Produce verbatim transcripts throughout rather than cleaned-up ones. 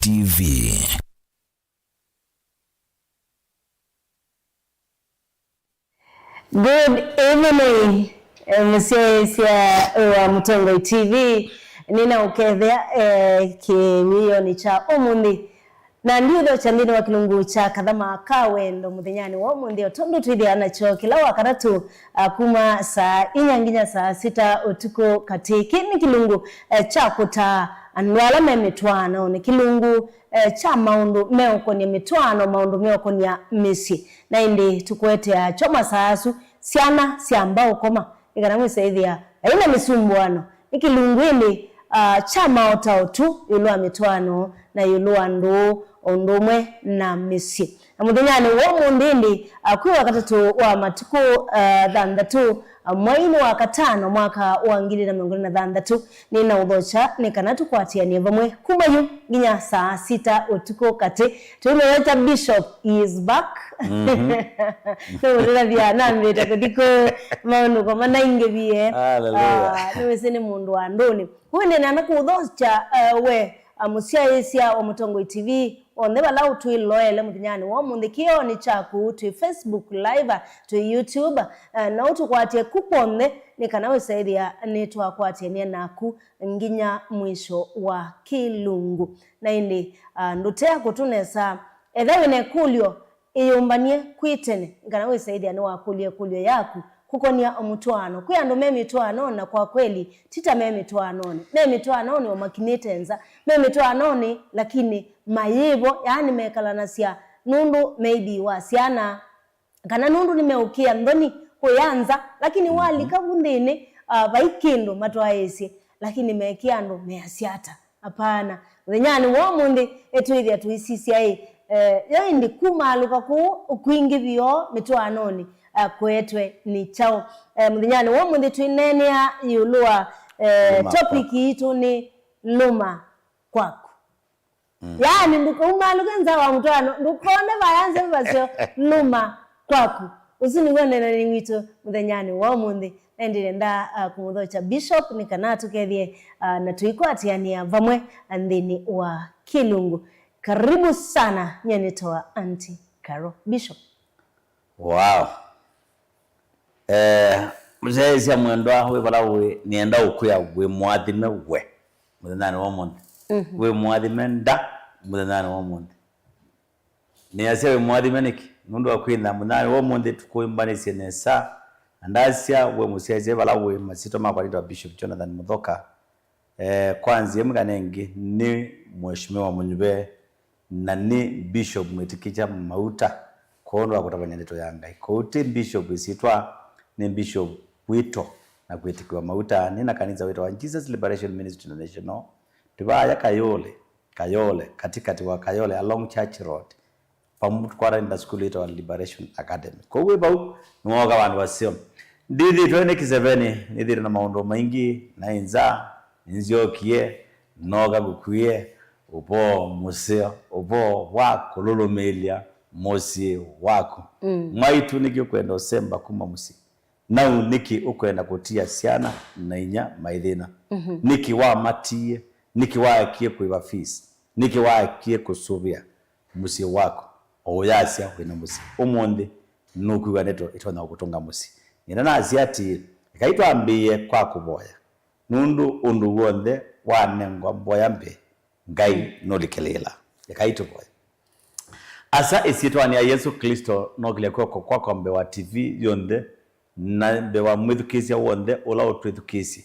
T V. Good evening, eh, mũsyaĩĩsya wa Mũtongoi T V. Nĩnaũkethea, eh, kĩmĩonĩ kya ũmũnthĩ. Na ndiũthokya nthĩnĩ wa kĩlungu kya kathama ka wendo mũthenyanĩ wa ũmũnthĩ, o tondũ twĩthĩaa nakyo kĩla Wakatatũ, ah, kuma saa inya nginya saa sita ũtukũ katĩ. Kĩ nĩ kĩlungu, eh, kya kũtaa andũ ala me mĩtwaanonĩ, kĩlungu, eh, kya maũndũ meũkonia mĩtwaano, maũndũ meũkonia mĩsyĩ. Na ĩndĩ tũkũetea kyo masaa asu, syana syamba ũkoma, nĩ kana mwĩsaĩthĩa aina mĩsumbuano. Nĩ kĩlungu ĩndĩ, ah, kya maũtao tu ĩũlũ wa mĩtwaano na ĩũlũ wa ndũũ o ũndũ ũmwe na mĩsyĩ. Na mũthenyanĩ wa ũmũnthĩ ĩndĩ, ah, kwĩ Wakatatũ wa matukũ, ah, thanthatũ, ah, mweinĩ wa katano mwaka wa ngili na mĩongo ĩlĩ na thanthatũ, nĩnaũthokya nĩ kana tũkwatĩanĩe vamwe kuma yu nginya saa sita ũtukũ katĩ. Twĩmwĩweta Bishop is back. Mhm. Nĩũtũtavya nambĩte kũthi kũ maũndũ kwa manaingĩvie. Hallelujah. Ah, nĩwĩsĩ nĩ mũndũ wa ndũnĩ. Ũĩ nĩnana kũũthokya, eh, we, ah, mũsyaĩĩsya wa Mũtongoi T V, onthe vala ũtwĩloele mũthenyanĩ wa ũmũnthĩ kĩoonĩ kyaku, twĩ Facebook Live, twĩ YouTube, eh, na ũtũkwatye ku kw'onthe nĩ kana wĩsaĩthĩa nĩtwakwatĩanĩa naku nginya mwisho wa kĩlungu. Na ĩndĩ, ah, ndũtea kũtũnesa, ethĩwa wĩ na ĩkũlyo, ĩyũmbany'e kwĩ tene, nĩ kana wĩsaĩthĩa nĩwakũlya ĩkũlyo yaku kũkonia mũtwaano. Kwĩ andũ me mĩtwaanonĩ, na kwa kweli, ti ta me mĩtwaanonĩ. Me mĩtwaanonĩ o makinĩte nza. Me mĩtwaanonĩ, lakini mayĩvo, yaani mekalanasya nũndũ maybe wa syana, kana nũndũ nĩmeũkĩa nthoni kũya nza, lakini walika vu nthĩnĩ, ah, vai kĩndũ matwaĩĩsye, lakini mekĩa andũ measya ata? Hapana. Mũthenyanĩ wa ũmũnthĩ, ĩtwĩthĩa tũisisya ĩ, eh, yo ĩndĩ kumaalũka kũu kwingĩ vyoo mĩtwaanonĩ, eh, kũetwe nĩ kyaũ? Eh, mũthenyanĩ wa ũmũnthĩ twĩneenea ĩũlũ wa, eh, topic yitũ nĩ lũma kwaku. Mm. Yaani, ndũkaumaalũke nza wa mũtwaano, ndũkone vaya nze vasyo lũma kwaku. Ũsu nĩw'o neenani witũ mũthenyanĩ wa ũmũnthĩ. Na ĩndĩ nĩndaa, ah, kũmũthokya Bishop nĩ kana atũkethye, ah, na tũikwatĩanĩa vamwe, ah, nthĩnĩ wa kĩlungu. Karibu sana, nyie nĩtawa Auntie Carol. Bishop. Wow. Eh, mũsyaĩĩsya mwendwa, wĩ vala ũĩ, nĩenda ũkwĩa wĩ mũathime we mũthenyanĩ wa ũmũnthĩ. Mhm. Wĩ mũathime nda mũthenyanĩ wa ũmũnthĩ. Nĩasya wĩ mũathime nĩkĩ? Nũndũ wa kwĩna mũthenyanĩ wa ũmũnthĩ tũkũmbanĩsye nesa. Na ndasya we mũsyaĩĩsya, wĩ vala ũĩ, masyĩtwa makwa nĩtawa Bishop Jonathan Mũthoka. Eh, kwa nzĩa ĩmwe kana ĩngĩ, nĩ Mheshimiwa Mũnyuve, na nĩ Bishop mwĩtĩkĩkya mauta kwondũ wa kũtavany'a ndeto ya Ngai. Kwoou ti Bishop ĩsyĩtwa, nĩ Bishop wĩto na kwĩtĩkĩwa mauta. Nĩ na kanisa wĩtawa Jesus Liberation Ministry International, tũvaya Kayole, Kayole, katikati wa Kayole, along Church Road. Pamwe tũkwatanĩte na sukulu yĩtawa Liberation Academy. Kwoou wĩ vau, nĩwooka vandũ vaseo. Ndithĩtwe nĩ kĩseveni, nĩthĩtwe na maũndũ maingĩ, naĩ nza, nĩnzyokie, nooka ngũkuĩe ũvoo mũseo, ũvoo wa kũlũlũmĩĩlya mũsyĩ waku. Mm. Mwaitũ, nĩkĩ ũkwenda ũsemba kuma mũsyĩ? Nau nĩkĩ ũkwenda kũtia syana na inyia maithĩna? Mhm. Nĩkĩ wamatiie? Nĩkĩ waekie kũĩva fees? Nĩkĩ waekie kũsũvĩa mũsyĩ waku? O ũyasya wĩna mũsyĩ. Ũmũnthĩ nũkwĩw'a ndeto ĩtonya kũkũtũnga mũsyĩ. Nyie nasya atĩĩ, ekai twambĩĩe kwa kũvoya, nũndũ ũndũ w'onthe wanengwa mboya mbee, Ngai nũlikĩlĩĩla. Ekai tũvoye. Asa, ĩsyĩtwanĩ ya Yesũ Klĩsto, nokĩlya kw'oko kwakwa mbee wa T V yonthe, na mbee wa mwĩthukĩĩsya w'onthe ũla ũtwĩthukĩĩsye.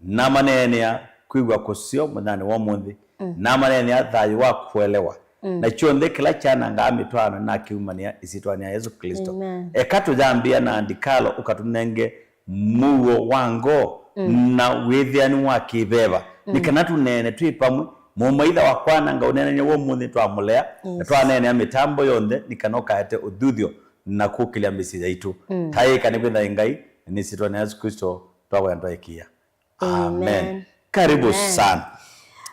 Namaneenea kwĩw'a kũseo mũthenyanĩ wa ũmũnthĩ. Mm. Namaneenea thayũ wa kũelewa. Mm. Na kyonthe kĩla kyanangaa mĩtwaano nakĩumanĩa ĩsyĩtwanĩ ya Yesũ Klĩsto. Amen. Eka tũyambĩa na Andikalo ũkatũnenge mũuo wa ngoo, mm, na wĩthĩani wa kĩveva. Mm. Nĩ kana tũneene twĩ pamwe, mũmaitha wa kwananga ũneenany'a wa ũmũnthĩ twamũlea, na, yes, twaneenea mĩtambo yonthe, nĩ kana ũkaete ũthuthyo na kũkĩlya mĩsyĩ yaitũ. Mm. Taĩka nĩ kwĩtha Ngai, nĩ syĩtwanĩ ya Yesũ Klĩsto twakwenda twaĩkĩĩa. Amen. Amen. Karibu, amen, sana.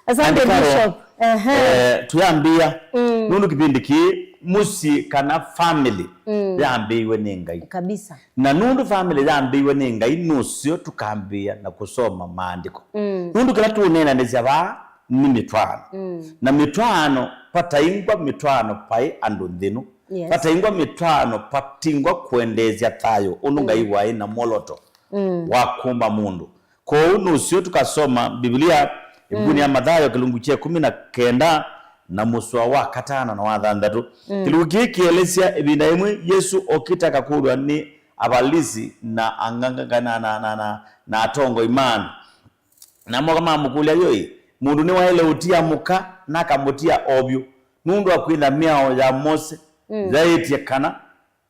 Asante, Andikalo, Bishop. Ehe. Eh, tuyambia. Mm. Nũndũ kĩvĩndĩ kĩĩ, mũsyĩ kana family, mm, yambĩĩiwe nĩ Ngai. Kabisa. Na nũndũ family yambĩĩiwe nĩ Ngai, nũseo tũkambĩĩa na kũsoma maandĩko. Mm. Nũndũ kĩla tũũneenanĩsya vaa nĩ mĩtwaano. Mm. Na mĩtwaano, vataingwa mĩtwaano paĩ andũ nthĩnũ. Yes. Vataingwa mĩtwaano, vatingwa kwendeesya thayũ, ũndũ Ngai waĩ na mwoloto Mm. wa kũmba mũndũ. Kwoou nũseo tũkasoma Biblia ĩvukunĩ ya Mathayo kĩlungu kya ĩkũmi na kenda na mũsoa wa katano na wa thanthatũ. Mm. Kĩlungu kĩĩ kĩelesya ĩvinda yĩmwe Yesũ okĩte akakũlw'a nĩ Avalisi na anganga na, na, na, na, na atongoi ma andũ. Na moka mamũkũlya, "Yo-ĩ, mũndũ nĩwaĩle ũtia mũka na akamũtia o vyũ, nũndũ wa kwĩtha mĩao ya Mose yaĩtye kana,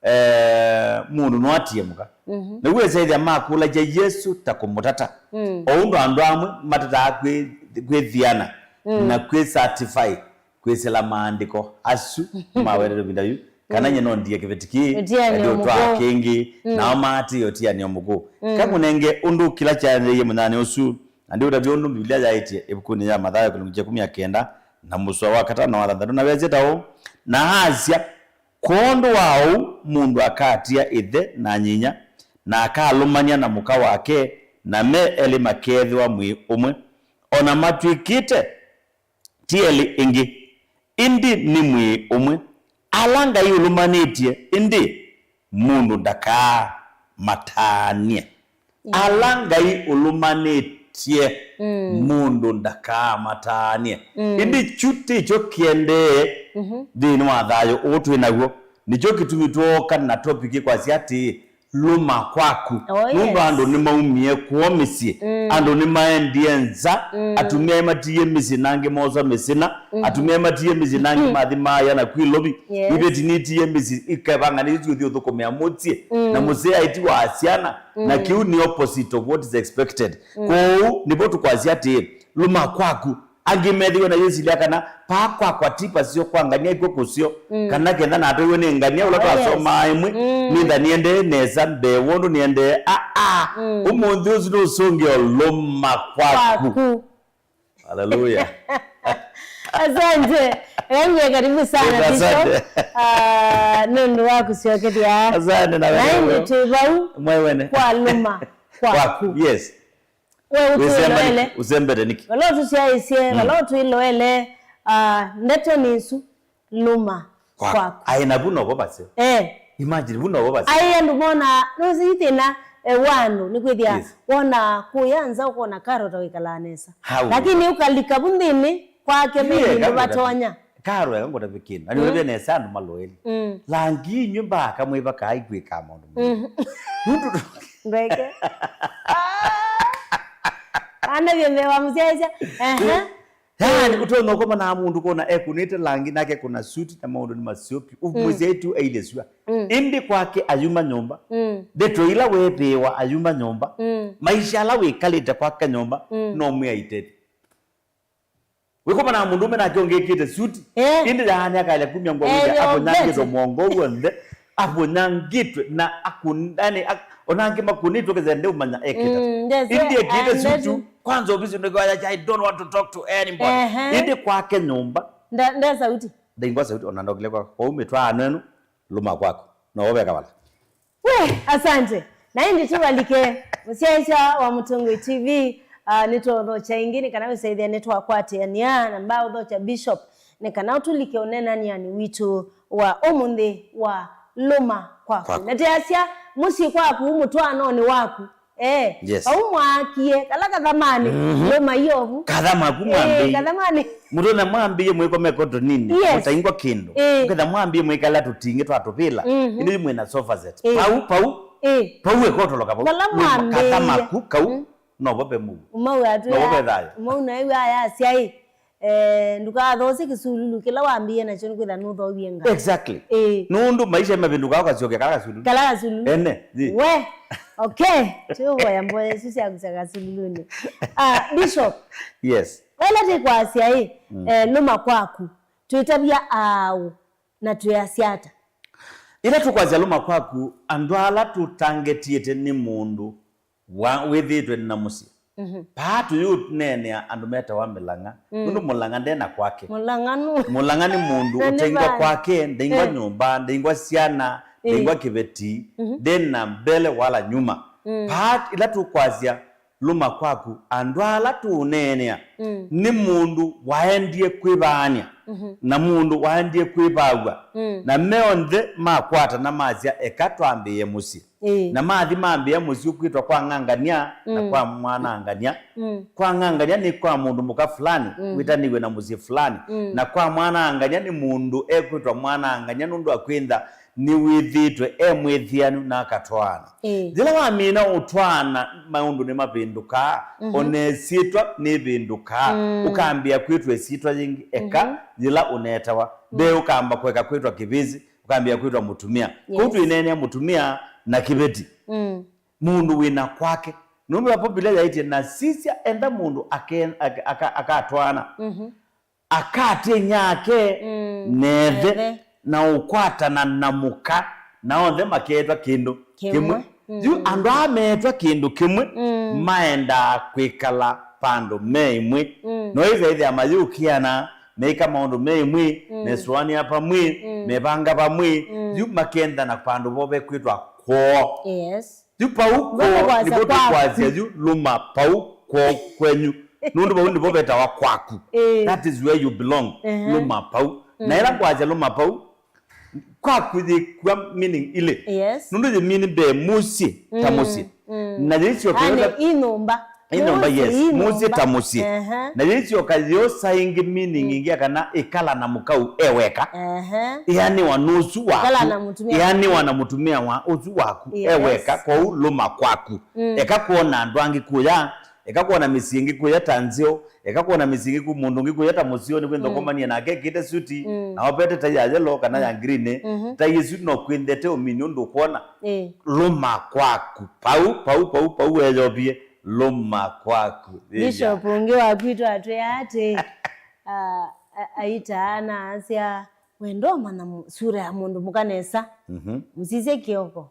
eh, mũndũ no atie mũka?" Mhm. Nĩw'o ĩsaĩthya makũlasya Yesũ ta kũmũtata, Mm. o ũndũ andũ amwe matataa kwĩ-, kwĩthiana Mm. na kwĩ-certify kwĩsĩla maandĩko asu mawetete ĩvinda yu, kana Mm. nye no ndie kĩveti kĩĩ, Ũtianĩo na ndiũtwaa mũkũũ. kĩngĩ, Mm. nao maatĩĩa ũtianĩo mũkũũ. Mm. Kamũnenge ũndũ kĩla kyaendeeie mũnyanĩ ũsu, na ndiũtavya ũndũ Biblia yaĩtye ĩvukunĩ ya Mathayo kĩlungu kya ĩkũmi na kenda na mũsoa wa katano na wa thanthatũ, na weesĩ ta ũũ, na asya, "Kwondũ wa ũu mũndũ akatia ĩthe na nyinya, na akalũmany'a na mũka wake, na me elĩ makeethĩwa mwĩĩ ũmwe." O na matw'ĩkĩte ti elĩ ĩngĩ, ĩndĩ nĩ mwĩĩ ũmwe. Ala Ngai ũlũmanĩtye, ĩndĩ mũndũ ndakaamataanĩe. Ala Ngai ũlũmanĩtye, Mm. mũndũ ndakaamataanĩe. Mm. Ĩndĩ kyu tikyo kĩendee Mhm. nthĩnĩ wa thayũ ũũ twĩ naw'o. Nĩkyo kĩtumi twooka na topiki kwasya atĩĩ, lũma kwaku. Oh, nũndũ yes. Andũ nĩmaumie kwoo mĩsyĩ. Mm. Andũ nĩmaendie nza. Mm. Atumĩa matiie mĩsyĩ, na angĩ mooswa mĩsyĩ na. Mm. Atumĩa matiie mĩsyĩ, na angĩ mathi maaya na kwĩ lovi. Yes. Iveti nitiie mĩsyĩ, ikevanga nĩsyo ũthi ũthũkũmĩa mũsyĩ. Mm. Na mũsyĩ aitiwa syana. Na Mm. kĩu nĩ opposite of what is expected. Mm. Kwoou, nĩvo tũkwasya atĩĩ, lũma kwaku. Angĩ methĩwe na yĩsilya kana, "Paa kwakwa ti pasyo, kwa ngania ikw'o kũsyo," Mm. kana, "Ketha natwaiwe nĩ ngania ũla Oh, yes. twasomaa ĩmwe, Mm. nĩtha nĩendee nesa mbee wondũ nĩendee." Aa! Mm. Ũmũnthĩ ũsu nũsũngĩo lũma kwaku. Kwaku. Haleluya. Asante. Eka ngwĩe karibu sana, Yes, Bishop. asante. Ah, nũndũ wa kũsyokethya. Asante na Na wewe. ĩndĩ twĩ vau Mwewene. kwa lũma kwaku. Kwaku, yes. We ũtwĩloele. Wĩsemba nĩkĩ? Ũsembete nĩkĩ? Vala ũtũsyaĩĩsye, Mm. vala ũtwĩloele, ah, ndeto nĩ isu, lũma Kwa-, kwaku. Aĩ na vu novo vaseo. Eh. Imagine, vu novo vaseo. Aĩ andũ mona, nũsĩ thĩna, eh, wa andũ, nĩ kwĩthĩa Yes. wona kũya nza ũkona karota wĩkalaa nesa. Hau. Lakini ũkalika vu nthĩnĩ kwake, Yeah, maybe kama ndũvatonya. Karo eka ngũtavye kĩndũ. Na nĩũtavye nesa andũ maloeli. Mm. Langi inyw'ĩ mbaa kamwĩva kaaĩ kwĩkaa maũndũ mangĩ. Mm. Nũndũ Ndweke. Andavye mbee wa mũsyaĩĩsya. Ehe. Yaani, ũtonya ũkomana na mũndũ kona ekũnĩte langi nake kũna suti na maũndũ nĩ maseo vyũ. Mm. Mũsyaĩĩtu ailye sua. Mm. Ĩndĩ kwake ayuma nyũmba. Mm. Ndeto ila weethĩĩwa ayuma nyũmba. Mm. Maisha ala wĩkalĩte kwake nyũmba, Mm. no mwĩ aitethya. Wĩkomana na mũndũũme nake ũngĩ ekĩte suti, Eh. ĩndĩ yaani akaelya kumya ngũa Eh, wĩthĩa yo, avunyangĩtwe beti. Mwongo w'onthe, avunyangĩtwe na akun-, yani, ak-, ona angĩ makũnĩtwe kĩsende ũmanya ekĩte. Mm, yes, Ĩndĩ eh, ekĩte and suti, that kwanza ofisi ndio kwa, "I don't want to talk to anybody." Ehe. Ĩndĩ kwake nyũmba. Nda-, nde sauti. Ndaingwa sauti, ona ndokile kwa, kwa ume twa anenu, lũma kwaku. No woveka wala. We, asante. Na ĩndĩ tũvalike mũsyaĩĩsya wa Mũtongoi T V, ah, nĩtwaũthokya ĩngĩ, nĩ kana wĩsaĩthya nĩtwakwatĩanĩa na mbaa ũthokya Bishop, nĩ kana ũtũlike ũneenany'anĩ witũ wa ũmũnthĩ wa lũma kwaku. Kwaku. Na teasya mũsyĩ kwaku, mũtwaanonĩ waku. Eh, Yes. vau mwaakie, kala kathamanĩ, Mhm. lũma iovu. Kathama ku Eh, mwambĩĩe. Kathamanĩ. Mũtonya mwambĩĩe mwĩkome kotonini, Yes. mũtaingwa kĩndũ. Eh. Mũketha mwambĩĩe mwĩkala tũtingĩ twa tũvĩla. Mhm. Ĩndĩ yu mwĩna sofa set. Eh. Pau, pau, Eh. pau ekotoloka pau. Vala Lũma mwambĩĩe. Kathama ku kau, Mm. novo ve mũu. Ũmau atwĩa, Novo ve thayũ. Ũmau naĩw'a ayasya ĩ, eh, ndũkathosye kĩsululu kĩla wambĩĩe nakyo nĩkwĩtha nũthowie nga. Exactly. Eh. Nũndũ maisha mavĩndũkaa ũkasyokea kala kasululu. Kala kasululu. Ene, zi. We. Okay. Tũvoya mboya isu sya kũsya kasululunĩ. Ah, Bishop. Yes. Ĩla tĩkwasya ĩ, Mm. eh, lũma kwaku, twĩtavya aaũ na twĩasya ata? Ĩla tũkwasya lũma kwaku, andũ ala tũtangetĩte nĩ mũndũ wa, wĩthĩĩtwe na mũsyĩ. Mhm. Paa tũyũneenea andũ metawa mĩlang'a. Mm. Nũndũ mũlang'a ndena kwake. Mũlang'a nũ? Mũlang'a nĩ mũndũ Na nĩ ũteingwa va- kwake, ndeingwa Eh. nyũmba, ndeingwa syana, Eh. ndeingwa kĩveti, Mhm. ndena mbele wala nyuma. Mm. Paa ĩla tũkwasya lũma kwaku, andũ ala tũũneenea, mm, nĩ mũndũ waendie kwĩvaany'a, mhm, na mũndũ waendie kwĩvaaw'a, mm, na me onthe makwatana masya, "Eka twambĩĩe mũsyĩ." Ĩĩ. Na mathi mambĩĩa mũsyĩ ũkwĩtwa kwa ng'angania na, mm, kwa mwanangania. Mm. Kwa ng'angania nĩ kwa mũndũ mũka fulani, mm, wĩtanĩw'e na mũsyĩ fulani. Mm. Na kwa mwanangania nĩ mũndũ ekwĩtwa mwanangania nũndũ akwĩntha nĩwĩthĩĩtwe e mwĩthĩanu na akatwaana. Ĩĩ. Yĩla wamina ũtwaana, maũndũ nĩmavĩndũkaa, mhm, o na ĩsyĩtwa nĩvĩndũkaa. Mm. Ũkambĩĩa kwĩtwa ĩsyĩtwa yĩngĩ, eka, mhm, yĩla ũneetawa. Mm. Mbee ũkamba kũeka kwĩtwa Kĩvĩsĩ, ũkambĩĩa kwĩtwa mũtumĩa. Kũu, yes, twĩneenea mũtumĩa na kĩveti. Mm. Mũndũ wĩ na kwake. Nũndũ wa Biblia yaĩtye, "Na sisya, enda mũndũ ake-, aka-, aka-, akatwaana, mhm, akatĩ nyake, mm, nethe, nethe, na ũkwatana na mũka, na onthe makeetwa kĩndũ kĩmwe." Kĩmwe. Mm. Yu andũ aa meetwa kĩndũ kĩmwe, mm, maendaa kwĩkala vandũ me ĩmwe. Mm. No ĩsa ĩthĩa mayũkĩana, meĩka maũndũ me ĩmwe, mm, mesũanĩa vamwe, mm, mevanga vamwe, mm, yu makenthana vandũ vo vekwĩtwa kwoo. Yes. Yu vau kwoo nĩvo tũkwasya yu, lũma vau kwoo kwenyu. Nũndũ vau nĩvo vetawa kwaku. Eh. That is where you belong. Ehe. Lũma vau. Na, mm, ĩla ngwasya lũma vau, kwaku yĩkua meaning ilĩ. Yes. Nũndũ yĩ mean mbee mũsyĩ ta, mm, mũsyĩ. Mm. Na yĩsyoka, yaani, yo ta ĩ nyũmba. Ĩ nyũmba, mũsyĩ, yes. Ĩ nyũmba. Mũsyĩ ta mũsyĩ. Ehe. Na yĩsyoka yosa ĩngĩ meaning, mm, ĩngĩ ya kana ĩkala na mũkau e weka. Ehe. Ĩanĩwa nũsu waku. Ĩkala na mũtumĩa. Ĩanĩwa na mũtumĩa wa ũsu waku, yes, e weka, kwoou lũma kwaku. Mm. Eka kwona andũ angĩ kũya, eka kwona mĩsyĩ ĩngĩ kũya ta nzeo, eka kwona mĩsyĩ ĩngĩ kũ mũndũ ũngĩ kũya ta mũseo, nĩkwĩntha, mm, ũkomanie nake ekĩte suti, mm, na opete tai ya yellow kana ya, mm, green. Mhm. Tai ĩsu no kwĩnthete ũmini ũndũ ũkwona. Ĩĩ. Lũma kwaku. Pau, pau, pau, pau weyovie. Lũma kwaku. Bishop ũngĩ wakwitũ atwĩa atĩ, a, a, aitaa na asya, "Wenda ũmanya mu-, sura ya mũndũ mũka nesa, mhm, mũsisye kĩoko."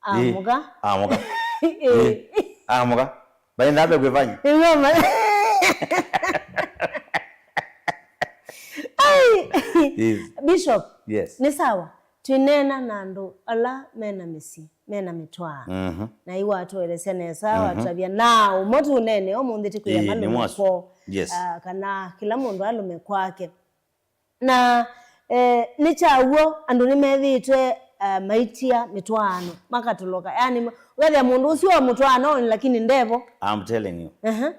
Ĩĩ. Amũka. Amũka. Ĩĩ. Ĩĩ. Amũka. Vai na mbee kwĩfanya. Ĩĩ, no ma-, ai. Ĩĩ. Bishop, yes, nĩ sawa. Twĩneena na andũ ala mena mĩsyĩ, mena mĩtwaano. Mhm. Na yu watũelesya nesa, mhm, watavya na ũmwe tũneene ũmũnthĩ tĩkwĩa, ĩĩ, nĩ malume mwasu kwoo. Yes. Ah, kana kĩla mũndũ alume kwake. Na, eh, nĩ kya w'o andũ nĩmethĩĩtwe, ah, maitia mĩtwaano, makatoloka. Yaani, ma-, ũkethĩa mũndũ ũsu wa mũtwaanonĩ, lakini ndevo. I'm telling you. Ehe.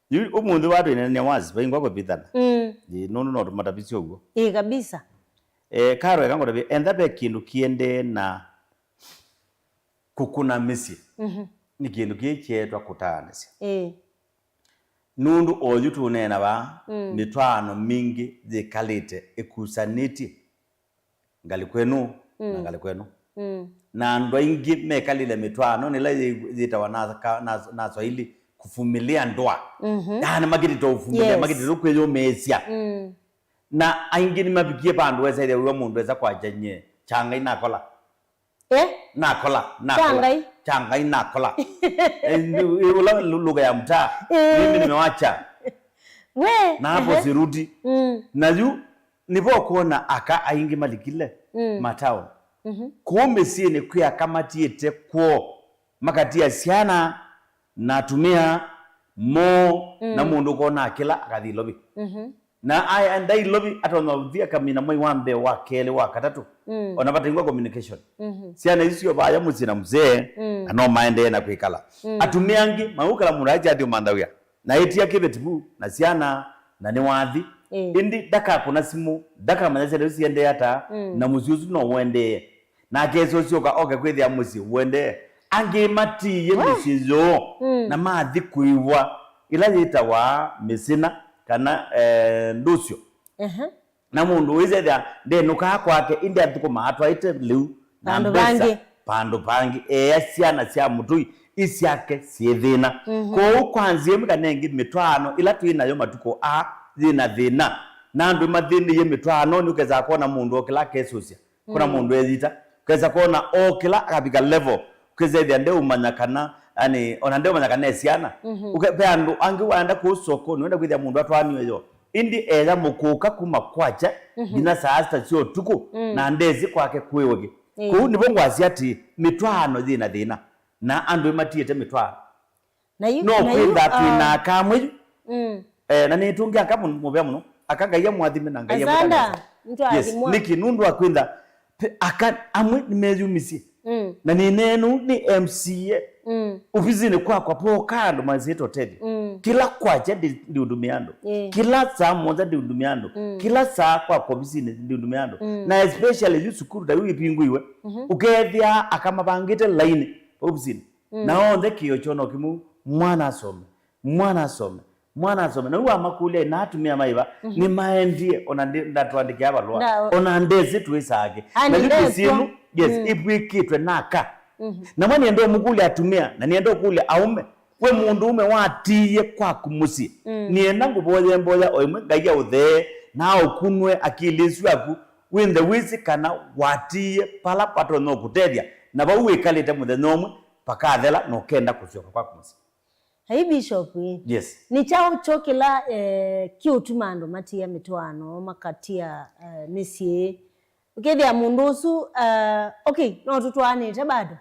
Yu ũmũnthĩ wa twĩnene wazi, vaingwa kũvithana. Mm. Ĩĩ, nũndũ no tũmatavisye ũguo. Ĩĩ, kabisa. Eh, Karo, eka ngũtavye, entha ve kĩndũ kĩendee na kũkũna mĩsyĩ. Mhm. Nĩ kĩndũ kĩĩ kyeetwa kũtaanĩsya. Ĩĩ. Nũndũ oyu tũneena vaa, mm, mĩtwaano mingĩ yĩkalĩte ĩkusanĩtye ngalĩko ĩno na, mm, ngalĩko ĩno. Mm. Na andũ aingĩ mekalĩle mĩtwaano nĩla yĩ-, yĩtawa na, ka-, na, na Swahili kuvumilia ndoa. Mhm. Yaani makĩtĩtwa ũvumilia, yes, makĩtĩtwa kwĩyũmĩĩsya. Mm. Na aingĩ nĩmavikie vandũ wesa ĩthĩa wĩwa mũndũ esa kwakya nyie, kya Ngai nakola. Eh? Nakola, nakola. Kya Ngai? Kya Ngai nakola. Eh, ula lu-, lugha ya mtaa. Eh. Mimi nimewacha. We, na hapo, ehe, sirudi. Mm. Na yu, nĩvo kwona aka aingĩ malikile, mm, mataoni. Mhm. Kũu mĩsyĩnĩ kwĩ aka matiĩte kwoo, makatia syana na atumĩa moo, mm, na mũndũ ũkona akĩla akathi Ilovi. Mhm. Na aenda Ilovi, atonya ũthi akamina mwei wa mbee, wa kelĩ, wa katatũ. Mm. Ona vataingwa communication. Mhm. Syana isu syo vaya mũsyĩ na mzee, mm, na no maendee na kwĩkala. Mm. Atumĩa angĩ, maũkala mũndũ akyati ũmanthawĩa. Na ĩtia kĩveti vu, na syana, na nĩwathi. Eh. Ĩndĩ ndakakũna simũ, ndakamanya syana isu siendee ata, mm, na mũsyĩ ũsu no ũendee. Nake esũsyoka oke kwĩthĩa mũsyĩ ũendee. Angĩ matiie, wah, mĩsyĩ yoo, mm, na mathi kũĩvwa ĩla yĩtawa mĩsĩna kana, eh, ndũsyo. Ehe. Na mũndũ wĩsethĩa ndenũkaa kwake, ĩndĩ athũkũmaa atwaĩte lĩu na mbesa vandũ vangĩ, vandũ vangĩ, eea syana sya mũtũi isyake syĩ thĩna. Mhm. Kwoou kwa nzĩa ĩmwe kana ĩngĩ, mĩtwaano ĩla twĩ nayo matukũ aa yĩ na thĩna, na andũ mathĩnĩie mĩtwaanonĩ. Ũkesaa kwona mũndũ okĩla akesũsya, kuna, mm, mũndũ eyita. Ũkesa kwona o kĩla akavika level, ũkesa ĩthĩa ndeũmanya kana, yani, ona ndeũmanya kana e syana. Mhm. Ũke-, ve andũ angĩ waenda kũu sokonĩ, wenda kwĩthĩa mũndũ atwaaniwe yo. Ĩndĩ eya mũkũka kuma kwakya, mhm, nginya saa sita sya ũtukũ, mm, na ndesĩ kwake kwĩ ũkĩ. Ĩĩ. Kũu nĩvo ngwasya atĩ mĩtwaano yĩ na thĩna, na andũ nĩmatiĩte mĩtwaano. Na yu, no na yu, kwĩtha twĩ na ah, aka amwe yu. Mm. Eh, na nĩtũngĩ aka mũn-, mũvea mũno. Aka Ngai amũathime na Ngai amũtangaze. Asanda, nĩtwathimwa. Yes, nĩkĩ nũndũ wa kwĩtha pe-, aka amwe nĩmeyumisye. Mm. Na nĩneenu nĩ M C A. Mm. Ofisinĩ kwakwa poka andũ masĩte ũtethyo. Mm. Kĩla kwakya ndi, ndiundumĩa andũ. Eh. Kĩla saa mũonza ndiundumĩa andũ. Mm. Kĩla saa kwakwa ofisinĩ ndiundumĩa andũ. Mm. Na especially yu sukulu ta yu ipingũiwe. Mhm. Ũkethĩa aka mavangĩte laini ofisinĩ. Mm. Na onthe kĩo kyoo no kĩmwe, mwana asome, mwana asome, mwana asome. Na yu wamakũlya, ĩ na atumĩa maĩva? Mhm. Nĩmaendie, ona ndi-, ndatũandĩkĩa valũa. Nda- ona ndesĩ twĩsake. Ah, na yu ndesyo. Kĩsyĩnũ, yes, mm, ivw'ĩkĩtwe na aka. Mhm. Na mwa nĩenda ũmũkũlya atumĩa, na nĩenda ũkũlya aũme, we mũndũũme watiie kwaku mũsyĩ. Mm. Nĩenda ngũvoye mboya o ĩmwe, Ngai aũthee, na aũkunwe akili ĩsu yaku, wĩnthe wĩsĩ kana watiie pala patonya ũkũtethya, na vau wĩkalĩte mũthenya ũmwe, pakathela na ũkenda kũsyoka kwaku mũsyĩ. Ai, Bishop, ĩ. Yes. Nĩ kyaũ kyo kĩla, eh, kĩũtuma andũ matia mĩtwaano, makatia, eh, mĩsyĩ? Ũkethĩa mũndũ ũsu, eh, okay, no tũtwaanĩte bado.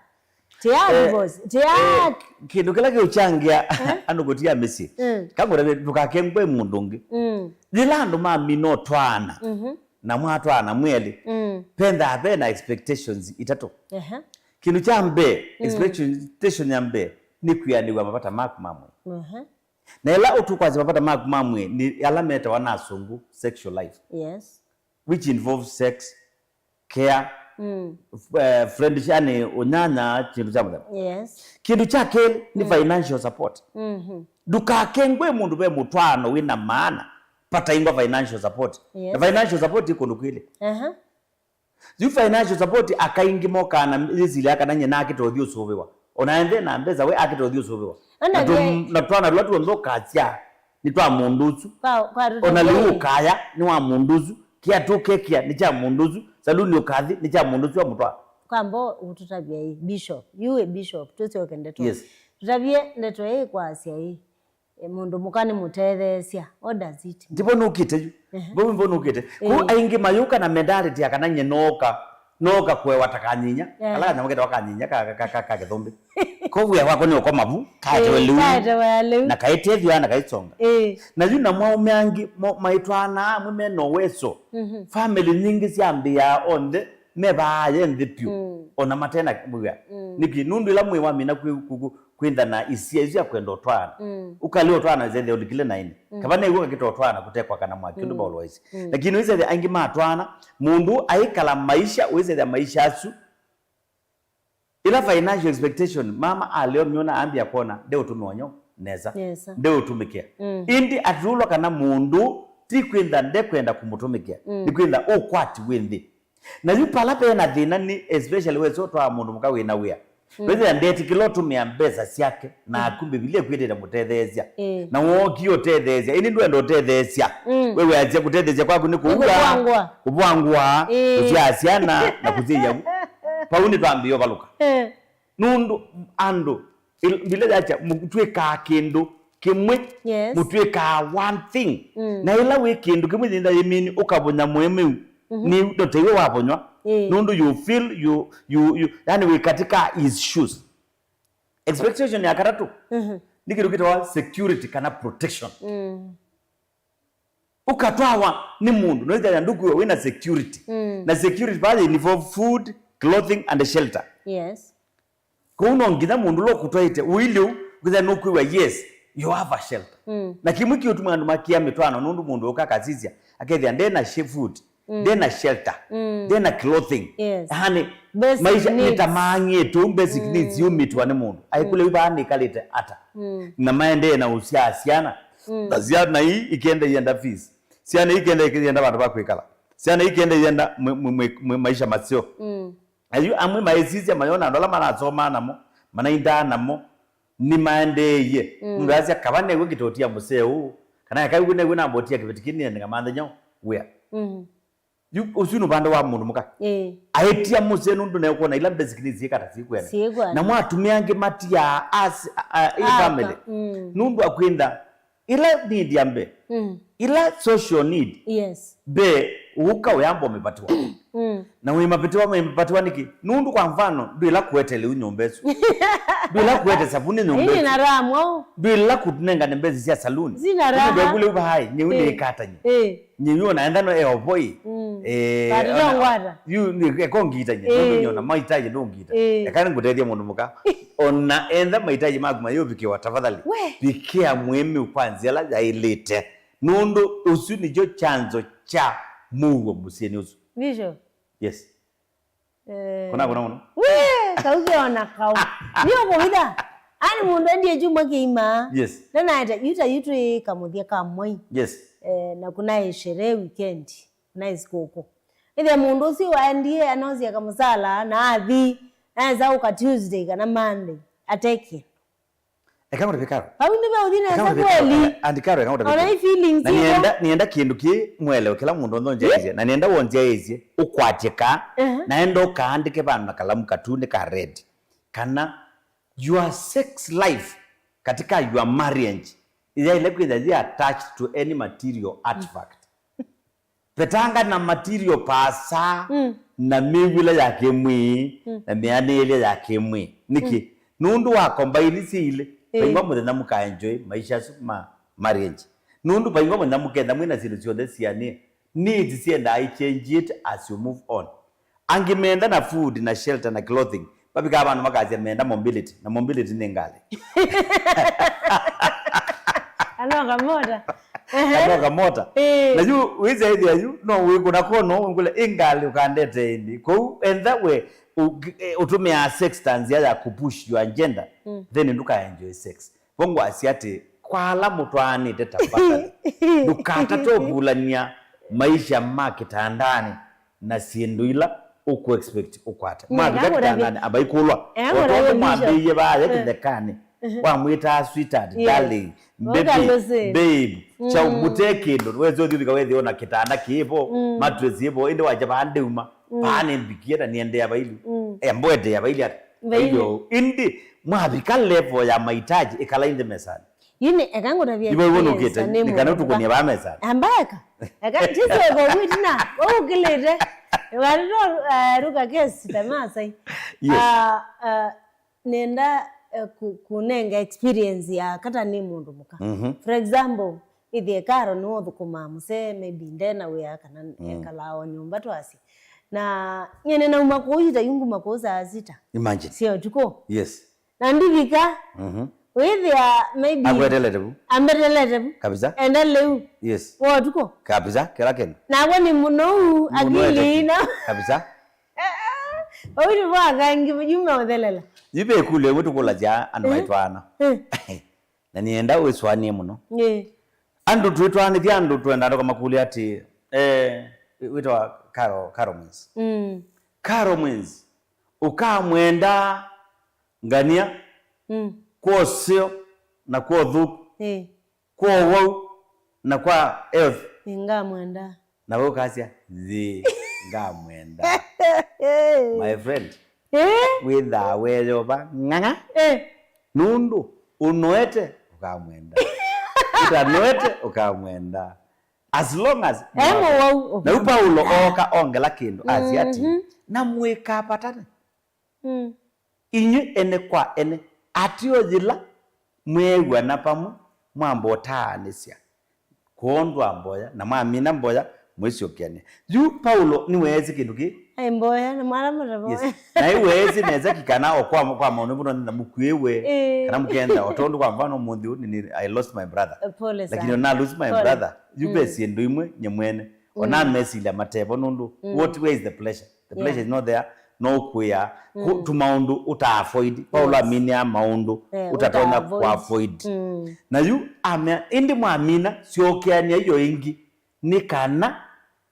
Tia eh, divorce, tia eh, kĩndũ kĩla kĩũchangia eh? Andũ kũtia mĩsyĩ. Mm. Kangũra ndũkakengwe mũndũ ũngĩ. Mm. Yĩla andũ mamina ũtwaana, mhm, na mwatwaana mwelĩ, mm, pendaa ve na expectations itatũ. Ehe. Kĩndũ kya mbee, mm, expectation ya mbee nĩ kwĩanĩw'a mavata maku ma mwĩĩ. Ehe. Na ĩla ũtũkwasya mavata maku ma mwĩĩ nĩ ala metawa na asũngũ sexual life. Yes. Which involves sex, care, mm, f-, eh, friendship, yani ũnyanya, kĩndũ kya mũthemba. Yes. Kĩndũ kya kelĩ nĩ mm, financial support. Mhm. Ndũkakengwe mũndũ ve mũtwaano wĩ na maana, vataingwa financial support. Yes. Na financial support ĩ kũndũ kwĩlĩ. Aha. Yu financial support aka aingĩ mokaa na yĩsilya kana nyie nakĩta ũthi ũsũvĩwa. Ona ende na mbesa we akĩta ũthi ũsũvĩwa. Ona na tũ-, na twana tũla tuonthe ũkasya nĩ twa mũndũ ũsu. Kwa, kwa ona lĩu ũkaya nĩ wa mũndũ ũsu. Kĩatũ ũkekĩa nĩ kya mũndũ ũsu. Saluni ũkathi nĩ kya mũndũ ũsu amũtwaa. Kwamba ũtũtavya ĩ, Bishop, yu ĩ Bishop, tũsyoke ndeto. Yes. Tũtavye ndeto ĩ kwasya ĩ, e, mũndũ mũka nĩ mũtetheesya. What does it mean? Ndipo nũkĩte yu. Ehe. Mbo, mbo nũkĩte. Kũu eh, aingĩ mayũka na mentality ya kana nye nooka, nooka kũewa ta kanyinya. Eh. Kala kanyamũ ketawa kanyinya ka, ka, ka, ka, ka kĩthũmbĩ. Kũu wĩa wakwa nĩ ũkoma vu, kaetewe eh, lĩu. Kaetewe ya lĩu. Na kaitethyo na kaisonga. Eh. Na yu na mwaũme angĩ mo-, maitwaanaa amwe mena ũweso. Mhm. Family nyingĩ syambĩaa onthe me vaaye nthĩ vyũ. Mm. Ona matena wĩa. Mm. Nĩkĩ? Nũndũ ĩla mwĩĩ wamina kwĩ-, ku-, ku-, kwĩnthana isia isu sya kwenda ũtwaana. Mm. Ũkalea ũtwaana ĩsethĩa ũlikile naĩnĩ. Mm. Kava new'o kakĩta ũtwaana kũtekwa kana mwaki ũndũ mm, Paulo waisye. Mm. Lakini ũisethĩa aingĩ matwaana, mũndũ aikala maisha, ũisethĩa maisha asu. Ĩla financial expectation, mama aleo myona ambia kwona, ndeũtũmĩwa nyo nesa. Nesa. Ndeũtũmĩkĩa. Mm. Ĩndĩ atulwa kana mũndũ, ti kwĩntha ndekwenda kũmũtũmĩkĩa, mm, nĩ kwĩntha ũkwati wĩ nthĩ. Na yu pala ve na thĩna nĩ especially wesa ũtwaa mũndũ mũka wĩ na wĩa. Mm. Wĩthĩa ndetĩkĩla ũtũmĩa mbesa syake, naku Mbivilia ĩkwĩtĩte mũtetheesya. Eh. Na wookie ũtetheesya, ĩndĩ ndwenda ũtetheesya. Mm. We weasya kũtetheesya kwaku nĩ kũua, kũvwangũa. Kũvwangũa, eh, kũsyaa syana, na kũsyĩia vu. Vau nĩtwambĩĩa ũvalũka. Eh. Nũndũ andũ, il-, Mbivilia yasya, mũtw'ĩkaa kĩndũ kĩmwe, yes, mũtw'ĩkaa one thing. Mm. Na ĩla wĩ kĩndũ kĩmwe yĩnda yĩmini ũkavonya mũemeu, mhm, nĩ, no taiwe wavonywa. Ĩĩ. Nũndũ you feel, you, you, you, yani wĩ katika his shoes. Expectation ya katatũ, mhm, nĩ kĩndũ kĩtawa security kana protection. Mm. Ũkatwawa nĩ mũndũ, no ĩthĩa ndũkwĩwa wĩna security. Mm. Na security vaa involve food, clothing and shelter. Yes. Kwoou no nginya mũndũ ũla ũkũtwaĩte ũilye ũu, ũkĩthĩa nũkwĩw'a, yes, you have a shelter. Mm. Na kĩmwe kĩũtuma andũ makia mĩtwaano, nũndũ mũndũ ũka akasisya, akethĩa nde na she-, food, mm, nde na shelter, mm, nde na clothing. Yes. Yaani, basic maisha needs. Nĩtamaangĩte ũu, basic mm, needs yumĩtwa nĩ mũndũ. Aikũlya mm, yu vaa nĩkalĩte ata? Mm. Na maendee na ũsyaa syana. Mm. Na syana ii ikenda ienda fees. Syana ii ikenda ienda vandũ va kwĩkala. Syana ii ikenda ienda mwe-, mwe-, mwe-, mwe-, maisha maseo. Mm. Na yu amwe maisisya mayona andũ ala manasomaa namo, manaindaa namo, nĩmaendeeie. Mm. Mũndũ asya, kava new'o ngĩtotia mũsee ũũ, kana eka w'o new'o nambotia kĩveti kĩnĩ nĩngamanthe nyaũ wĩa. Mm. Yu ũsu nĩ ũvande wa mũndũ mũka. Ĩĩ. Aĩtia mũsee nũndũ nekwona ila basic needs syĩkata syĩkwene. Syĩkwene. Na mwatumĩa angĩ matiaa as, a, a, ĩ aka, family. Mm. Nũndũ akwĩntha, ila need ya mbee. Mm. Ila social need, yes, be ũka ũyamba ũmĩvatiwa. Mm. Na wĩmavatiwa, wĩmavatiwa nĩkĩ? Nũndũ kwa mfano, ndwĩla kũete lĩu nyũmba ĩsu. Ndwĩla kũete savuni nyũmba ĩsu. Ĩni na ramu. Ndwĩla kũnengane mbesa sya saluni. Sina raha. Ndwĩla kũleu vai, nyeu, eh, nĩkatanye. Eh. Nyeu ona enda no eovoi. Mm. Eh, But ona ndongwata. Yu nĩ eko ngitanye, eh, nũndũ nyona mahitaji ndũngita. Eh. Eka nĩngũtethie mũndũ mũka. Ona enda mahitaji maku mayũvikĩwa, tafadhali. We. Vikĩa mũĩmĩ kwa nzĩa ĩla yaĩlĩte. Nũndũ ũsu nĩkyo kyanzo kya mũuo mũsyĩnĩ ũsu. Nĩkyo. Yes. Eh. Kũna, kũna, kũna. We, kauke ona kau. Nĩ ũkũvitha. Ani mũndũ endie kyumwa kĩima. Yes. Nanaete, yuta yutwĩ kamũthya ka mwai. Yes. Eh, na kuna sherehe weekend. Nice kũkũ. Ĩthĩa mũndũ ũsu waendie anosie kamũsala na athi. Naesa ũka Tuesday kana Monday. Atekie. Eka ngũtavye Karo. Vau nĩve ũthi nesa kweli. Eka ngũtavye Karo, eka ngũtavye. Ona i feelings. Na nienda, nienda kĩndũ kĩ mwelewe kĩla mũndũ onthe ũnjaĩsye. Na nienda wonjaĩsye ũkwatye ka, ehe, na enda ũkaandĩke vandũ na kalamu katune ka red. Kana your sex life katika your marriage yaĩle kwĩthĩa yi attached to any material artifact. Vetanga na material paasa, mm, na mĩw'ĩle ya kĩmwĩĩ, mm, na mĩanĩĩlye ya kĩmwĩĩ. Nĩkĩ? Mm. Nũndũ wa kombaini syĩ ilĩ, eh, vaingwa mũthenya mũkaenjoy maisha asu ma marriage. Nũndũ vaingwa mũthenya mũketha mwĩ na syĩndũ syonthe sianĩe. Needs syendaa ichenjiĩte as you move on. Angĩ menda na food na shelter na clothing. Mavikaa vandũ makasya menda mobility, na mobility nĩ ngalĩ. Kana kamota. Ehe. Kana kamota. Eh. Na yu wĩsya ĩthĩa yu, no wĩkũna kono, wĩkũla ĩ ngalĩ ũkandete ĩndĩ. Kũu, enda we, ũ-, eh, ũtũmĩaa sex ta nzĩa ya kũpush your agenda, mm, then ndũkaenjoy sex. Vo ngwasya atĩ, kwa ala mũtwaanĩte, tafadhali, ndũkatate ũvulany'a maisha ma kĩtandanĩ na syĩndũ ila ũkũ expect ũkwate. Nĩ mwavika kĩtandanĩ, amba ikũlwa. Eh, o tondũ mwambĩĩie vaya, eh, kĩthekanĩ, mhm, wamwĩtaa sweetheart, yes, darling, baby, babe, chau, mm, mũte kĩndũ, wese ũthi ũvika wethĩwa na kĩtanda kĩvo, mm, mattress ĩvo, ĩndĩ waja vaa ndĩuma, mm, vaa nĩmbikie na niendea vailu. Mm. Eh, mbwete ya vailu ata? Vailu. Vailu. Ĩndĩ mwavika level ya mahitaji, ĩkala inthĩ mesanĩ. Yu nĩ, eka ngũtavye. Ivo ivo experience nũkĩte, nĩ nĩ kana mũndũ ũtukũnie vaa mesanĩ. Amba eka. Eka, tiso ĩko gwĩtina, ũkĩlĩte. Ĩkarĩto, eh, ruka kesi ta Maasai. Yes. Ah, ah, nenda, eh, ku-, kũnenga experience ya kata nĩ mũndũ mũka. Mhm. For example, ĩthĩe Karo nĩwe ũthũkũmaa mũsee, maybe nde na wĩa kana, mm, ekalaa o nyũmba twasye. Na nyene nauma kũu ita yunguma kũu saa sita. Imagine. Sya ũtukũ. Yes. Na ndivika. Mhm. Wĩthĩa maybe akwetelete vu. Ambetelete vu. Kabisa. Enda lĩu. Yes. Wa ũtukũ. Kabisa, kĩla kĩndũ. Nakwa nĩ mũnou, akili ina. Kabisa. Ũu nĩ vwa kangi, yu meũthelela. Yu ve ĩkũlyo ĩmwe tũkũlasya andũ, eh, maitwaana. Eh. Na nĩenda wĩsũanĩe mũno. Eh. Andũ twĩtwaanĩthya andũ twenda andũ kamakũlya atĩ, eh, wĩtawa Karo, Karo Mwins. Mm. Karo Mwins, ũkamwenda ngania, mm, kwa ũseo na kwa ũthũku, eh, kwa ũwau na kwa health. Ngamwenda. Na we ũkasya, yĩ, ngamwenda. My friend, eh, wĩthaa weyova ng'ang'a. Eh. Nũndũ ũnoete, ũkamwenda. Ũtanoete, ũkamwenda. As long as eh, mũwau, na yu Paulo ooka ongela kĩndũ, asya atĩ, mhm, na mũikapatane. Mm. Inyw'ĩ ene kwa ene, ateo yĩla mweew'ana vamwe, mwamba ũtaanĩsya kwondũ wa mboya, na mwamina mboya, mwĩsyokĩanĩa. Yu Paulo nĩweesĩ kĩndũ kĩĩ. Ai, mboya, na mwana mũtavoya. Yes. Na ĩweesĩ nesa kĩ kana o kwa, kwa maũndũ mũno na mũkw'ĩwe, eh, kana mũkenda, o tondũ kwa mfano ũmũnthĩ ũũ, nĩ, nĩ, I lost my brother. Eh, pole sana. Lakini ona lose my brother, yu ve syĩndũ imwe nye mwene. Ona mesilya matevo nũndũ, mm, what, where is the pleasure? The pleasure is not there. No kwĩa, mm, tũmaũndũ ũta avoid. Paulo aminĩa maũndũ, eh, ũtatonya kũ avoid. Mm. Na yu amea, ĩndĩ mwamina, syokeanĩa iyo ĩngĩ, nĩ kana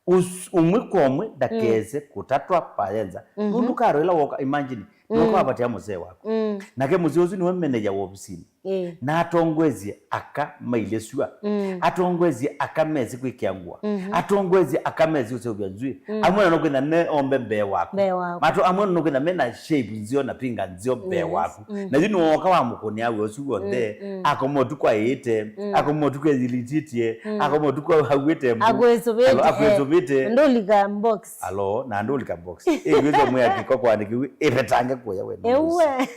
ũs-, ũmwe kwa ũmwe ndakese, mm, kũtatwa payenza. Mhm. Nũndũ Karo ĩla woka, imagine, mm, nũka wapatia mũsee waku. Mm. Nake mũsee ũsu nĩwe manager wa ovisinĩ. Ĩĩ. Na atongoesye aka mailye sua. Mm. Atongoesye aka mesĩ kwĩkĩa ngũa. Mhm. Atongoesye aka mesĩ ũseũvya nzw'ĩ. Mm. Amwe na no kwĩna ne ombe mbee waku. Mbee waku. Mato amwe na no kwĩna mena shape nzeo na pinga nzeo mbee waku. Mm. Na yu nĩwooka wamũkũnĩa wĩa ũsu w'onthe. Mm, mm. Akoma ũtukũ aĩĩte. Mm. Akoma ũtukũ eyilitĩtye. Mm. Akoma ũtukũ auĩte mbu. Akwĩsũvĩte. Alo, akwĩsũvĩte. Ndũlika box. Alo, na ndũlika box. Ĩĩ, wĩthwa mwĩa kĩko kwandĩkĩwe, ĩvetange kũya we. Ewe.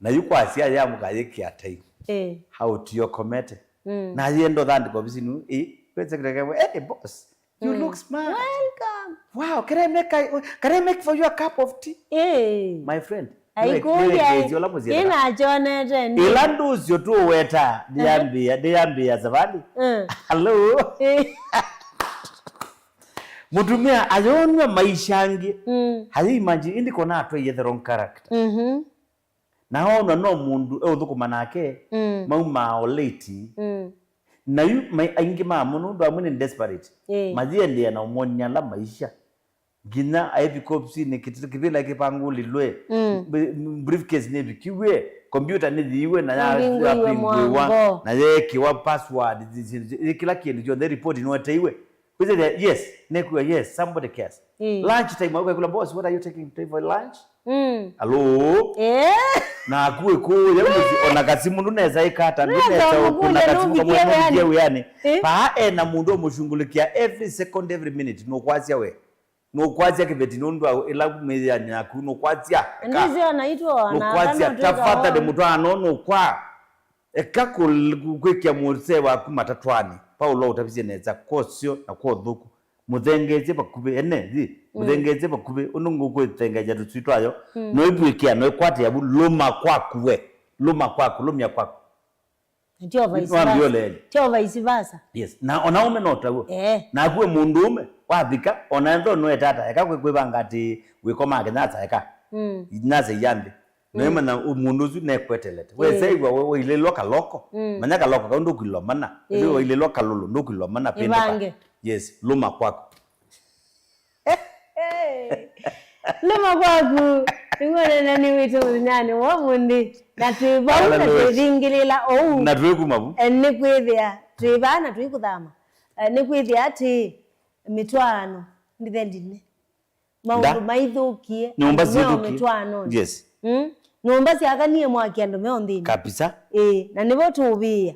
Na yu kwasya yamũka yĩkĩa tai. Eh. Hau tio komete. Mm. Na yenda ũthandĩka ovisinĩ, eh, wĩsakĩte kemwe, "Eh, boss, you look smart. Welcome. Wow, can I make a, can I make for you a cup of tea?" Eh. My friend, aikũlya nĩwekĩĩsye ũla mũsyĩ ĩna achonete nĩ. Ĩla ndũsyo tũweta, ndĩyambĩĩa, ndĩyambĩĩa savali. Mm. Hello. Eh. Mũtumĩa ayonw'a maisha angĩ. Mm. Ayi imagine, indi kona atwaie the wrong character. Mhm. Na onwa no mũndũ eũthũkũma nake, mm, maumaa o late. Mm. Na yu mai-, aingĩ mamo nũndũ amwe nĩ desperate. Ĩĩ. Mathiendeea na ũmony'a ala maisha. Nginya aĩthi kopisinĩ, kĩvĩla kĩpangũlilwe, mm, b-, briefcase nĩvikiw'e, computer nĩyiiwe na ya-, yapingũiwa, na yeekĩwa password, zi-, zi-, zi-, kĩla kĩndũ kyonthe, ripoti nĩweteiwe. Kwĩsĩthya, yes, nĩkwĩwa, yes, somebody cares. Mm. Lunch time, ũkaĩkũlya, "Boss, what are you taking today for lunch?" Mm. Hello? Eh? Naku ĩkũũya mũsyĩ, ona kasimũ ndũnesa ĩkata, ndũnesa ũkũna kasimũ kamwe mũvikie wĩanĩ. Eh? Paa ena mũndũ ũmũshungũlĩkĩa every second, every minute, nũkwasya we. Nũkwasya kĩveti nũndũ wa ĩla mwĩanĩ yaku, nũkwasya. Eka. Ndĩsĩ ona itũ ona nũkwasya, kana twĩka tafadhali wona. Mũtwaano nũkwa. Eka kũ-, kũ-, kwĩkĩa mũsee waku matatwanĩ. Paulo ũtavisye nesa, kwosyo na kwa ũthũku. Mũthengeesye vakuvĩ, ene, thi, mm, mũthengeesye vakuvĩ, ũndũ ngũkwĩthengeesya tũswĩ twayo. Mm. Noĩvw'ĩkĩa, noĩkwatĩa vu, lũma kwaku we. Lũma kwaku, lũmya kwaku. Tio vice versa. Nĩwambia ũleli. Tio vice versa. Yes. Na ona ũme no taw'o. Eh. Naku we mũndũũme, wavika, ona ethĩwa nũetata, eka kwĩ-, kwĩvanga atĩ wĩkomaa kĩnyasa eka. Mm. Nyasa iyambĩ. Mm. Noĩmanya ũ-, mũndũ ũsu nekwetelete. Eh. Weseiwa we-, wailĩlwa kaloko. Mm. Manya kaloko kau ndũkwĩlwa mana. Eh. Ethĩwa wailĩlwa kalũlũ, ndũkwĩlwa mana. Pĩndũka. Ĩvange. Yes, lũma kwaku. Lũma kwaku, nĩguo ũneenani witũ mũthenyanĩ wa ũmũnthĩ. Na twĩ vau na twĩthingĩlĩla ũu. Na twĩkuma vu. Eh, nĩkwĩthĩa twĩ vaa na tũikũthama. Eh, nĩkwĩthĩa atĩ mĩtwaano ndĩtheline. Maũndũ maithũkie. Nyũmba syĩthũkie. Mĩtwaanonĩ. Yes. Mm? Nyũmba syakanie mwaki andũ me o nthĩnĩ. Kabisa. Ĩĩ, na nĩvo tũũvĩĩa.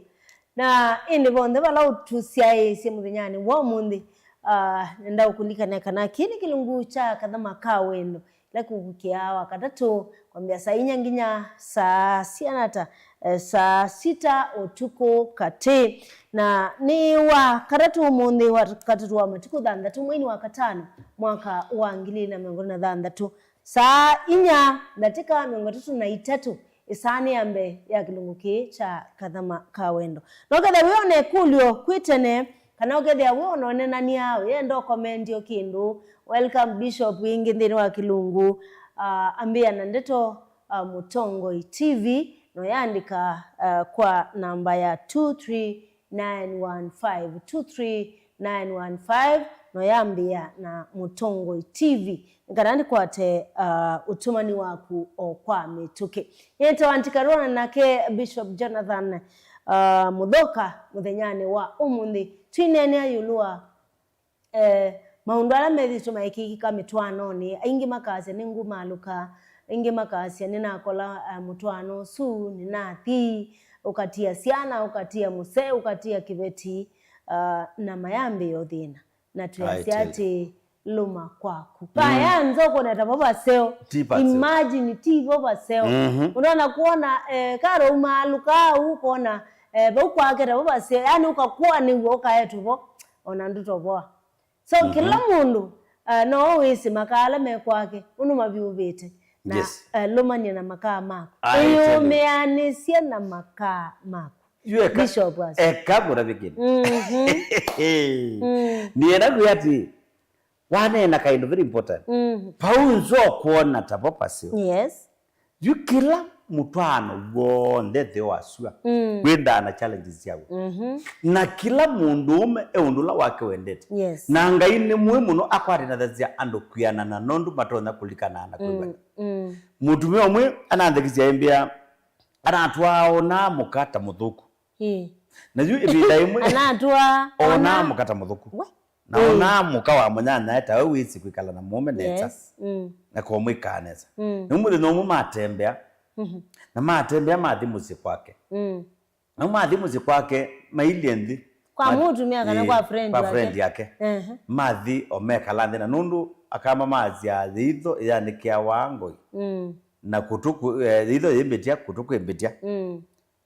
Na ĩndĩ vonthe vala ũtũsyaĩĩsye mũthenyanĩ wa ũmũnthĩ, ah, nenda ũkũlikana kana kĩĩ nĩ kĩlungu kya Kathama ka Wendo, ĩla kĩũkũkĩaa Wakatatũ kwambĩa saa inya nginya saa siana ta, eh, saa sita ũtukũ katĩ. Na nĩ Wakatatũ ũmũnthĩ, Wakatatũ wa matukũ thanthatũ, mweinĩ wa katano, mwaka wa ngili na mĩongo ĩlĩ na thanthatũ. Saa inya ndatĩka mĩongo ĩtatũ na itatũ ĩsaanĩ ya mbee ya kĩlungu kĩĩ kya Kathama ka Wendo. Na ũkethĩa wĩ o na ĩkũlyo kwĩ tene, kana ũkethĩa wĩ o na ũnenania, ũyenda ũkomendi o kĩndũ, welcome Bishop ĩngĩ nthĩnĩ wa kĩlungu. Ah, ambĩa na ndeto, ah, Mũtongoi T V, na ũyandĩka, ah, kwa namba ya two three nine one five, two three nine one five, na ũyambĩa na Mũtongoi T V, nĩ kana nĩkwate, ah, ũtũmani waku o kwa mĩtũkĩ. Nĩtawa Ntikarona nake Bishop Jonathan, ah, Mũthoka mũthenyanĩ wa ũmũnthĩ. Twineenea ĩũlũ wa eh, maũndũ ala methĩĩtwe maĩkĩĩka mĩtwaanonĩ, aingĩ makasya, "Nĩngũmalũka," aingĩ makasya, "Nĩnakola, eh, mũtwaano ũsu, nĩnathi," ũkatia syana, ũkatia mũsee, ũkatia kĩveti, ah, na mayambĩĩa ũthĩna. Na twĩasya atĩ, "Lũma kwaku." Mm. Kaya nza ũkona ta vo vaseo. Ti vaseo. Imagine, ti vo vaseo. Mhm. Ũnaona kuona, eh, karo umalũka au ũkona, eh, vau kwake ta vo vaseo. Yaani ũkakũanĩw'a ũkaetwe vo. Ona ndũtovoa. So, mhm, kĩla mũndũ, uh, no wĩsĩ makaa ala me kwake, ũndũ mavyũvĩte, na, yes, uh, lũmany'a na makaa maku. I tell you. Ĩyũmĩanĩsye na makaa maku. Yu eka, Bishop was, eka mũtavĩkĩle. Mhm. Mm. Nĩenda kwĩa atĩ, waneena kaĩndũ very important. Mhm. Vau nzokwona ta vo paseo. Yes. Yu kĩla mũtwaano w'onthe nthĩ wa sua, mm, wĩndaa na challenges syaw'o. Mhm. Na kĩla mũndũũme e ũndũ ũla wake wendete. Yes. Na Ngai nĩ mũĩ mũno akwatanĩthasya andũ kwĩanana nũndũ matonya kũlikanaa na kwĩw'ana. Mm, mm. Mũtumĩa ũmwe ananthekisye aimbĩa, Anatwaa onaa mũka ta mũthũku. Ĩĩ. Na yu ĩvinda ĩmwe anatwaa onaa mũka ta mũthũku. We. Na onaa mũka wa mũnyanyae tawe wĩsĩ kwĩkala na mũũme nesa. Yes. Mm. Na kũmwĩkaa nesa. Mm. Na mũthenya ũmwe matembea. Mhm. Na matembea mathi mũsyĩ kwake. Mm. Na mathi mũsyĩ kwake, mailyĩ nthĩ. Kwa mũtumĩa kana kwa friend wake. Kwa friend yake. Ehe. Mathi o mekala nthĩ, na nũndũ akamba maasya, yĩitho ĩyanĩkĩawa ngoi. Mm. Na kũtũ kwĩ, eh, yĩitho yĩ mbĩtya, kũtũ kwĩ mbĩtya. Mm.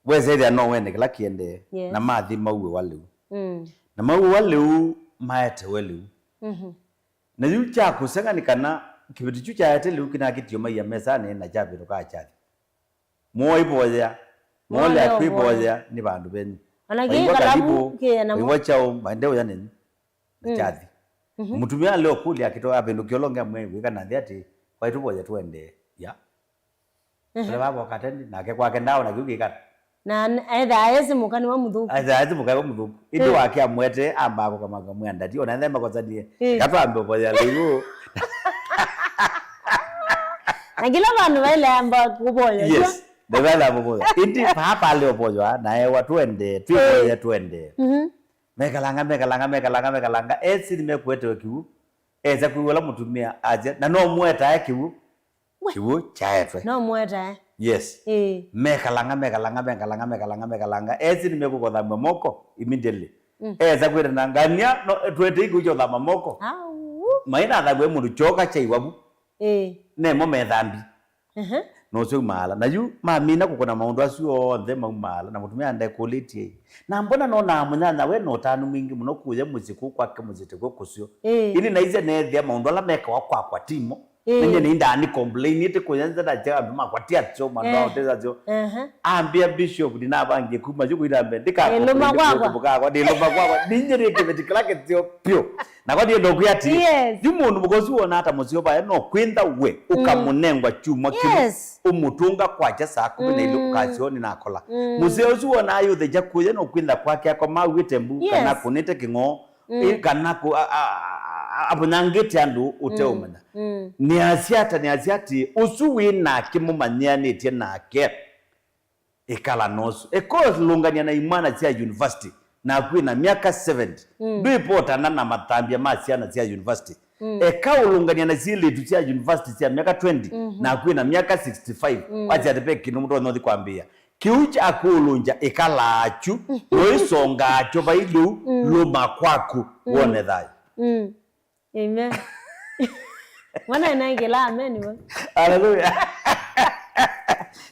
Wesethĩa no wene kĩla kĩendee, yes, na mathi mauĩwa lĩu. Mm. Na mauĩwa lĩu, maetewe lĩu. Mhm. Na yu kya kũseng'a nĩ kana kĩveti kyu kyaete lĩu kĩnakĩtio maia mesanĩ na kyavĩtũkaa kyathi. Mwoivoyea, mwoolea kwĩvoyea nĩ vandũ venyu. Ona kĩĩ kalavu kĩena mo. Waigua kyaũ, maendeea ũya nenyu. Na kyathi. Mhm. Mũtumĩa alĩ o kũlya akĩto avĩndũkĩa ũla ũngĩ amwĩa, wĩka na nthĩ atĩ, kwaĩ tũvoye tũendee. Ya. Ehe. Ũla vavoka tene, nake kwake ndawa na kĩu kĩkata. Na n-, ethaa esi mũka nĩwe mũthũku. Ethaa esi mũka nĩwe mũthũku. Ĩndĩ wake amwete, ambaa kũkamaka mwĩa ndati, ona etha makosanie. Ĩĩ. Katwambe ũvoya lĩu. Na kĩla vandũ vaĩle amba kũvoya. Yes. Nĩvaĩle amba kũvoya. Ĩndĩ papa alĩ ũvoya, na ewa twende, twĩvoye twende. Mhm. Mekalanga, mekalanga, mekalanga, mekalanga. Esi nĩmekũetewe kĩw'ũ. Esa kwĩw'a ũla mũtumĩa asya, na no mũetae kĩw'ũ. We. Kĩw'ũ kyaetwe. No mũetae. Yes. Ĩĩ. Mekalanga, mekalanga, mekalanga, mekalanga, mekalanga. Esi nĩmekũkothamw'a moko immediately. Mm. Esa kwĩta na ngania, no, twete ikuũ kyothama moko. Au. Mainathaw'e mũndũ kyoka kyaiwa vu. Ĩĩ. Nemo methambi. Ehe. Na ũsu aumaala. Na yu mamina kũkũna maũndũ asu onthe maumaala, na mũtumĩa ndekũlĩtye. Na mbona nonaa mũnyanya we na ũtanu mwingĩ mũno kũya mũsyĩ kũu kwake mũsyĩ tĩkw'o kũseo. Ĩĩ. Ĩndĩ naisye neethĩa maũndũ ala mekawa kwakwa timo. Ĩĩ. Nĩnyie nĩindaa nĩ complainĩte kũya nza na kya andũ makwa ti asyo, mandũ ao ti asyo. Ehe. Ambĩa bishop ndinavangie kuma yu kũita mbee. Ndĩka complain kwakwa. Ndĩlũma kwakwa. Ninyie nĩ kĩveti kĩla kĩseo pyũ. Nakwa ndienda ũkwĩa atĩ, yes, yu mũndũ mũka ũsu wonaa ta mũseo vae no kwĩntha we, mm, ũkamũnengwa kyumwa kĩmwe, yes, ũmũtũnga kwakya saa kũmi na ilĩ, mm, ũkasya, "Nĩnakola." Mm. Mũseo ũsu wonaa yũthekya kũya no kwĩntha kwake akoma auĩte mbu, yes, kana akũnĩte kĩng'oo, mm, ĩ, kana kũ-, a-, a-, a-, avũnyangĩte andũ ũteũmanya. Mm. Mm. Nĩasya ata, nĩasya atĩ, ũsu wĩ nake mũmanyĩanĩtye nake. Ĩkala nosu. Eka ũlũngany'a na imwana sya university, naku wĩ na myaka seventy. Mm. Ndwĩvotana na matambya ma syana sya university. Mm. Eka ũlũngany'a na syĩlĩtu sya university sya myaka twenty, mhm, naku wĩ na myaka sixty-five. Mm. Wasya atĩ ve kĩndũ mũtonya ũthi kwambĩĩa. Kĩu kya kũũlũngya ĩkalaa kyu, noĩsongaa kyo vai lĩu, mm, lũma kwaku, mm, wone thayũ. Mm. Amen. Mwana ena ngela amen we. Hallelujah.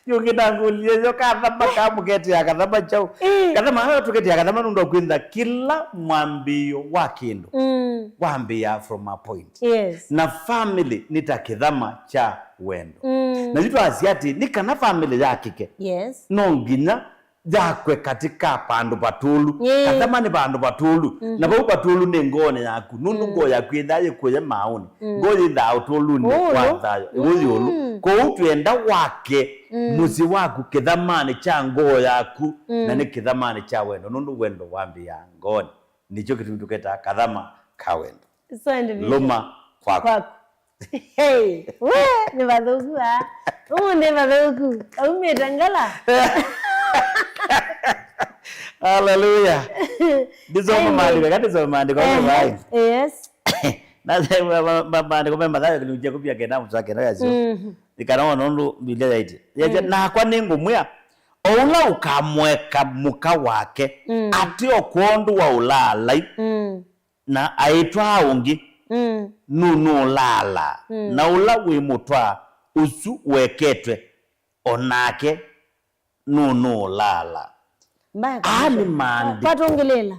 Yu ngĩnangũlye yo kathama ka mũketea kathama chau. Eh. Kathama hayo tuketea kathama nũndũ kwĩntha kĩla mwambĩĩo wa kĩndũ. Mm. Wambĩĩa from a point. Yes. Na family nĩ ta kĩthama kya wendo. Mm. Na yu twasya atĩ nĩ kana family yakĩke. Yes. No nginya yakwe katika vandũ vatũlu. Ĩĩ. Kathama nĩ vandũ vatũlu. Mhm. Na vau vatũlu nĩ ngoonĩ yaku. Nũndũ, mm, ngoo yaku yĩthaa yĩkũya maaũnĩ. Mm. Ngoo yĩthaa ũtũlunĩ wa thayũ. Ũũ ĩũlũ. Mm. Kwoou twĩenda wake, mm, mũsyĩ waku kĩthamanĩ kya ngoo yaku, mm, na nĩ kĩthamanĩ kya wendo. Nũndũ wendo wambĩĩaa ngoonĩ. Nĩkyo kĩtumi tũketaa kathama ka wendo. So, and vision. Lũma kwaku. Kwaku. Hey, we, nĩ vathũku aa. Ũmũnthĩ vathũku. Aumĩte ngala. Hallelujah. Ndisoma maandiko, eka ndisoma maandiko, amen. Yes. Na ma-, ma-, ma-, maandiko me Mathayo kĩlungu kya kũvia kenda mũsoa kenda yasyo. Mhm. Ikana ona ũndũ Biblia yaĩtye. Yasya, mm, nakwa nĩngũmwĩa, o ũla ũkamũeka mũka wake, mm, ate o kwondũ wa ũlaalai. Mm. Na aitwaa ũngĩ, mm, nũnũũlaala, mm, na ũla wĩmũtwaa ũsu ũeketwe, o nake nũnũũlaala. Mbaya kabisa. Aa nĩ maandĩko. Kwatũngĩlĩĩla.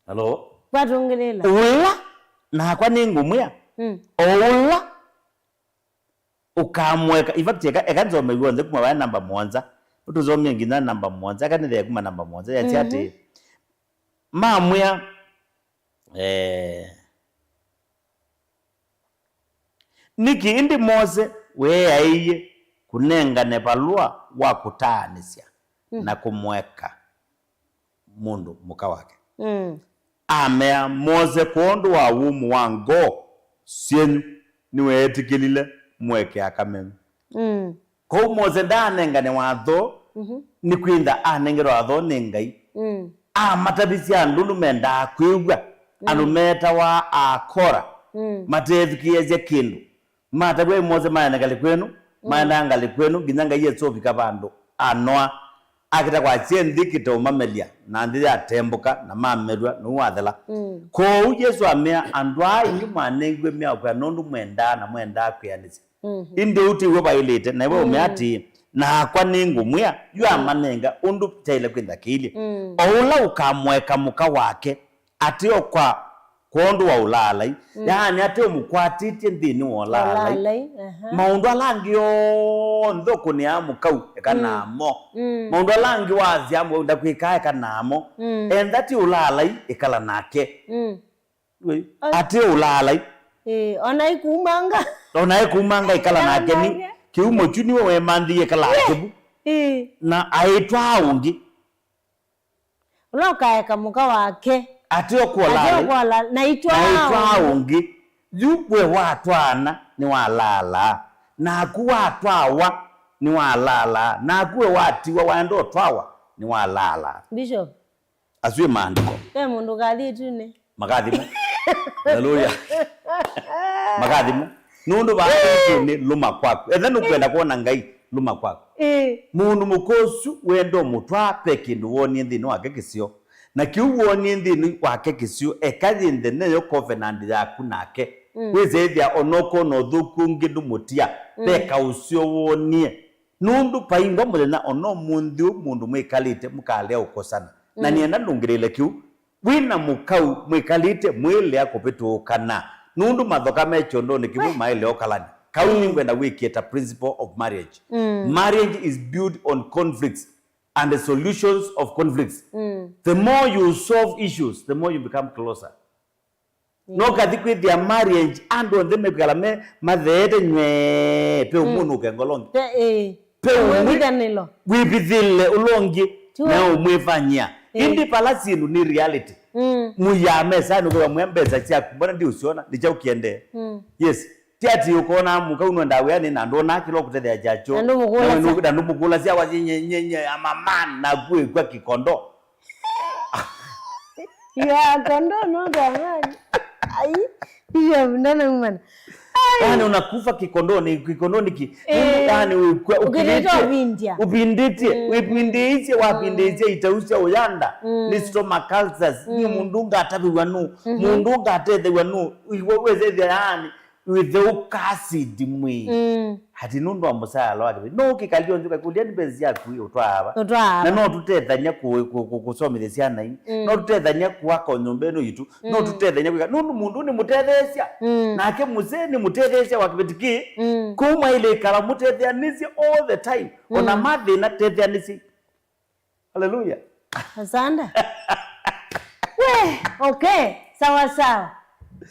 Halo? Kwatũngĩlĩĩla. Ũla, nakwa nĩngũmwĩa, mm, o ũla ũkamũeka. In fact, eka, eka nzome w'onthe kuma vaya namba mũonza. Ũtũsomie nginya namba mũonza. Eka nĩthee kuma namba mũonza. Yasya atĩĩ, mhm, mamwĩa, eh, nĩkĩ ĩndĩ Mose weeaĩie kũnengane valũa wa kũtaanĩsya, mm, na kũmũeka mũndũ mũka wake. Mm. Amea, Mose, kwondũ wa wũmũ wa ngoo syenyu, nĩweetĩkĩlile mũeke aka menyu. Mm. Kwoou Mose ndaanengane watho, mhm, nĩ kwĩntha anengerwe watho nĩ Ngai. Mm. Amatavisye andũ nũmendaa kwĩw'a, mm, andũ meetawa Akora, mm, mateethukĩĩasya kĩndũ. Matavw'a nĩ Mose maende ngalĩko ĩno, mm, maendaa ngalĩko ĩno, nginya Ngai esa ũvika vandũ anoa. Akĩta kwasya nthĩ kĩte ũmamelya, na nthĩ yatembũka, na mamelw'a, nũu wathela. Mm. Kwoou Yesũ amea, andũ aa inyw'ĩ mwanengiwe myaũ kwĩa nũndũ mwendaa na mwendaa kwĩanĩsya. Mhm. Ĩndĩ ũu tiw'o vaĩlĩte, na ĩwe ũmea, mm, atĩĩ, nakwa nĩngũmwĩa, yu, mm, amanenga ũndũ kyaĩle kwĩthĩwa kĩilye. Mm. O ũla ũkamũeka mũka wake, ateo kwa kwondũ wa ũlaalai, mm, yaani ateo mũkwatĩtye nthĩnĩ wa ũlaalai. Ũlaalai, aha. Maũndũ ala angĩ onthe ũkũnĩaa mũkau, eka, mm, namo. Mm. Maũndũ ala angĩ wasyaa mũkau ndakwĩkaa, eka namo. Mm. Entha ti ũlaalai, ĩkala nake. Mm. Wĩ, ai, atĩ ũlaalai. Ĩĩ, ona ikumanga. Ona ikumanga, ĩkala nake. Nĩ nake kĩumo kyu nĩwe wemanthie ĩkala, ĩĩ, kĩvu. Ĩĩ. Na aĩtwaa ũngĩ. Ũla ũkaeka mũka wake. Atĩ ũkwolaalai. Atĩ ũkwolaalai. Na aĩtwaa, na aĩtwaa ũngĩ. Ũngĩ. Yu we watwaana nĩwalaalaa. Naku watwawa nĩwalaalaa. Naku we watiwa waenda ũtwawa nĩwalaalaa. Bishop. Asu nĩ maandĩko. Ve mũndũ ũkathi ĩtunĩ. Makathimo. Haleluya. Makathimo. Nũndũ vaa ĩtunĩ, lũma kwaku. Etha nũkwenda kwona Ngai, lũma kwaku. Ĩĩ. Mũndũ mũka ũsu wenda ũmũtwaa, ve kĩndũ wonie nthĩnĩ wake kĩseo. Na kĩu wonie nthĩnĩ wake kĩseo, eka yĩnthe nĩyo covenant yaku nake. Mm. Wĩsethĩa onokwona ũthũku ũngĩ ndũmũtia, mm, ve kaũseo wonie. Nũndũ vaingwa mũthenya o na ũmũnthĩ ũũ mũndũ mwĩkalĩte mũkalea ũkosana. Na, mm, nĩenda ndũngĩlĩĩle kĩu. Wĩ na mũkau mwĩkalĩte mwĩlea kũvĩtũũkana. Nũndũ mathoka me kyondonĩ kĩmwe maĩle ũkalani. Kau, mm, nĩngwenda wĩkie ta principle of marriage. Mm. Marriage is built on conflicts and the solutions of conflicts. Mm. The more you solve issues, the more you become closer. No kathi kwĩthĩa marriage, andũ onthe mekwĩkala me matheete nywee, pe ũmwe, mm, ũnũke ngolo ngi. Pe, ĩĩ. Pe ũmwe wĩvithanĩlo, wĩvithĩle ũla ũngĩ, tiwa, na ũmwĩvany'a. Ĩĩ. Ĩndĩ vala syĩndũ nĩ reality. Mm. Mũyaa mesanĩ ũkĩwa mwĩa mbesa syaku, mbona ndiũsyona, nĩ kyaũ kĩendee? Mm. Yes. Ti ati ũkona mũka ũnwendaa wĩanĩ na ndwonaa kĩla ũkũtethea kyacho. Na ndũmũkũlasya. Na ndũmũkũlasya wasye nye, nye, nye, I'm a man, naku ĩkw'a kĩkondo. You are a condom, not a man. Ai, hiyo ndanaumana. Ai. Yaani unakufa kikondoni, kikondoni ki. Eh. Yaani wĩkw'a ũkĩlĩtwe ũvindya. Ũvindĩtye, mm, wĩvindĩĩsye, mm, wavindĩĩsya itau sya ũyanda, mm, nĩ stomach ulcers, mm, nĩ mũndũ ngatavĩw'a nũ, mhm, mũndũ ngatethew'a nũ, iwe wĩsethĩa yaani, wĩthe ũkasindi mwĩĩ. Mm. Ati nũndũ wa mũsaala wake. No ũkĩkalya nthĩ ũkakũlya nĩ mbesa syaku ũtwaa va? Ũtwaa va? Na no tũtethany'a kũ-, kũ-, kũ-, kũsomethya syana ii. Mm. No tũtethany'a kũaka nyũmba ĩno yitũ. No, mm, tũtethany'a kwĩka. Nũndũ mũndũ nĩ mũtetheesya. Mm. Nake mũsee nĩ mũtetheesya wa kĩveti kĩĩ. Mm. Kũu mwaĩle ĩkala mũtetheanĩsye all the time. Ona, mm, mathĩna tetheanĩsyai. Haleluya. Asante. We, okay. Sawa sawa.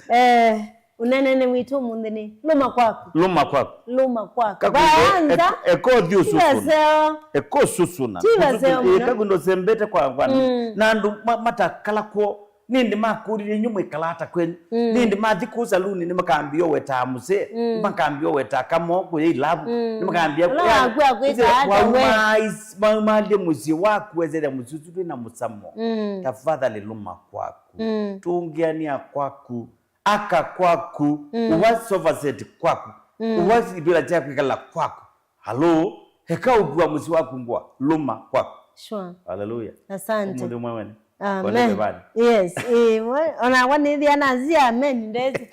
Eh, ũneenanĩ witũ ũmũnthĩ nĩ lũma kwaku. Lũma kwaku. Lũma kwaku. Kakundo, vaanza, eko, eko thiũ susuna. Tivaseo. Eko susuna. Tivaseo mũno. Kakundo sembete kwa, kwa, mm, na andũ ma-, matakala kwoo. Nĩndĩ makũlilye, "Inyw'ĩ mwĩkalaa ata kwenyu?" Mm. Nĩndĩ mathi kũu saluni, nĩmakambia ũwetaa mũsee, mm, nĩmakambia ũwetaa kamoo kũya ilavu, mm, nĩmakambia ũla waku akwĩka ata we? Waumaa is-, waumalye mũsyĩ waku, wesethĩa mũsyĩ ũsu ndwĩ na mũsamo. Mm. Tafadhali lũma kwaku. Mm. Tũngĩanĩa kwaku. Aka kwaku. Mm. Ũwa sofa set kwaku. Mm. Ũwa ivĩla sya kwĩkala kwaku. Halo, eka ũkua mũsyĩ waku ngũa, lũma kwaku. Sure. Haleluya. Asante. Ũmũnthĩ mwewene. Amen. Yes, ĩĩ, mwe-, onakwa nĩthĩa nazi amen, ndesi.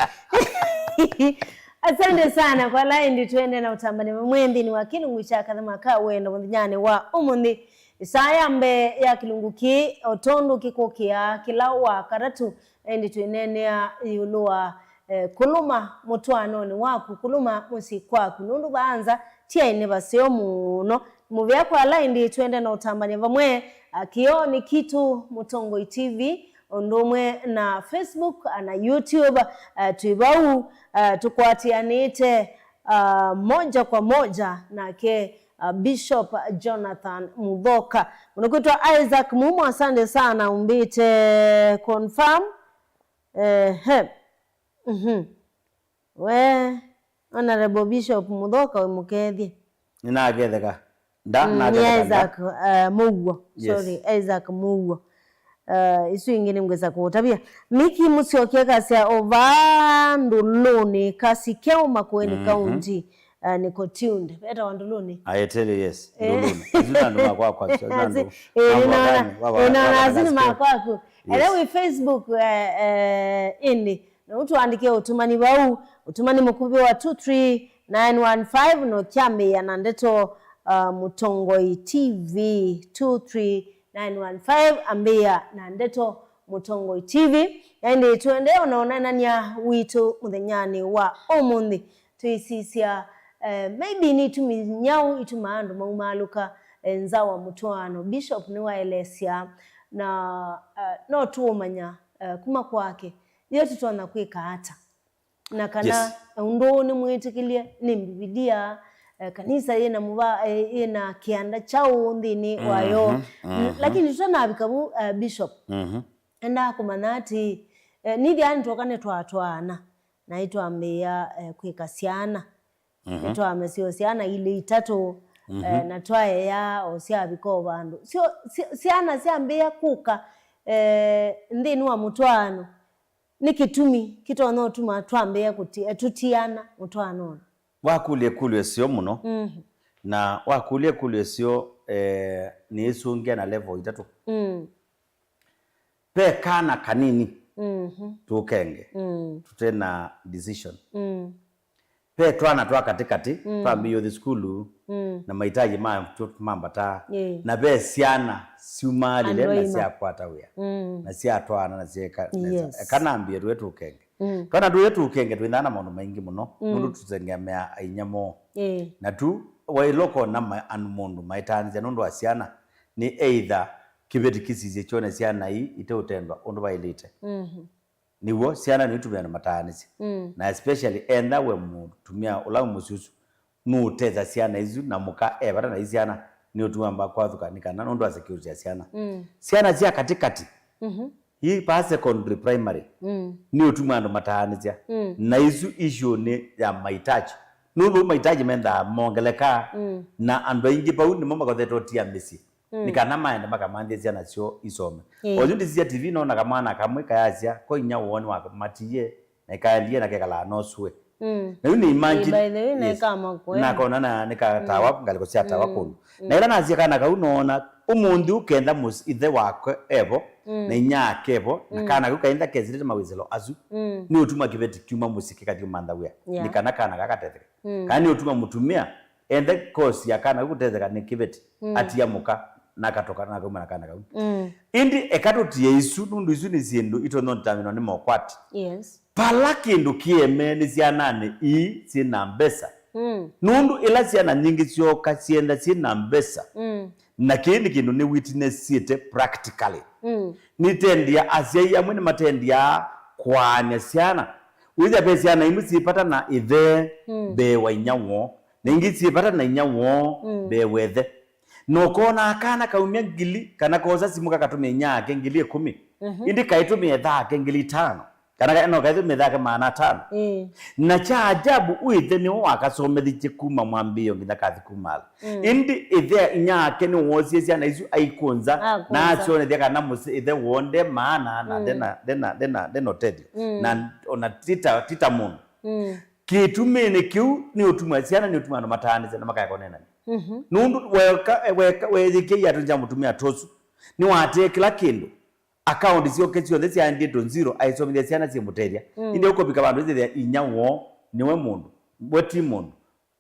Asante sana kwa laindi twende na ũtambania vamwe nthĩnĩ wa kĩlungu kya kathema ka wendo mũthenyanĩ wa ũmũnthĩ. Ĩsaa ya mbee ya kĩlungu kĩĩ, o tondũ kĩkũkĩaa kĩla wa katatũ, ĩndĩ twĩneenea ĩũlũ wa, eh, kũlũma mũtwaanonĩ waku, kũlũma mũsyĩ kwaku, nũndũ vaa nza ti aĩ nĩ vaseo mũno. Mũvea kwa ala ĩndĩ twende na ũtambania vamwe, ah, Kĩoonĩ Kitũ, Mũtongoi T V, ũndũ ũmwe na Facebook, ah, na YouTube, ah, twĩ vau, ah, tũkwatĩanĩte, ah, moja kwa moja nake, ah, Bishop Jonathan Muthoka. Mũndũ kwĩtwa Isaac Mumo, asante sana, umbĩte confirm. Ehe. Mhm. We, Honorable Bishop Muthoka, wĩ mũkethye. Nĩnaketheka. Nda, mm, naketheka nda. Isaac, uh, Mũuo. Yes. Sorry, Isaac Mũuo. Uh, isu ingĩ nĩngwĩsa kũũtavya. Miki Mũsyoki akasya o vaa Ndũlũnĩ, Kasi Keo, Makueni, mhm, County. Uh, nĩko tuned. Vetawa Ndũlũnĩ? I tell you, yes. Eh. Ndũlũnĩ. Asu nĩ andũ makwa kwa, asu nĩ andũ. Eh, nĩnaona, nĩnaona asu nĩ makwaku. Yes. Ethĩwa wĩ Facebook, eh, eh, ĩndĩ, no ũtũandĩke ũtũmani vau, ũtũmani mũkuvĩ wa two three nine one five, no kyambĩĩa na ndeto, uh, Mũtongoi T V, two three nine one five, ambĩĩa na ndeto Mũtongoi T V. Na ĩndĩ tũendee ona ũneenany'a witũ mũthenyanĩ wa ũmũnthĩ. Twĩsisya, eh, maybe nĩ itumi nyaũ itumaa andũ maumaalũka, eh, nza wa mũtwaano. Bishop nĩwaelesya, na, eh, no tũũmanya, eh, kuma kwake, yo tũtonya kwĩka ata? Na kana, yes, ũndũ ũũ nĩ mwĩtĩkĩlye nĩ Mbivilia, eh, kanisa yĩna mũva-, eh, yĩna kĩanda kyaũ nthĩnĩ wayo? Mhm, mhm. Lakini tũtanavika vu, eh, Bishop, mhm, endaa kũmanya atĩ, eh, nĩthĩa nĩtwoka nĩtwatwaana, na nĩtwambĩĩa, eh, kwĩka syana. Mhm. Nĩtwamesya o syana ilĩ itatũ, mhm, eh, na twaea o syavika o vandũ. Syo, sy-, syana syambĩĩa kũka, eh, nthĩnĩ wa mũtwaano, nĩ kĩtumi kĩtonya ũtuma twambĩĩa kũti-, eh, tũtiana mũtwaanonĩ. Wakũlya ĩkũlyo ĩseo mũno, mhm, na wakũlya ĩkũlyo ĩseo, eh, nĩĩsũngĩa na level itatũ. Mm. Ve kana kanini, mhm, tũkenge, mm, tũte na decision. Mm. Ve twana twa katĩkatĩ, mm, twambĩĩe ũthi sukulu, mm, na maitaji ma tũ mambataa. Ĩĩ. Na ve syana syumaalile na andũ aima syakwata wĩa, mm, na syatwaana na syeka nesa. Yes. Eka nambie tũe tũkenge. Mm. Twana tũe tũkenge twĩthaa na maũndũ maingĩ mũno, mm, nũndũ tũtengemeaa ainya moo. Ĩĩ. Na tu waĩlwa kona ma-, andũ mũndũ maĩtaanĩsya nũndũ wa syana, nĩ either kĩveti kĩsisye kyone syana ii iteũtendwa ũndũ vaĩlĩte. Mhm. Nĩw'o, syana nĩitumaa andũ mataanĩsye. Mm. Na especially enda we mũtumĩa ũla wĩ mũsyĩ ũsu, nũũtethya syana isu, na mũka e vata na i syana, nĩũtuma amba kwathũka nĩ kana nũndũ wa security ya syana. Mm. Syana sya katĩkatĩ, mhm, ii pa secondary, primary, mm, nĩũtuma andũ mataanĩsya. Mm. Na isu issue nĩ ya mahitaji. Nũndũ mahitaji mendaa mongelekaa, mm, na andũ aingĩ vau nĩmo makothetwe ũtia mĩsyĩ. Mm. Nĩ kana maende makamanthie syana syoo isome. Ĩĩ. Oyu ndisisya T V noona kamwana kamwe kayasya, ko inya woo nĩwamatiie, na ĩkaendie na kekalaa nosue. Mm. Na yu nĩ imagine, ĩĩ, by the way, na yes, ĩkamakũe. Nakona na nĩkatawa, mm, ngalĩko sya tawa, mm, kũndũ. Mm. Na ĩla nasya kana kau noona, ũmũnthĩ ũkenda mũs-, ithe wake evo, mm, na inya ake evo, na, mm, kana kau kaenda kesĩlĩte mawĩsĩlo asu, mm, nĩũtuma kĩveti kyuma mũsyĩ kĩkathi kũmantha wĩa. Yeah. Nĩ kana kana kakatetheke. Mm. Kana nĩũtuma mũtumĩa ende kosi ya kana kau kũtetheka nĩ kĩveti, mm, atia mũka, na akatoka, na akauma na kana kau. Mm. Ĩndĩ eka tũtie isu, nũndũ isu nĩ syĩndũ itonya ũtaminwa nĩ mokwati. Yes. Vala kĩndũ kĩemee nĩ syananĩ ii syĩ na mbesa. Mm. Nũndũ ĩla syana nyingĩ syooka syenda syĩ na mbesa, mm, na kĩĩ nĩ kĩndũ nĩ witnessĩte practically. Mm. Nĩtendĩa, asyai amwe nĩmatendĩaa kwaany'a syana. Wĩthĩa ve syana imwe syĩ vata na ĩthe, mm, mbee wa inya woo, na ingĩ syĩ vata na inya woo, mm, mbee wa ĩthe. Na ũkoonaa kana kaumya ngili, kana koosa simũ kakatũmĩa inya ake ngili ĩkũmi, mhm, ĩndĩ kaitũmĩa ĩthe ake ngili itano, kana ka-, no, kaitũmĩa ĩthe ake maana atano. Ĩĩ. Na kya ajabu, ũ ĩthe nĩwe wakasomethĩtye kuma mwambĩĩo nginya kathi kumala. Mm. Ĩndĩ ĩthe inya ake nĩwoosie syana isu aikũnza, akũnza, na asyonethya kana mũsyĩ ĩthe woo nde maana, na, mm, ndena, ndena, ndena, ndena ũtethyo. Mm. Na ona tita, tita mũndũ. Mm. Kĩtumi nĩ kĩu, nĩ ũtuma syana, nĩ ũtuma andũ mataanĩsya na makaeka ũneenany'a. Mhm. Nũndũ weka, weka, weyĩkĩa iatũ sya mũtumĩa ta ũsu, nĩwatee kĩla kĩndũ. Akaũndi syoke syonthe syaendie to zero, aisomethya syana syĩmũtethya. Mm. Ĩndĩ ũkũvika vandũ ĩthĩa inya woo nĩwe mũndũ, we ti mũndũ.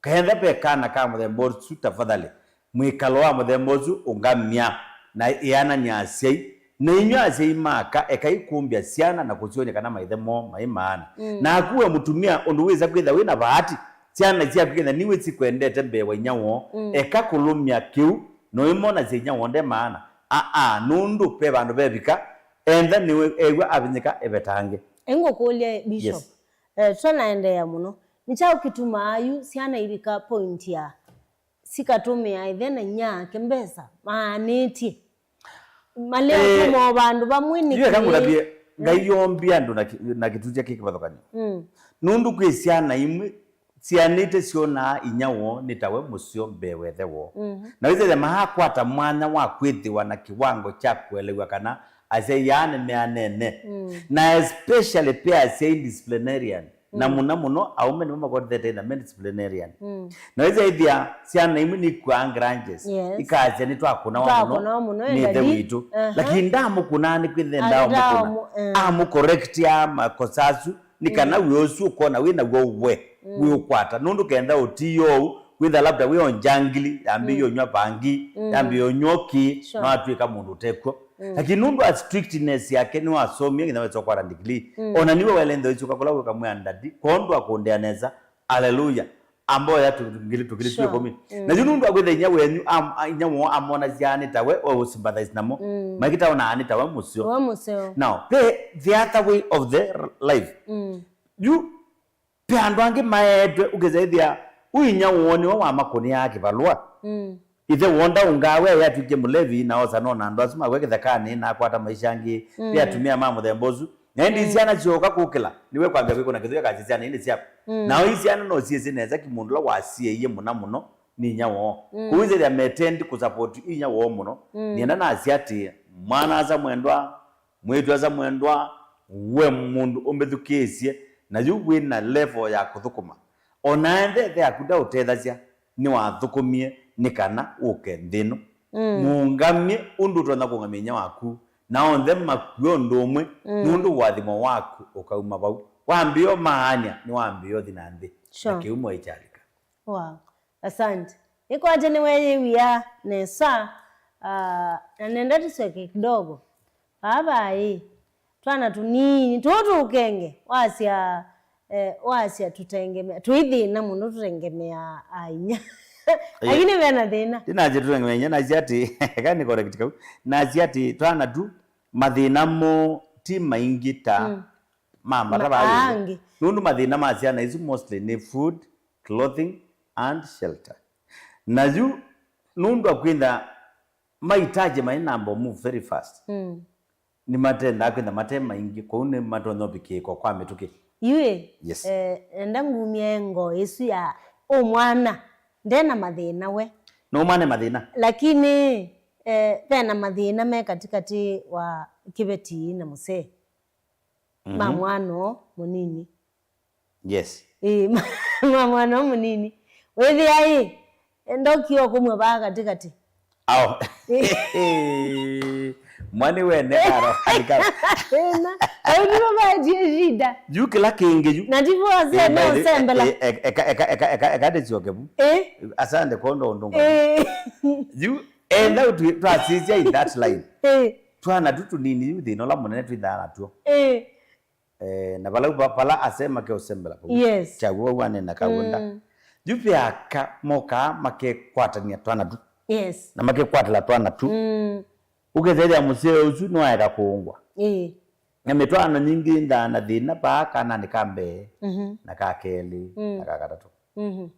Kenda ve kana ka mũthemba ũsu, tafadhali, mwĩkalo wa mũthemba ũsu ũngamya na ĩanany'a asyai. Na inyw'ĩ asyai ma aka, ekai kũmbya syana na kũsyony'a kana maithe moo maĩ maana. Mm. Naku we mũtumĩa, ũndũ wĩsa kwĩtha wĩ na vaati, syana syaku kenda niw'ĩ sikwendete mbee wa inya woo, mm, eka kũlũmya kĩu, na ũimonasya inya woo nde maana. Aa, nũndũ ve vandũ vevika, enda nĩwe ew'a avinyĩka evetange. Ĩngũkũlye, Bishop. Yes. Eh, tũtanaendeea mũno, nĩ kyaũ kĩtumaa yu syana ivika point ya sikatũmĩa ĩthe na inyia ake mbesa maanĩtye? Malea, eh, ũtũma o vandũ vamwe nĩkĩ? Yu eka ngũtavye, Ngai, eh, yoombie andũ na kĩ-, na kĩtutya kĩ kĩvathũkany'o. Mm. Nũndũ kwĩ syana imwe syanĩte syonaa inya woo nĩ tawe mũseo mbee wa ĩthe woo. Mhm. Na wĩsĩthya maakwata mwanya wa kwĩthĩwa na kĩwango kya kũelew'a kana asyai aa nĩmeanene. Mm. Na especially pe asyai disciplinarian. Na, mm, mũno mũno aũme nĩmo makwatĩthete ĩtha me disciplinarian. Mm. Na wĩsĩthya syana imwe nikuaa grudges. Yes. Ikasya nĩtwakũnawa mũno. Twakũnawa mũno, nĩ ĩthe daddy witũ. Aha. Lakini ndamũkũnaa nĩkwĩthĩa ndaamũkũna. Amũ-, eh. Amũcorrectia makosa asu. Nĩ kana, mm, wĩa ũsu ũkona wĩ naw'o we, mm, wĩũkwata. Nũndũ kenda ũtiie ũu, wĩtha labda wĩ o njangili, yambĩĩe, mm, ũnywa vangi, mm, yambĩĩe ũnywa ũkĩ, sure, na watw'ĩka mũndũ ũtekw'o. Mm. Lakini nũndũ wa strictness yake, nĩwasomie nginya wesa ũkwata degree. Mm. Ona niwe waĩle nthĩ ũisyũka kũla wĩkamwĩa ndadi, kwondũ wa kũndea nesa, aleluya, amboya tũ-, tũngili, tũngili, sure, twĩ ĩkũmi. Mm. Na yu nũndũ wa kwĩtha inya wenyu, am-, a-, inya woo amonasya nĩ tawe, we ũsympathize namo. Mm. Makĩtaona nĩ tawe mũseo. We mũseo. Now, the, the other way of the r-, life. Mm. Yu, ve andũ angĩ maetwe, ũkĩsethĩa, ũinya woo nĩwe wamakũnĩaa kĩvalũa. Mm. Ĩthe woo ndaũngaa we, atw'ĩkie mũlevi, na osa nona andũ asu mawe kĩthekanĩ, na akwata maisha angĩ, mm, ve atumĩa ma mũthemba ũsu. Na ĩndĩ, mm, syana syooka kũkĩla, nĩwe kwambĩa kwĩkũna kĩthũya kasi syana inĩ syaku. Mm. Nao i syana no syĩsĩ nesa ki mũndũ ũla wasiĩie mũna mũno nĩ inya woo. Mm. Kũu ĩsethĩa metendi kũsapoti inya woo mũno. Mm. Nĩenda nasya atĩ, mwana-a-asa mwendwa, mwĩĩtu-a-asa mwendwa, we mũndũ ũmbĩthukĩĩsye, na yu wĩ na level ya kũthũkũma. O na ĩthe, ĩthe yaku ndaũtethasya, nĩwathũkũmie nĩ kana ũke nthĩ ĩno. Mm. Mũũngamye ũndũ ũtonya kũũngamya inya waku, na onthe makw'e ũndũ ũmwe, mm, nũndũ ũathimo waku ũkauma vau. Wambĩĩa ũmaany'a, nĩwambĩĩa ũthi na nthĩ. Sure. Na kĩumo ĩkyalika. Wow. Asante. Nĩkwatya nĩweeyĩw'ĩa nesa, ah, na nenda tũsyoke kidogo. Vaa vaĩ twana tũnini tũũ tũkenge, wasya, eh, wasya tũtengemea, twĩ thĩna mũno tũtengemea ainya. Lakini ve na thĩna. Ndinasya tũtengemea inya, nasya atĩ, eka nĩ correct kau. Nasya atĩ twana tu, mathĩna moo ti maingĩ ta, mm, ma, ma, mavata vaa angĩ. Nũndũ mathĩna ma syana isu mostly nĩ food, clothing and shelter. Na yu nũndũ wa kwĩtha mahitaji maĩ namba move very fast. Mm. Nĩmatendaa kwĩtha mate maingĩ, kwoou nĩmatonya ũvikĩĩko kwa mĩtũkĩ. Yu ĩ, yes, eh, enda ngumye ngoo ĩsu ya ũ mwana ndena mathĩna we. No mwana mathĩna. Lakini, eh, vena mathĩna me katikati wa kĩveti na mũsee. Ma, mhm, mwana ũũ mũnini. Yes. Ĩĩ, ma, ma mwana ũũ mũnini. Wĩthĩa ĩ, ndokie ũkũmwe vaa katikati. Ao. Mwani wene karo, alikaro. Ĩna. Au nĩvo vaetie shida. Yu kĩla kĩngĩ yu. Na tivo waseme ũsembela. Eka ndĩsyoke vu. Eh? Asante kondo ũndũ ngwa. Eh. Yu, enda twasisya in that line. Eh. Twana tu tũnini yu thĩna ũla mũnene twĩthaa natw'o. Eh. Eh, na vala, va-, vala ase make ũsembela vau. Yes. Kyaw'o vau anena kaw'o nda. Mm. Yu ve aka mokaa makekwatania twana tu. Yes. Na makekwatĩla twana tu. Mm. Ũkethethya mũsee ũsu nĩwaeka kũũngwa. Ĩĩ. Na mĩtwaano nyingĩ ĩthaa na thĩna vaa kananĩ ka mbee, mhm, na ka kelĩ, mm, na ka katatũ. Mhm.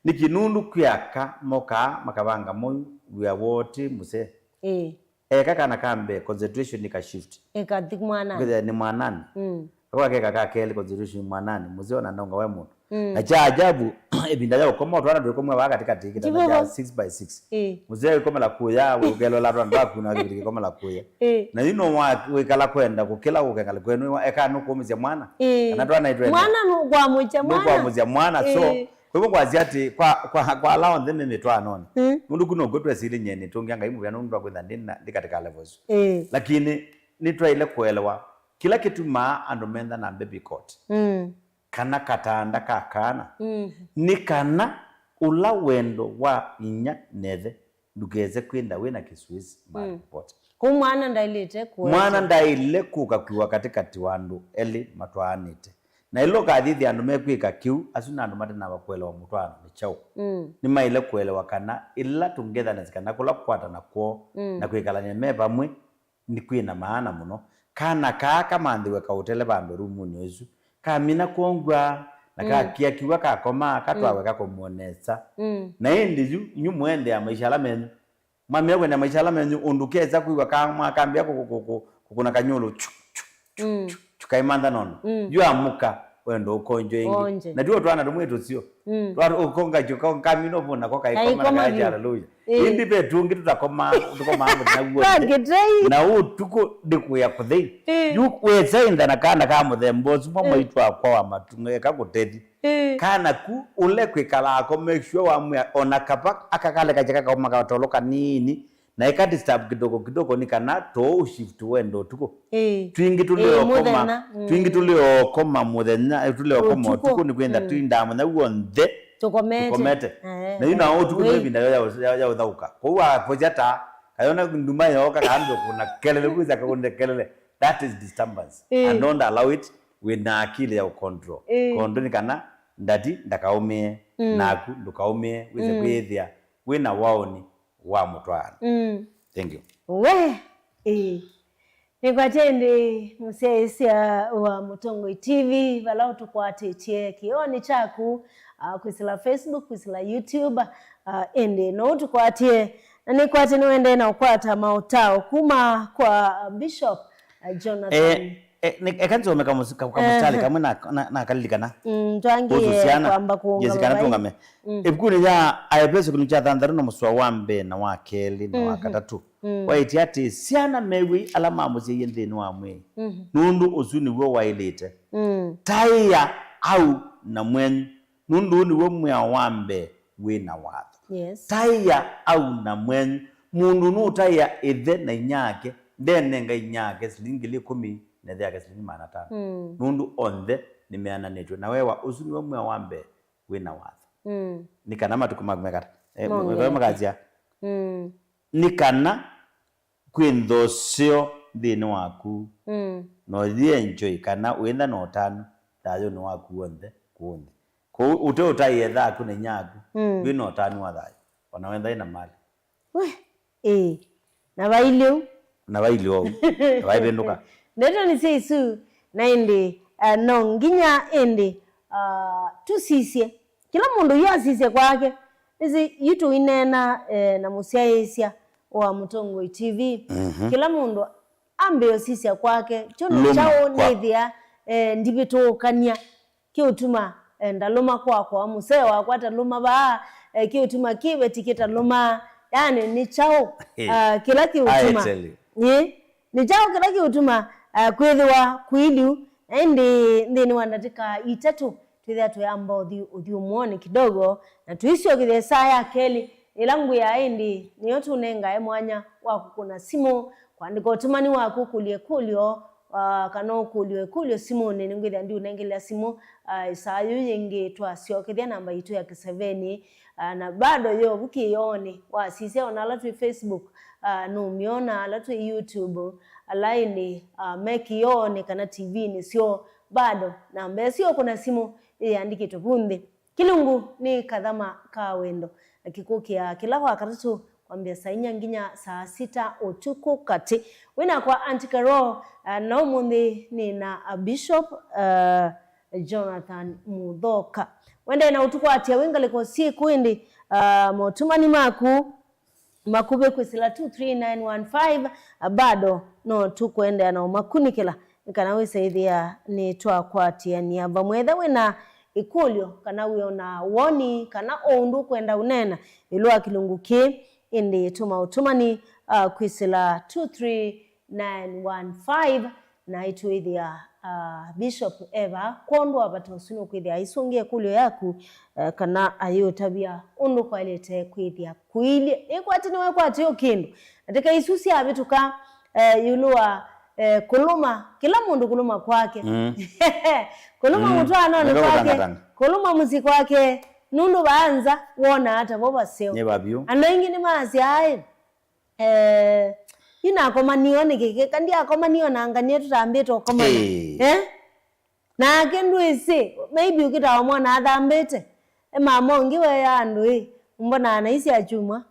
Nĩkĩ? Nũndũ kwĩ aka mokaa makavanga mũu wĩa woo ti mũsee. Ĩĩ. Eka kana ka mbee, concentration ĩka shift. Ĩkathi mwananĩ. Ũkethĩa nĩ mwananĩ. Mm. Ako keka ka kelĩ, concentration mwananĩ. Mũsee ona nonga we mũndũ. Mm. Na kya ajabu, ĩvinda ya ũkoma, twana twĩkomwa vaa katĩkatĩ, kĩtanda kya six by six. Ĩĩ. Mũsee wĩkomela kũya, ũkelola twana twaku na kĩvĩtĩ kĩkomela kũya. Ĩĩ. Na yu no wa-, wĩkala kwenda kũkĩla ũkengala kwenu, eka nũkũũmĩsya mwana. Ĩĩ. Kana twana itwende. Mwana nũkwamũkya mwana. Nũkwamũkya mwana, so, ĩĩ. Kwa hivyo ngwasya atĩ kwa, kwa, kwa ala onthe me mĩtwaanonĩ, mm, nũndũ ku nokw'o twesĩlĩ nyie nĩtũngĩa Ngai mũvea nũndũ wa kwĩtha ndĩ na, ndĩ katika levels. Ĩĩ. Lakini nĩtwaĩle kũelewa kĩla kĩtumaa andũ mentha na baby cot, mm, kana katanda ka kana, mm, nĩ kana ũla wendo wa inya na ĩthe ndũkese kwĩnda wĩ na kĩsuĩsĩ, mm, mahali popote. Kũu mwana ndaĩlĩte kũetwa. Mwana ndaĩle kũka kwĩwa katĩkatĩ wa andũ elĩ matwaanĩte. Na ĩla ũkathĩthya andũ mekwĩka kĩu, asu nĩ andũ mate na kũelewa mũtwaano nĩ kyaũ. Mm. Nĩmaĩle kũelewa kana ĩla tũngethanĩsya kana kũla kũkwatana kwoo, mm, na kwĩkalany'a me vamwe, nĩ kwĩ na maana mũno. Kana kaa kamanthĩwe kaũtele vandũ rumunĩ ĩsu, kamina kwongw'a, na, mm, kakĩa kĩw'a kakoma, katwawe, mm, kakomw'o nesa. Mm. Na ĩndĩ yu, inyu mũendeea maisha ala menyu. Mwamĩa kwenda maisha ala menyu, ũndũ kesa kwĩw'a ka-, mwakambĩa kũ-, kũ-, kũ-, kũ-, kũkũna kanyũlũ, chu, chu, chu, mm, chu, chu, kaimantha nono. Mm. Yu amũka, Wendo ũkonjwe ĩngĩ. Onje. Na tuo twana tũmwe tũsio. Mm. Twa ũkonga kyo kamino vona ko kaikoma na kaikoma kaja vyũ. Haleluya. Eh. Ĩndĩ ve tũngĩ tũtakomaa, tũkomaa mũthenya w'onthe. Twakĩtei. Na ũtukũ ndĩkũya kũthei. Eh. Yu wesa ĩnda na kana ka mũthemba ũsu mwa Eh. mwaitũ wakwa wa matung'e eka kũtethi. Eh. Kana ku ũle kwĩkala ako make sure wamwĩa ona kapa akakaleka chaka kauma katolo kanini. Na ĩka disturb kidogo kidogo nĩ kana tũũ shift wendo ũtukũ. Ĩĩ. Twingĩ tũlĩ Ĩĩ, okoma, mũthenya. Mm. Twingĩ tũlĩ okoma mũthenya, tũlĩ okoma Ũtukũ. Ũtukũ nĩ kwenda Mm. twindaa mũthenya w'onthe Tũkomete. Tũkomete. Eh, Na yu na eh, ũtukũ nĩ wei. Ĩvinda ya, ya, ya ũthaũka. Kwoou wakũsya ta, kayona nduma yoka kaambia kuna kelele, kuza kuna kelele. That is disturbance. Ĩĩ. And don't allow it wĩna akili ya ũcontrol. Ĩĩ. Kondo nĩ kana ndati ndakaũmĩe, Mm. naku ndũkaũmĩe, wĩse Mm. kwĩthĩa wĩna waũni wa mũtwaano. Mm. Thank you. We, ĩĩ. Nĩkwatya ĩndĩ mũsyaĩĩsya wa Mũtongoi T V vala ũtũkwatĩtye kĩonĩ kyaku, ah, kwĩsĩla Facebook, kwĩsĩla YouTube, ah, ĩndĩ no ũtũkwatye. Na nĩkwatya nĩwendee na ũkwata maũtao kuma kwa Bishop, ah, Jonathan. Eh, Eh, nĩ- eka nzome kamusi- ka- kamũsitalĩ Aha. kamwe na- na- nakalilikana. Mm, twangie Kuhusu syana, kwamba kuunga Jessica, mavai. Natũngame. Mm. Ĩvukunĩ ya Aeveso kĩlungu kya thanthatũ na mũsoa wa mbee na wa kelĩ na wa Mhm. katatũ, Mm. waĩtye atĩ, syana mew'ei ala mamũsyaie nthĩnĩ wa mwĩĩ, Mhm. nũndũ ũsu nĩw'o waĩlĩte. Mm. Taĩa au na mwenyu, nũndũ ũũ nĩw'o mwĩao wa mbee wĩ na watho. Yes. Taĩa au na mwenyu. Mũndũ nũtaĩa ĩthe na inyia ake, ndenenga inyia ake silingi ngili ĩkũmi na ĩthe yake silingi maana atano. Mm. Nũndũ onthe nĩmeananĩtw'e. Na wewa ũsu nĩwe mwĩao wa mbee wĩ na watho. Mm. Nĩ kana matukũ maku mekata. Eh, Mong'e. Makasya. Mm. Nĩ kana kwĩntha ũseo nthĩnĩ waku, Mm. na ũyĩenjoy kana wĩntha na ũtanu thayũnĩ waku w'onthe kũũ nthĩ. Kũu ũte ũtaĩe thaku na inyia aku, Mm. ndwĩ na ũtanu wa thayũ, o na wentha wĩ na malĩ. We, ĩĩ. Na vailĩ ũu. Na vailĩ ũu. Na vaivĩndũka. Ndeto nĩsyo isu, na ĩndĩ, eh, no nginya ĩndĩ, ah, tũsisye. Kĩla mũndũ yu asisye kwake. Nĩsĩ yu tũineena, eh, na mũsyaĩĩsya wa Mũtongoi T V. Mhm. Kĩla mũndũ ambĩe ũsisya kwake, kyo nĩ Lũma kyaũ kwa- nĩthĩa, eh, ndivĩtũũkany'a kĩũtuma, eh, ndalũma kwakwa, mũsee wakwa atalũma vaa, eh, kĩũtuma kĩveti kĩtalũma, yani nĩ kyaũ, eh, kĩla kĩũtuma. I tell you. Ĩ, nĩ kyaũ kĩla kĩũtuma, eh, kwĩthĩwa kũiliu, na ĩndĩ nthĩnĩ wa ndatĩka itatũ, twĩthĩa tũyamba ũthi ũthyũmũonĩ kidogo, na tũisyokethya ĩsaa ya kelĩ, ĩla ngwĩaa ĩndĩ nĩyo tũnengae mwanya wa kũkũna simũ, kũandĩka ũtũmani waku ũkũlye ĩkũlyo, ah, kana ũkũlyo ĩkũlyo simũnĩ. Nĩngwĩthĩa ndiũnengelea simũ, ah, ĩsaa yĩu yĩngĩ twasyokethya namba yitũ ya kĩseveni, ah, na bado yovu kĩyoonĩ wasisya ona ala twĩ Facebook, ah, nũmyona ala twĩ YouTube, ala ĩndĩ, ah, me kĩyoonĩ kana T V-nĩ syoo, bado namba ĩsu ya ũkũna simũ yĩandĩkĩtwe vu nthĩ. Kĩlungu nĩ Kathama ka Wendo, na kĩkũkĩa kĩla Wakatatũ kwambĩa saa inya nginya saa sita ũtukũ katĩ. Wĩ nakwa Auntie Carol, ah, na ũmũnthĩ nĩ na, ah, Bishop, ah, Jonathan Muthoka. Wendee na ũtũkwatya wĩ ngalĩko syĩkũ ĩndĩ, ah, motũmani maku makuvĩ kwĩsĩla two three nine one five, ah, bado no tũkũendeea na ũmakunĩkĩla nĩ kana wĩse ĩthĩa nĩtwakwatĩanĩa vamwe. Ethĩwa wĩ na ĩkũlyo kana wĩ o na woni kana o ũndũ ũkwenda ũneena ĩũlũ wa kĩlungu kĩĩ, ĩndĩ tũma ũtũmani, ah, kwĩsĩla two three nine one five. Na ĩtwĩthĩa, ah, Bishop e vaa kwondũ wa vata ũsu nũkwĩthĩa aisũngĩa ĩkũlyo yaku, eh, kana ayĩũtavya ũndũ kwaĩlĩte kwĩthĩa kũilyĩ. Nĩkwatĩ nĩwekwatĩ o kĩndũ. Ndatĩka isu syavĩtũka, eh, ĩũlũ wa, eh, kũlũma, kĩla mũndũ kũlũma kwake. Mm. Kũlũma Mm. mũtwaanonĩ Nĩwe kwake, kũtangatanga. Kũlũma mũsyĩ kwake, nũndũ vaa nza wonaa ta vo vaseo. Nĩ vavyu. Andũ aingĩ nĩmasyaa, eh, yu nakomanie nĩkĩ? Ka ndiakomanie na nganie tũtambĩte ũkomana. Ĩĩ. Eh? Nake ndwĩsĩ, maybe ũkĩtaa ũmwona athambĩte. E mama ũngĩ we ya andũ ĩ, ũmbonaa na isya chuma.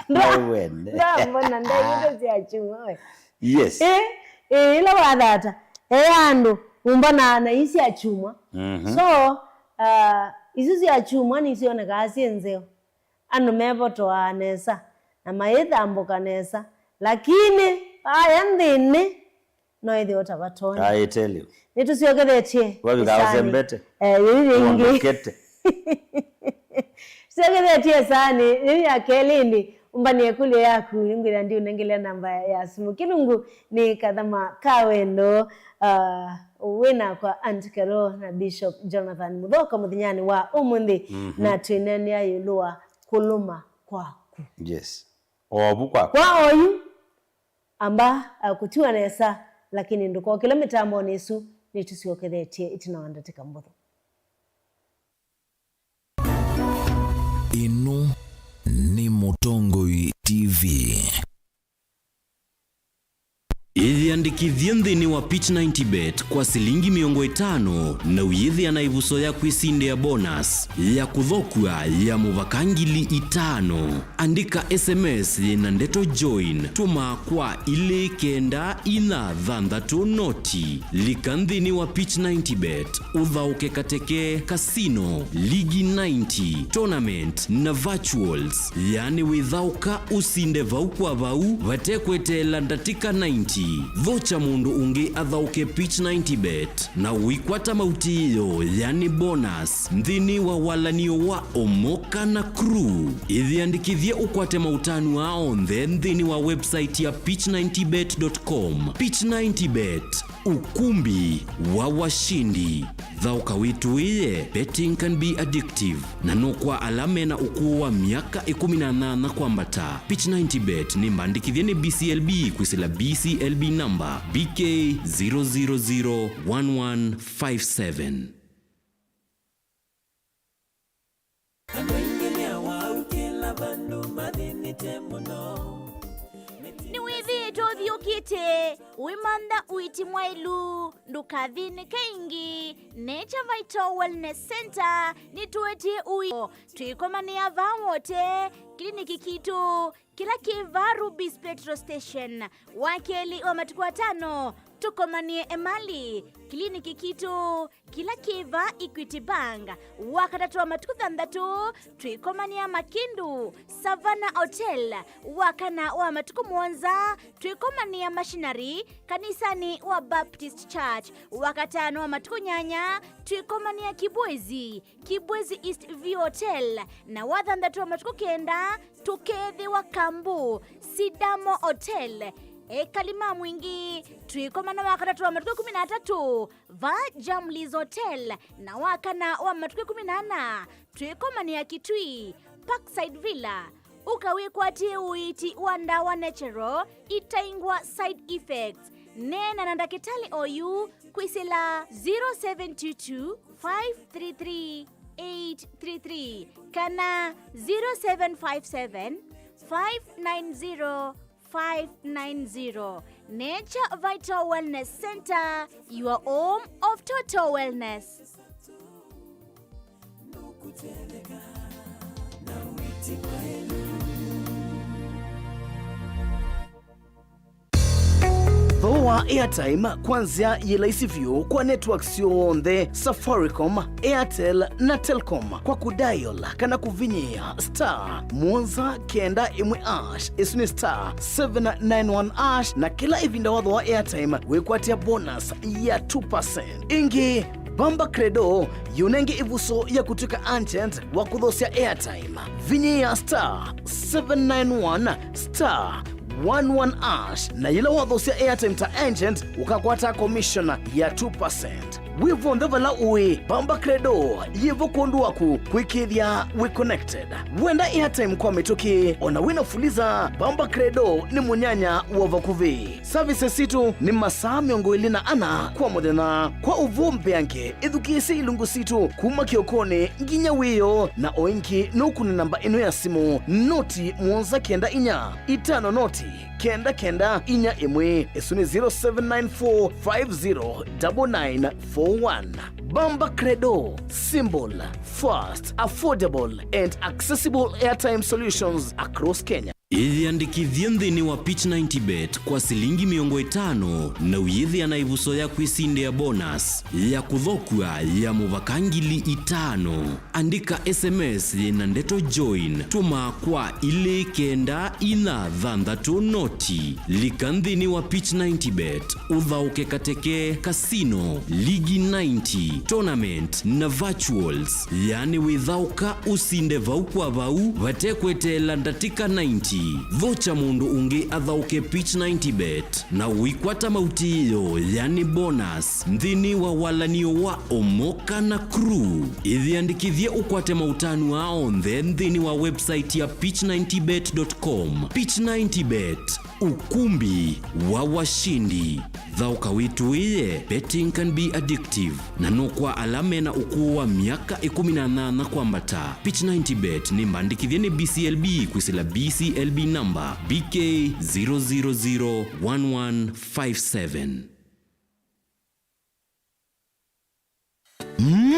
Naiwene. Ndambona ndaigĩte sya chuma we. Yes. Ĩ, ĩ, ĩla wathata, e ya andũ, ũmbonaa na isya chuma. Mhm. So, uh, isu sya chuma nĩsyonekaa syĩ nzeo. Andũ mevotoaa nesa, na mayĩthambũka nesa. Lakini, aya nthĩnĩ, no ĩthĩwe ta vatonya. I tell you. Nĩtũsyokethetye. Wavika ĩsaanĩ. Ũsembete. Eh, yĩu yĩngĩ. Ũondokete. Tũsyokethetye ĩsaanĩ, yĩu ya kelĩ ĩndĩ, ũmbanĩe ĩkũlyo yaku, nĩngwĩthĩa ndiũnengelea namba ya simũ. Kĩlungu nĩ Kathama ka Wendo, uh, wĩ nakwa Aunt Carol na Bishop Jonathan Mũthoka mũthenyanĩ wa ũmũnthĩ, mhm, na twĩneenea ĩũlũ wa kũlũma kwaku. Yes. Ovu kwaku. Kwa oyu, amba, uh, kũtiwa nesa, lakini ndũkokĩle mĩtambonĩ ĩsu, nĩtũsyokethetye ĩtina wa ndatĩka mbũthũ. Ĩno nĩ Mũtongoi T V. Ĩyĩandĩkĩthye nthĩnĩ wa Pitch ninety bet kwa silingi mĩongo ĩtano na ũyĩthĩa na ĩvuso ya kwĩsindĩa bonus ya kũthokw'a ya mũvaka ngili itano. Andĩka S M S yĩna ndeto join, tũma kwa ilĩ kenda inya thanthatũ noti. Lika nthĩnĩ wa Pitch ninety bet, ũthaũke kateke, casino, ligi ninety, tournament, na virtuals. Yaani wĩthaũka ũsinde vau kwa vau, vate kweteela ndatĩka ninety. Thokya mũndũ ũngĩ athaũke Pitch ninety bet, na ũikwata mautĩĩo, yaani bonus, nthĩnĩ wa walanio wa Omoka na Crew. Ĩyĩandĩkĩthye ũkwate maũtanu aa onthe nthĩnĩ wa website ya pitch ninety bet dot com. Pitch ninety bet, ukumbi wa washindi. Thaũka wĩtũĩe, betting can be addictive, na no kwa ala mena ũkũũ wa myaka ĩkũmi na nyanya kwambata. Pitch ninety bet nĩ mbandĩkĩthye nĩ B C L B kwĩsĩla B C L B namba B K zero zero zero one one five seven. Andũ aingĩ nĩ awaũ kĩla vandũ mathĩnĩte mũno. Nĩwĩthĩĩtwe ũthiũkĩte wĩmantha ũiiti mwaĩlu, ndũkathĩnĩke ĩngĩ. Nature Vital Wellness Center nĩtũetie ũiiti. Twĩkomanĩa vaa Wote, kliniki kitũ kĩla kĩ vaa Rubis Petrol Station, wa kelĩ wa matukũ atano, tũkomanĩe Emali, kliniki kitũ kĩla kĩ vaa Equity Bank, wa katatũ wa matukũ thanthatũ, twĩkomanĩa Makindu, Savannah Hotel, wa kana wa matukũ mũonza, twĩkomanĩa Machinery, kanisanĩ wa Baptist Church, wa katano wa matukũ nyanya, twĩkomanĩa Kibwezi, Kibwezi East View Hotel, na wa thanthatũ wa matukũ kenda, tũkeethĩwa Kambu, Sidamo Hotel. Ekali ma Mwingi, twĩkomana wa katatũ wa matukũ ĩkũmi na atatũ, va Jamlis Hotel, na wa kana wa matukũ ĩkũmi na ana, twĩkomanĩa Kitui, Parkside Villa. Ũka wĩkwatĩe ũiiti wa ndawa natural, itaingwa side effects. Neena na ndakĩtalĩ oyu kwĩsĩla zero seven two two, five three three, eight three three kana zero seven five seven, five nine zero, five nine zero. Nature Vital Wellness Center, your home of total wellness. Thooa airtime kwa nzĩa yĩ laisi vyũ kwa networks syonthe, Safaricom, Airtel na Telcom, kwa kũdial kana kũvinyĩĩa star mũonza kenda ĩmwe hash, ĩsu nĩ star seven nine one hash, na kĩla ĩvinda wathooa airtime wĩkwatĩa bonus ya two percent. Ĩngĩ, Bamba Credo yĩũnenge ĩvuso ya kũtw'ĩka agent wa kũthosya airtime. Vinyĩĩa star seven nine one star one one hash, na yĩla wathoosya airtime ta agent, ũkakwataa commission ya two percent. Wĩ vonthe vala ũĩ, Bamba Credo yĩ vo kwondũ waku kwĩkĩĩthya wĩ connected. Wenda airtime kwa mĩtũkĩ, ona wĩna fuliza, Bamba Credo nĩ mũnyanya wa vakuvĩ. Services sitũ nĩ masaa mĩongo ĩlĩ na ana kwa mũthenya. Kwa ũvoo mbeange, ĩthukĩĩsye ilungu sitũ kuma kĩokonĩ nginya wĩoo, na o ĩngĩ nũkũne namba ĩno ya simũ, noti mũonza kenda inya, itano noti, kenda kenda inya ĩmwe, ĩsu nĩ zero seven nine four five zero double nine four one. Bamba Credo, simple, fast, affordable and accessible airtime solutions across Kenya. Ĩyĩandĩkĩthye nthĩnĩ wa Pitch ninety bet kwa silingi mĩongo ĩtano na ũyĩthĩa na ĩvuso ya kwĩsindĩa bonus ya kũthokw'a ya mũvaka ngili itano. Andĩka S M S yĩna ndeto join, tũma kwa ilĩ kenda inya thanthatũ noti. Lika nthĩnĩ wa Pitch ninety bet, ũthaũke kateke, casino, ligi ninety, tournament na virtuals. Yani wĩthaũka ũsinde vau kwa vau vate kweteela ndatĩka ninety. Vocha mũndũ ũngĩ athaũke Pitch ninety bet na ũikwata mautĩĩo, yani bonus, nthĩnĩ wa walanio wa Omoka na Crew. Ĩyĩandĩkĩthye ũkwate maũtanu aa onthe nthĩnĩ wa website ya pitch ninety bet dot com. Pitch ninety bet, ukumbi wa washindi. Thaũka wĩtũĩe, betting can be addictive, na no kwa ala mena ũkũũ wa myaka ĩkũmi na nyanya kwambata. Pitch ninety bet nĩ mbandĩkĩthye nĩ B C L B kwĩsĩla B C L B number B K zero zero zero one one five seven. Mm.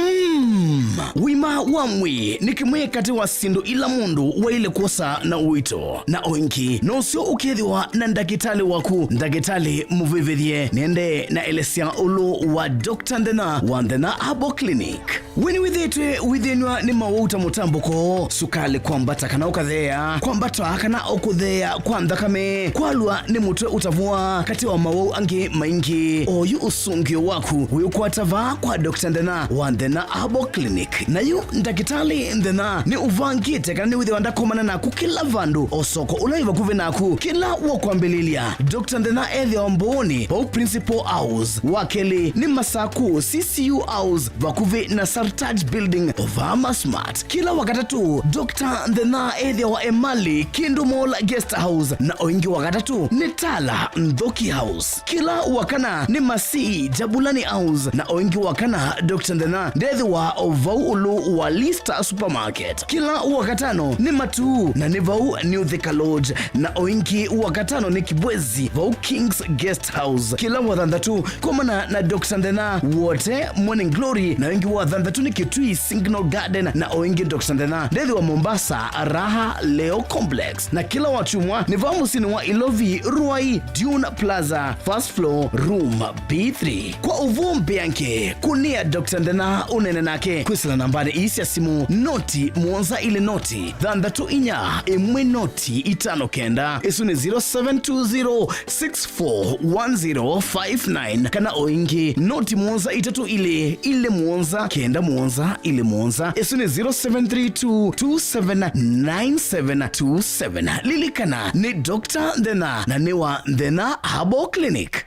Ũima wa mwĩĩ nĩ kĩmwe katĩ wa syĩndũ ila mũndũ waĩle kwosa na ũito, na o ĩngĩ nũseo ũkethĩwa na ndakĩtalĩ waku, ndakĩtalĩ mũvĩvĩthye. Nĩendee na elesya ũlũ wa Doctor Nthena wa Nthena Herbal Clinic. We nĩwĩthĩĩtwe ũithĩnw'a nĩ mawau ta mũtambũko, sukalĩ kwambata kana ũkatheea, kwambata kana o kũtheea kwa nthakame, kwalw'a nĩ mũtwe ũtavũa, katĩ wa mawau angĩ maingĩ? Oyu ũsũngĩo waku wĩũkwata vaa kwa Doctor Nthena wa Nthena Herbal Clinic. Na yu ndakĩtalĩ Nthena nĩ ũvangĩte kana nĩwĩthĩwa ndakomana naku kĩla vandũ, o soko ũla wĩ vakuvĩ naku, kĩla wa kwambĩlĩlya. Doctor Nthena ethĩawa Mbooni, vau Principal House. Wa kelĩ nĩ Masaku, C C U House, vakuvĩ na Sartaj Building, Ovama Smart. Kĩla Wakatatũ, Doctor Nthena ethĩawa Emali, Kindu Mall Guest House, na o ĩngĩ Wakatatũ nĩ Tala, Nthoki House. Kĩla Wakana nĩ Masii, Jabulani House, na o ĩngĩ Wakana, Doctor Nthena ndethĩwa o vau ũlũ wa Lista Supermarket. Kĩla Wakatano nĩ Matuu, na nĩ vau New Thika Lodge, na o ĩngĩ Wakatano nĩ Kibwezi, vau King's Guest House. Kĩla Wathanthatũ, komana na Doctor Nthena Wote Morning Glory, na o ĩngĩ Wathanthatũ nĩ Kitui Signal Garden, na o ĩngĩ Doctor Nthena ndethĩwa Mombasa Raha Leo Complex. Na kĩla Wakyumwa nĩ vaa mũsyĩnĩ wa Ilovi, Ruai, Dune Plaza, first floor, room B three. Kwa ũvoo mbeange, kũnĩa Doctor Nthena ũneene nake kwĩsĩla nambanĩ ii sya simũ, noti mũonza ilĩ noti thanthatũ inya ĩmwe noti itano kenda. Ĩsu nĩ zero seven two zero six four one zero five nine, kana o ĩngĩ, noti mũonza itatũ ilĩ ilĩ mũonza kenda mũonza ilĩ mũonza. Ĩsu nĩ zero seven three two two seven nine seven two seven. Lilikana, nĩ Doctor Nthena, na nĩ wa Nthena Herbal Clinic.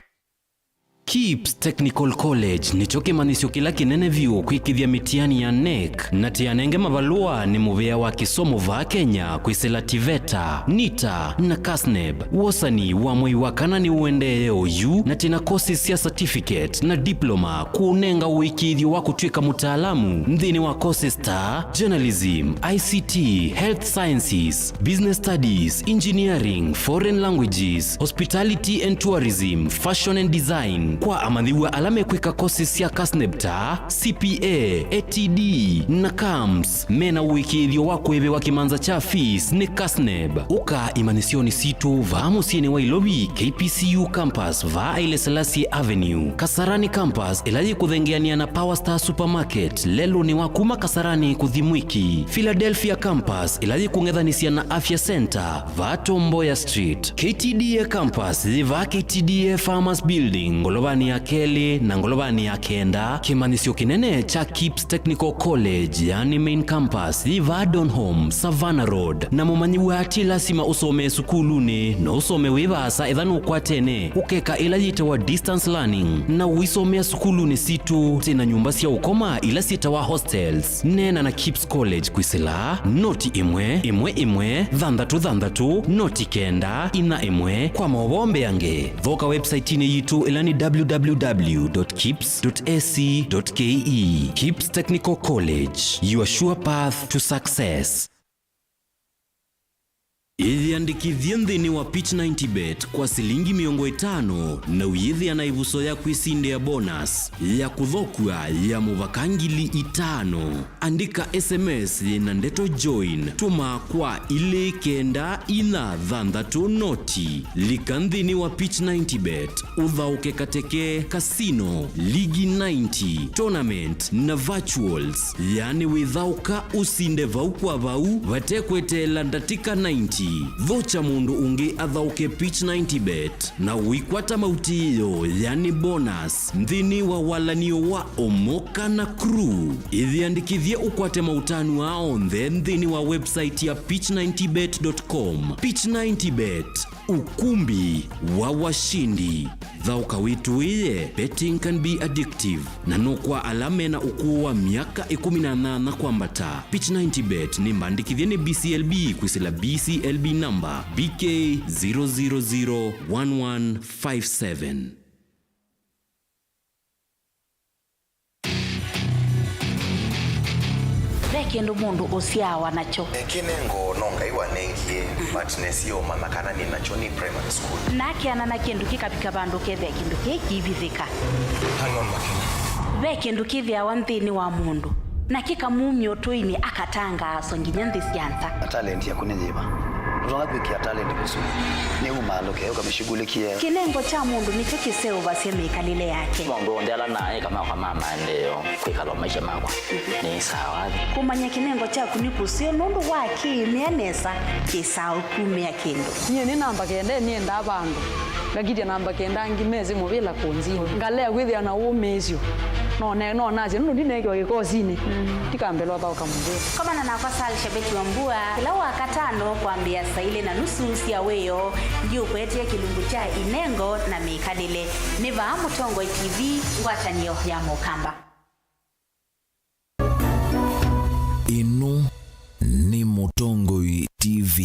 Kips Technical College nĩkyo kĩmanyĩsyo kĩla kĩnene vyũ kwĩkĩthya mĩtiani ya NEC, na tĩanenge mavalũa nĩ mũvĩa wa kĩsomo vaa Kenya kwĩsĩla TVETA, NITA, na KASNEB. Wosani wa mwei wa kana nĩ ũendee oyu, na tĩna courses sya certificate na diploma kũũnenga ũĩkĩĩthyo wa kũtw'ĩka mũtaalamu nthĩnĩ wa courses ta journalism, I C T, health sciences, business studies, engineering, foreign languages, hospitality and tourism, fashion and design. Kwa amanyĩw'a ala mekwĩka courses sya KASNEB ta C P A, A T D, na CAMS, mena ũĩkĩĩthyo wa kũĩvĩwa kĩmanza kya fees nĩ KASNEB. Ũka imanyĩsyonĩ sitũ vaa mũsyĩnĩ wa Ilovi, K P C U campus, vaa Haile Selassie Avenue, Kasarani campus, ĩla yĩkũthengeanĩa na Power Star Supermarket, lelũnĩ wa kuma Kasarani kũthi Mwiki, Philadelphia campus, ĩla yĩkũng'ethanĩsya na Afya Center, vaa Tom Mboya Street, K T D A campus, yĩ vaa K T D A Farmers Building, ngolovanĩ ya kelĩ na ngolovanĩ ya kenda. Kĩmanyĩsyo kĩnene kya Kips Technical College, yani main campus, yĩ vaa Donholm, Savannah Road. Na mũmanyĩw'a ti lasima ũsomee sukulunĩ, no ũsome wĩ vaasa etha nũkwatene, ũkeka ĩla yĩtawa distance learning, na ũisomea sukulunĩ sitũ. Twĩna nyũmba sya ũkoma ila syĩtawa hostels. Neena na Kips College kwĩsĩla noti ĩmwe ĩmwe ĩmwe thanthatũ thanthatũ noti kenda inya ĩmwe. Kwa maũvoo mbeange, thoka website-inĩ yitũ ĩla nĩ W W W dot kips dot A C dot K E. Kips Technical College, your sure path to success. Ĩyĩandĩkĩthye nthĩnĩ wa Pitch ninety bet kwa silingi mĩongo ĩtano na ũyĩthĩa na ĩvuso ya kwĩsindĩa bonus ya kũthokua ya mũvaka ngili itano. Andĩka S M S yĩna ndeto join, tũma kwa ilĩ kenda inya thanthatũ noti. Lika nthĩnĩ wa Pitch ninety bet, ũthaũke kateke, casino, ligi ninety, tournament na virtuals. Yani wĩthaũka ũsinde vau kwa vau vate kweteela ndatĩka ninety. Vocha mũndũ ũngĩ athaũke Pitch ninety bet na ũikwata mautĩĩo, yani bonus, nthĩnĩ wa walanio wa Omoka na Crew. Ĩyĩandĩkĩthye ũkwate maũtanu aa onthe nthĩnĩ wa website ya pitch ninety bet dot com. Pitch ninety bet, ukumbi wa washindi. Thaũka wĩtũĩe, betting can be addictive, na no kwa ala mena ũkũũ wa myaka ĩkũmi na nyanya kwambata. Pitch ninety bet nĩ mbandĩkĩthye nĩ B C L B kwĩsĩla B C L B namba B K zero zero zero one one five seven. Ve kĩndũ mũndũ ũsyaawa nakyo. Kĩnengo no Ngai wanengie, but nesie ũmanya kana nĩ nakyo nĩ primary school. Nakeana na kĩndũ kĩkavika vandũ kethĩa kĩndũ kĩĩ kĩivithĩka. Hang on, Makena. Ve kĩndũ kĩthĩawa nthĩnĩ wa mũndũ, na kĩkamumya ũtũinĩ akatangaaswa nginya nthĩ sya nza. Na talent yaku nĩ yĩva? Ndũtonya kwĩkĩa talent kũsu. Nĩ umaalũke, ũkamĩshughulikie. Kĩnengo kya mũndũ nĩkyo kĩseũvasya mĩkalĩle yake. Maũndũ onthe ala naĩ makwa ma maendeeo, kwĩkala maisha makwa nĩ sawa. Kũmanya kĩnengo kyaku nĩ kũseo nũndũ wa kĩĩmĩa nesa kĩsaa ũkumĩa kĩndũ. Nyie nĩ namba kenda, nĩendaa vandũ. Ngakitya namba kenda angĩ mesĩ mũvĩla kũnzini. Ngalea kwĩthĩa na ũmĩĩsyo. No ne-, no nasye nũndũ ndineekiwa kĩkosinĩ. Ndikambĩlwa thaũka mũvĩla. Komana nakwa Sal Shabeti wa Mbua kĩla Wakatano kwambĩĩa saa ilĩ na nusu sya wĩoo. Ndiũkwetee kĩlungu kya inengo na mĩkalĩle. Nĩ vaa Mũtongoi T V, ngwatanĩo ya Mũkamba. Ĩno nĩ Mũtongoi T V.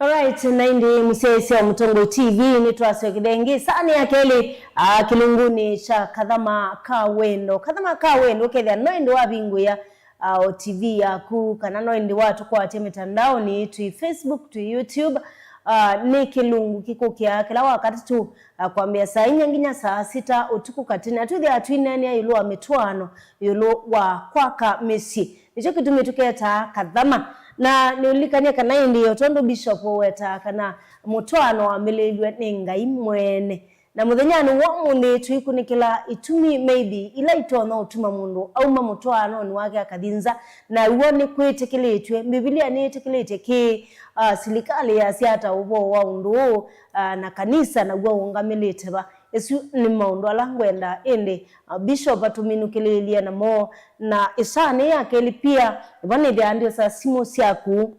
Alright, na ĩndĩ mũsyaĩĩsya wa Mũtongoi T V, nĩtwasyokeie ĩngĩ saa nĩ ya kelĩ, ah, kĩlungunĩ kya Kathama ka Wendo. Kathama ka Wendo, ũkethĩa no ĩndĩ wavingũĩa, ah, o T V yaku, kana no ĩndĩ watũkwatya mĩtandaonĩ, twĩ Facebook, twĩ YouTube, ah, nĩ kĩlungu kĩkũkĩaa kĩla Wakatatũ, ah, kwambĩĩa saa inya nginya saa sita ũtukũ katĩ, na twĩthĩaa twĩneenea ĩũlũ wa mĩtwaano, ĩũlũ wa kwaka mĩsyĩ. Nĩkyo kĩtumi tũketaa Kathama. Na nĩũlilikany'e kana ĩndĩ, o tondũ Bishop ũwetaa kana mũtwaano wambĩlĩĩlw'e nĩ Ngai mwene. Na mũthenyanĩ wa ũmũnthĩ tũikunĩkĩla itumi maybe ila itonya ũtuma mũndũ auma mũtwaanonĩ wake akathi nza. Na w'o nĩkwĩtĩkĩlĩtw'e, Mbivilia nĩyĩtĩkĩlĩtye kĩĩ, ah, silikalĩ yasya ata ũvoo wa ũndũ ũũ, ah, na kanisa naw'o ũũngamĩlĩte va? Ĩsu nĩ maũndũ ala ngwenda ĩndĩ, ah, Bishop atũminũkĩlĩĩlye namo. Na ĩsaanĩ ya kelĩ pia, vanĩthĩa ndiosa simũ syaku.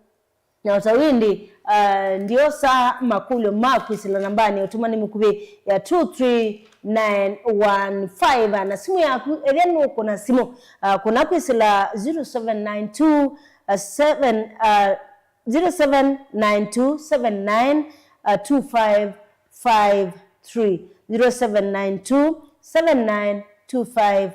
Na o ta ũu ĩndĩ, ah, ndiosa makũlyo ma kwĩsĩla nambanĩ ya ũtũmani mũkuvĩ ya two three nine one five. Na simũ yaku, ethĩa nũkũna simũ, ah, kũna kwĩsĩla zero seven nine two, ah, seven, ah, zero seven nine two seven nine two five five three, zero seven nine two seven nine two five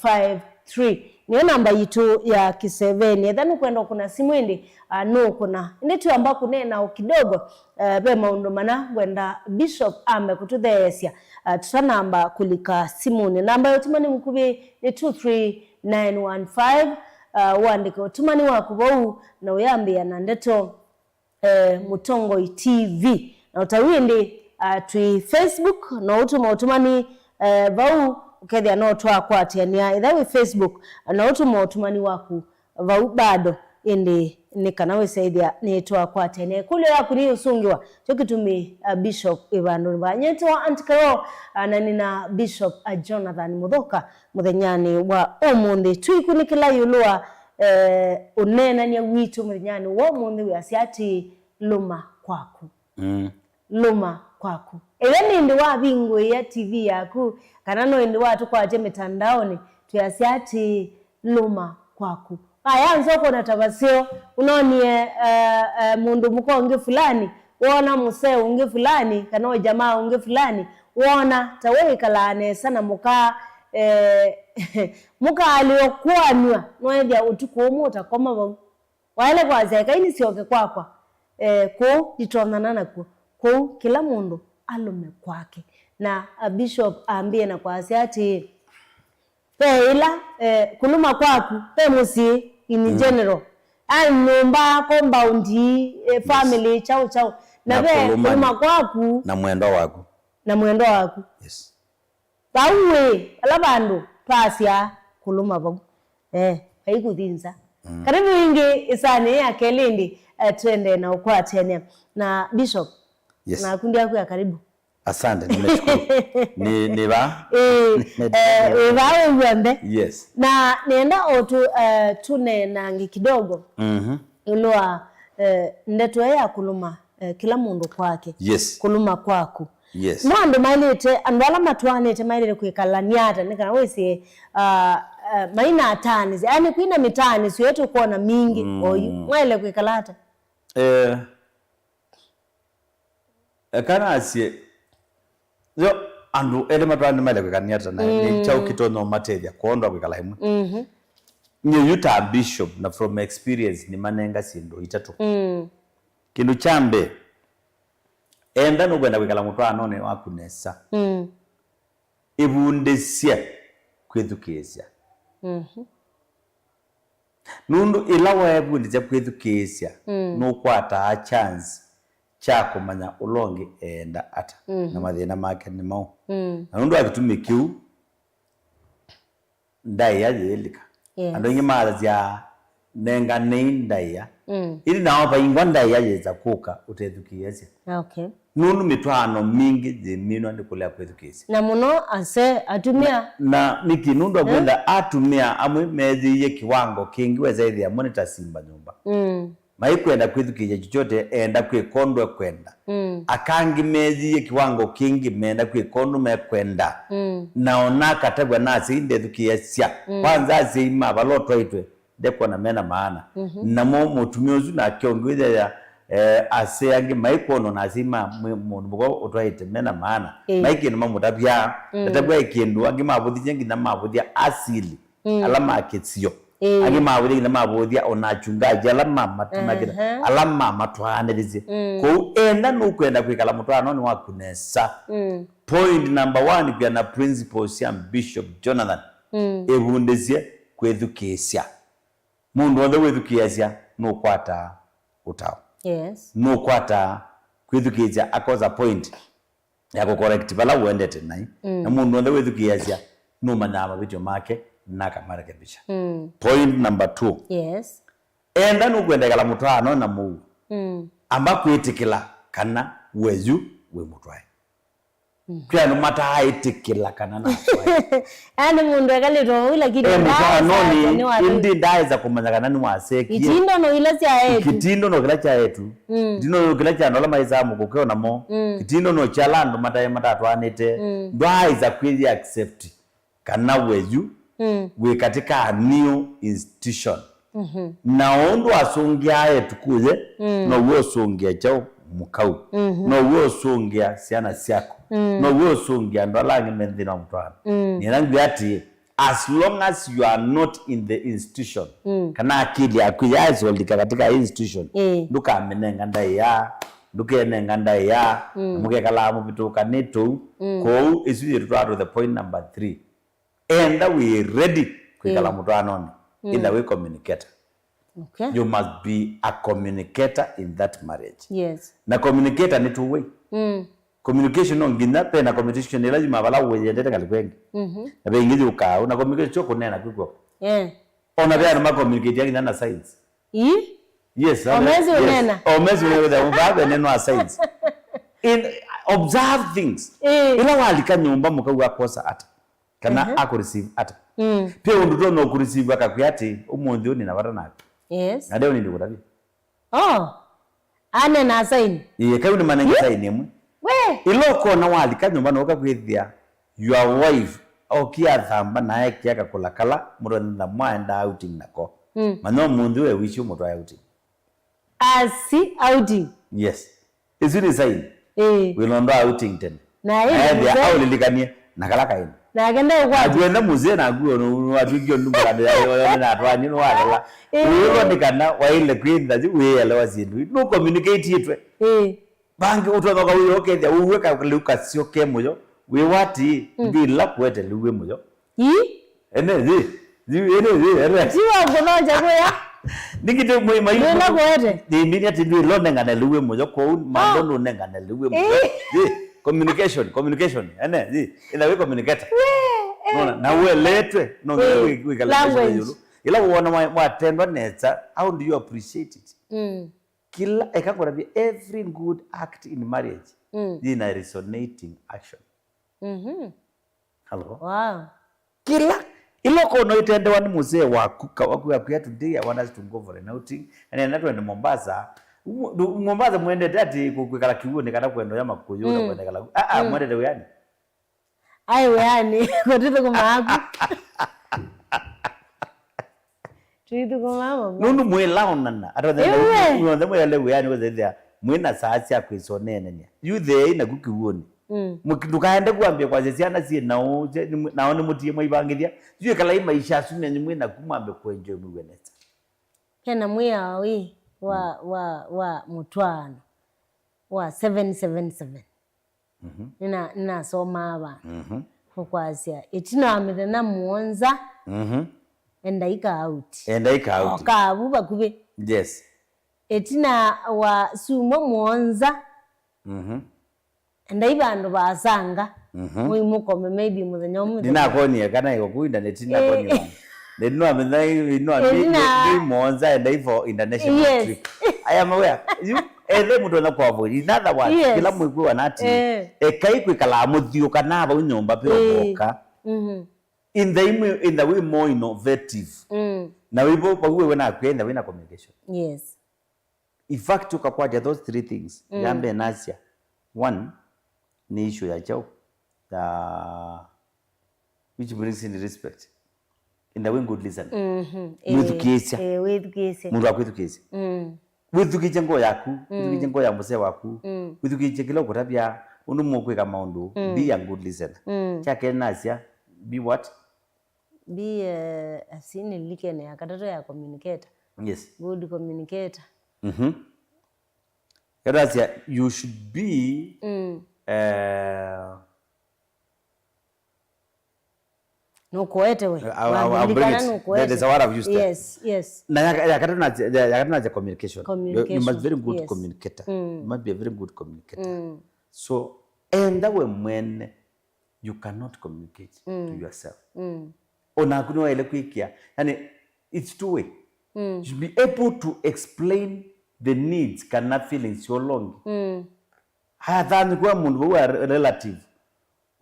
five three. Nĩyo namba yitũ ya kĩseveni. Ethĩa nũkwenda ũkũna simũ ĩndĩ, ah, nũkũna. Ĩndĩ twamba kũneena o kidogo, eh, ve maũndũ mana ngwenda Bishop ambe kũtũtheesya, ah, tũtanamba kũlika simũnĩ. Namba ya ũtũmani mũkuvĩ nĩ two three nine one five, ah, ũandĩke ũtũmani waku vau na ũyambĩĩa na ndeto, eh, Mũtongoi T V. Na o ta ũu ĩndĩ, ah, twĩ Facebook, no ũtũme ũtũmani, eh, vau, ũkethĩa no twakwatĩanĩa. Ethĩa wĩ Facebook, no ũtũme ũtũmani waku vau bado, ĩndĩ nĩ kana wĩsaĩthya nĩtwakwatĩanĩa. Ĩkũlyo yaku nĩyũsũngĩwa, kyo kĩtumi, ah, Bishop ĩ vandũnĩ va nyĩtwa Aunt Carol, ah, na nĩ na Bishop, ah, Jonathan Mũthoka mũthenyanĩ wa ũmũnthĩ. Tũikunĩkĩla ĩũlũ wa eh, ũneenany'a witũ mũthenyanĩ wa ũmũnthĩ wĩasya atĩĩ, lũma kwaku. Mm. Lũma kwaku. Ethĩa nĩ ĩndĩ wavingũĩa T V yaku, kana no ĩndĩ watũkwatya mĩtandaonĩ, twĩasya atĩĩ, lũma kwaku. Aya nza ũkona ta vaseo, ũnonie, eh, eh, mũndũ mũka ũngĩ fulani, woona mũsee ũngĩ fulani, kana o jamaa ũngĩ fulani, woona ta we wĩkalaa nesa na mũka, eh, Mũkaalĩwa kũanw'a, nwaĩthya ũtukũ ũmwe ũtakoma vau. Waĩle kwasya, "Ekai nĩsyoke kwakwa." Eh, kũu nditonyana nakw'o. Kũu kĩla mũndũ alũme kwake. Na, ah, Bishop ambĩe na kwasya atĩĩ, ve ĩla, eh, kũlũma kwaku, ve mũsyĩ in general. Yaani nyũmba, compound, eh, family, kyaũ kyaũ. Na ve kũlũmana kũlũma kwaku na mwendwa waku. Na mwendwa waku. Yes. Vau ĩ, vala vandũ twasyaa kũlũma vau. Eh, vai kũthi nza. Karibu ĩngĩ ĩsaanĩ ya kelĩ ĩndĩ, eh, twende na ũkwatene. Na Bishop, yes, naku ndyakwĩa karibu. Asante, nimeshukuru. Ni, ni va? Eh, eh, wĩ vaa wĩ w'onthe. Yes. Na nenda o tu, eh, tuneenange kidogo. Mhm. Ĩũlũ wa, eh, ndeto ĩyo ya kũlũma, eh, kĩla mũndũ kwake. Yes. Kũlũma kwaku. Yes. No andũ maĩlĩte, andũ ala matwaanĩte maĩlĩte kwĩkalany'a ata, nĩ kana wĩsĩe, ah, ah, maina ataanĩsya. Yaani, kwĩna mĩtaanĩsyo ĩtũkwona mingĩ, mm, oyu. Mwaĩle kwĩkala ata? Eh, eka nasye, yo, andũ elĩ matwaanĩte maĩle kwĩkalany'a ata, na nĩ kyaũ kĩtonya ũmatethya kwondwa kwĩkala ĩmwe? Mhm. Nyie yu ta bishop, na from experience, nĩmanenga syĩndũ itatũ. Mm. Kĩndũ kya mbee, enda nũkwenda kwĩkala mũtwaanonĩ waku nesa. Mm. Ĩvundĩsye kwĩthukĩĩsya. Mhm. Nũndũ ĩla weevundĩsya kwĩthukĩĩsya, mm, nũkwataa chance kya kũmanya ũla ũngĩ eenda ata, mhm, na mathĩna make nĩ maũ. Mm. Na nũndũ wa kĩtumi kĩu, ndaĩa yĩĩlika. Yes. Andũ aingĩ maasya, "Nenganei ndaĩa." Mm. Ĩndĩ nao vaingwa ndaĩa yĩsa kũka ũtethukĩĩasya. Okay. Nũndũ mĩtwaano mingĩ yĩminwa nĩ kũlea kwĩthukĩĩsya. Na mũno ase atumĩa. Na, na nĩkĩ? Nũndũ wa kwenda atumĩa amwe methĩie kĩwango kĩngĩ wesa ĩthĩa mo nĩ ta simba nyũmba. Mm. Maikwenda kwĩthukĩĩsya chochote, enda kwĩka ũndũ ekwenda. Mm. Aka angĩ methĩie kĩwango kĩngĩ, meenda kwĩka ũndũ mekwenda. Mm. Na ona akatavw'a na asyai ndethukĩĩasya. Mm. Kwanza asyai ma vala ũtwaĩtwe, ndekwona mena maana. Mhm. Namo mũtumĩa ũsu nake ũngĩ wĩthĩa, eh, asyai angĩ maikwona na asyai ma mwĩ-, mũndũ mũka ũtwaĩte mena maana. Ĩĩ. Mai kĩndũ mamũtavya. Mm. Ndatavw'a ĩ kĩndũ, angĩ mavũthĩtye nginya mavũthya asili. Mm. Ala ma kĩsio. Ĩĩ. Angĩ mavũthya nginya mavũthya ona achungaji ala mamatũmagĩra, aha, ala mamatwaanĩthĩsye. Mm. Kwoou enda nũkwenda kwĩkala mũtwaanonĩ waku nesa. Mm. Point number one, kwĩa na principles sya Bishop Jonathan. Mm. Ĩvundĩsye kwĩthukĩĩsya. Mũndũ w'onthe wĩthukĩĩasya nũkwataa ũtao. Yes. Nũkwataa kwĩthukĩĩsya akosa point ya kũcorrect vala ũendete naĩ. Mm. Na mũndũ w'onthe wĩthukĩĩasya nũmanyaa mavĩtyo make na akamarekebisha. Mm. Point number two. Yes. Enda nũkwenda ĩkala mũtwaano na mũuo. Mm. Amba kwĩtĩkĩla kana we yu wĩ mũtwae. Mm. Kwĩ andũ mataaĩtĩkĩla kana natwae. Yaani mũndũ ekalĩtwe vau lakini e mũtwaanonĩ, ĩndĩ ndaaĩsa kũmanya kana nĩwasekie. Itindo no ila sya etu. Kĩtindo no kĩla kya etu. Mm. Kĩtindo no kĩla kya andũ ala maĩsaa mũkũkeo namo. Mm. Kĩtindo no kya ala andũ mataĩ matatwaanĩte. Mm. Ndwaaĩsa kwĩyĩ accept kana we yu, mm, wĩ katĩ ka a new institution. Mhm. Na ũndũ wasũngĩaa etu kũye, mm, now'o ũsũngĩa kyaũ mũkau. Mhm. Now'o ũsũngĩa syana syaku. Mm. Now'o ũsũngĩa andũ ala angĩ me nthĩnĩ wa mũtwaano. Mm. Nĩenda ngwĩa atĩĩ, as long as you are not in the institution, mm, kana akili yaku yaĩsolika katika institution, ĩĩ, ndũkamĩnenga ndaĩa, ndũkenenga ndaĩa, mm, na mũkekalaa mũvĩtũkanĩte ũu. Mm. Kwoou, ĩsu yĩtũtwaa to the point number three. Enda wĩ ready kwĩkala, mm, mũtwaanonĩ. Mm. Either wĩ communicator. Okay. You must be a communicator in that marriage. Yes. Na communicator nĩ two way. Mm. Communication no nginya, ve na communication ĩla yumaa vala ũyendete ngalĩko ĩngĩ. Mhm. Na ve ĩngĩ yũkaa, na communication syo kũneena kwĩkw'o. Eh. Ona ve andũ ma communicate nginya na signs. Ii? Yes, o mesi, yes, ũneena. O mesi ũneena, vaa ve neno a signs. In, observe things. Eh. Ĩla walika nyũmba mũkau akosa ata? Kana, mhm, akũreceive ata? Mm. Pia ũndũ ũtonya ũkũreceive akakwĩa atĩ, "Ũmũnthĩ ũyũ nĩna vata naku." Yes. Na leo nĩndĩkũtavya. Oh. Anena sign. Ĩĩ, kau nĩmanenge, ĩ? Sign ĩmwe. We. Ĩla ũkona walika nyũmba na ũkakwĩthĩa your wife okie athamba na ekĩa kakũla kala mũtonya mwaenda outing nako. Mm. Manya ũmũnthĩ ũyũ wĩsĩ ũmũtwae outing. Asi outing. Yes. Ĩsu nĩ sign. Ĩĩ. Wĩlondo outing tene. Na ĩndĩ ethĩa mũthee aũlilikanie. Na kala kaĩna. Nake ndeũkwatya. Naku enda mũsee naku, nĩwatw'ĩkie ndumbũkano ya yo, yo, na atwani nĩwatala. Ĩĩ. Wĩĩlwa nĩ kana waĩle kwĩtha yu wĩelewa syĩndũ. Nũcommunicateĩtwe. Ĩĩ. Vangĩ ũtonya ũkawĩa ũkethĩa ũw'e kalĩu kasyo ke mũyo. Wĩwa atĩĩ, mm, ndwĩla kũete lĩu wĩ mũyo. Ii? Ene, ĩ. Yu, ene, ĩ, ene. Ti wa kũthokya kũya. Nĩkĩ tĩ mwĩ mai. Ndwĩla kũete. Nĩ, nĩ atĩ ndwĩla ũnengane lĩu wĩ mũyo, kwoou, ah, mando nũnengane lĩu wĩ mũyo. Ĩ. Ĩ, communication, communication. Ene, ĩ, ĩtha wĩ communicator. We, eh. Nona, na ũeletwe, no nginya, eh, wĩ, wĩkale language. Ĩla wona wa-, watendwa nesa, how do you appreciate it? Mm. Kĩla, eka ngũtavye, every good act in marriage, mm, yĩna resonating action. Mhm. Hello? Wow. Kĩla, ĩla ũkona ĩtendewa nĩ mũsee waku, ka-, waku akwĩa, "Today I want us to go for an outing. Na nenda twende Mombasa." Mu-, ndu-, Mombasa mwendete atĩ kũ-, kwĩkala kĩw'ũnĩ kana kwenda ya makũyũ na, mm, kwenda kala. Ah, ah, mm, mwendete wĩanĩ. Ai, wĩanĩ, kũtithũkũma aku. Twithũkũmaa mamwe. Nũndũ mwĩlaonana. Ata ũthe-, ĩwe, ũthe mwĩale wĩanĩ ũthethea mwĩna saa sya kwĩsoneenania. Yu theei naku kĩw'ũnĩ. Mm. Mũki-, ndũkaende kwambĩa kwasya syana syĩ naũ, nao nĩmũtie mwaivangĩthya. Yu ĩkalai maisha asu menyu mwĩ naku mwambe kũenjoy mwĩw'e nesa. Hena mwĩao ĩ wa, mm, wa, wa mũtwaano wa seven seven seven. Mhm. Nĩna-, nĩnasomaa va. Mhm. Ũkwasya, ĩtina wa mĩthenya mũonza, mhm, endai ka out. Endai ka out. Oka vu vakuvĩ. Yes. Ĩtina wa syumwa mũonza, mhm, endai vandũ vaasanga. Mhm. Mũimũkome maybe mũthenya ũmwe. Ndinakonie kana ĩko ku intaneti, eh, ndinakonie vandũ. Nĩnwamenya inwa. Ĩtina. Nĩ mũonza endai for international, yes, trip. Aya mawĩa. You, ethe mũtonya kwa avoid. In other words, yes, kĩla mwĩkwĩwa nati, eh, ekai kwĩkalaa mũthiũka na vau nyũmba, eh, peo moka. Mhm. In the imwe, in the way more innovative. Mm. Na wĩvo, vau wewe nakwĩa, in the way na communication. Yes. In fact, ũkakwatya those three things. Mm. Ya mbee nasya, one, nĩ issue ya kyaũ? Ya, which brings in respect. In the way good listener. Mhm. Eh, mwĩthukĩĩsya. Eh, wĩthukĩĩsya. Mũndũ akwĩthukĩĩsya. Mm. Wĩthukĩĩsye ngoo yaku, mm, wĩthukĩĩsye ngoo ya mũsee waku, mm, wĩthukĩĩsye kĩla ũkũtavya, ũndũ mũkwĩka maũndũ, mm, be a good listener. Mm. Kya kelĩ nasya, be what? Be, eh, asi nĩlilikene ya katatũ ya communicator. Yes. Good communicator. Mhm. Yatasya, you should be, mm, eh, nũkũete we. I'll, I'll, I'll bring it. There, there's a word I've used there. Yes, yes. Na ya, ya katatũ na, ya, ya katatũ na communication. You, you must be very good communicator. Communication, yes. Mm. You must be a very good communicator. Mm. So, enda we mwene, you cannot communicate to, mm, yourself. Mm. Onaku nĩwaĩle kwĩkĩa. Yani, it's two way. Mm. You should be able to explain the needs kana feelings sya ũla ũngĩ. Mm. Athanyĩkwa mũndũ vau wa re-, relative.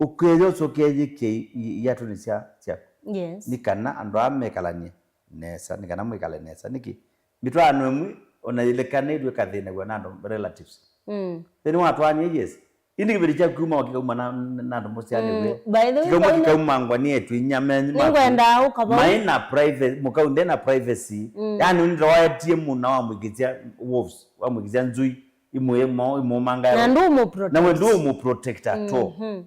Ũkĩya ũsokea yĩkĩa i-, iatũnĩ sya, syaku. Yes. Nĩ kana andũ aa mekalanie nesa, nĩ kana mwĩkale nesa. Nĩkĩ? Mĩtwaano ĩmwe, ona yĩlekanĩtw'e ĩkathĩnaw'a na andũ relatives. Mm. Then watwaanie, yes. Ĩndĩ kĩveti kyaku kuma wakĩkauma na, na andũ mũsyaanĩw'e. Mm, by the way, kĩkauma, by the kĩkaumangwa nĩ etu inyia menyu maku. Nĩngwendaa ũkavau. Maĩ na privacy, mũkau nde na privacy. Mm. Yani, ũnĩta waetie mũna wamwĩkĩsya wolves, wamwĩkĩsya nzui, imũ-, imũ-, imũmanga. Na ndũmũprotect. Na we ndũmũprotect at all. Mhm.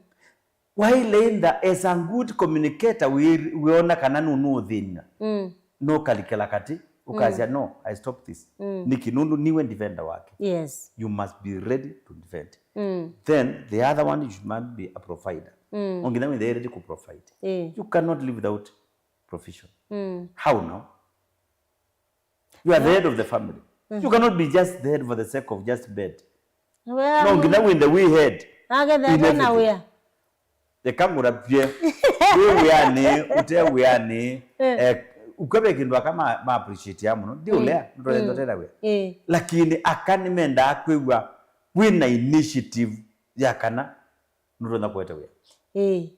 Waĩle ĩntha as a good communicator wĩ-, wĩona kana nũnũũthĩna. Mm. Nũkalikĩla katĩ, ũkasya, mm, "No, I stop this." Mm. Nĩkĩ? Nũndũ niwe defender wake. Yes. You must be ready to defend. Mm. Then the other one, you should must be a provider. Mm. No nginya wĩthĩe ready kũ provide. Eh. You cannot live without provision. Mm. How now? You are the head of the family. Mm. You cannot be just the head for the sake of just bed. No nginya wĩnthe wĩ head. Nakethĩa in twĩ na everything. Wĩa. Eka ngũtavye. Wĩ wĩanĩ, ũte wĩanĩ, eh, eh, ũkave kĩndũ aka ma, ma appreciate ya mũno. Ndi, mm, ũlea, nũtonya, mm, ũte na wĩa. Eh. Lakini aka nĩmendaa kwĩw'a wĩ na initiative ya kana nũtonya kũete wĩa. Eh.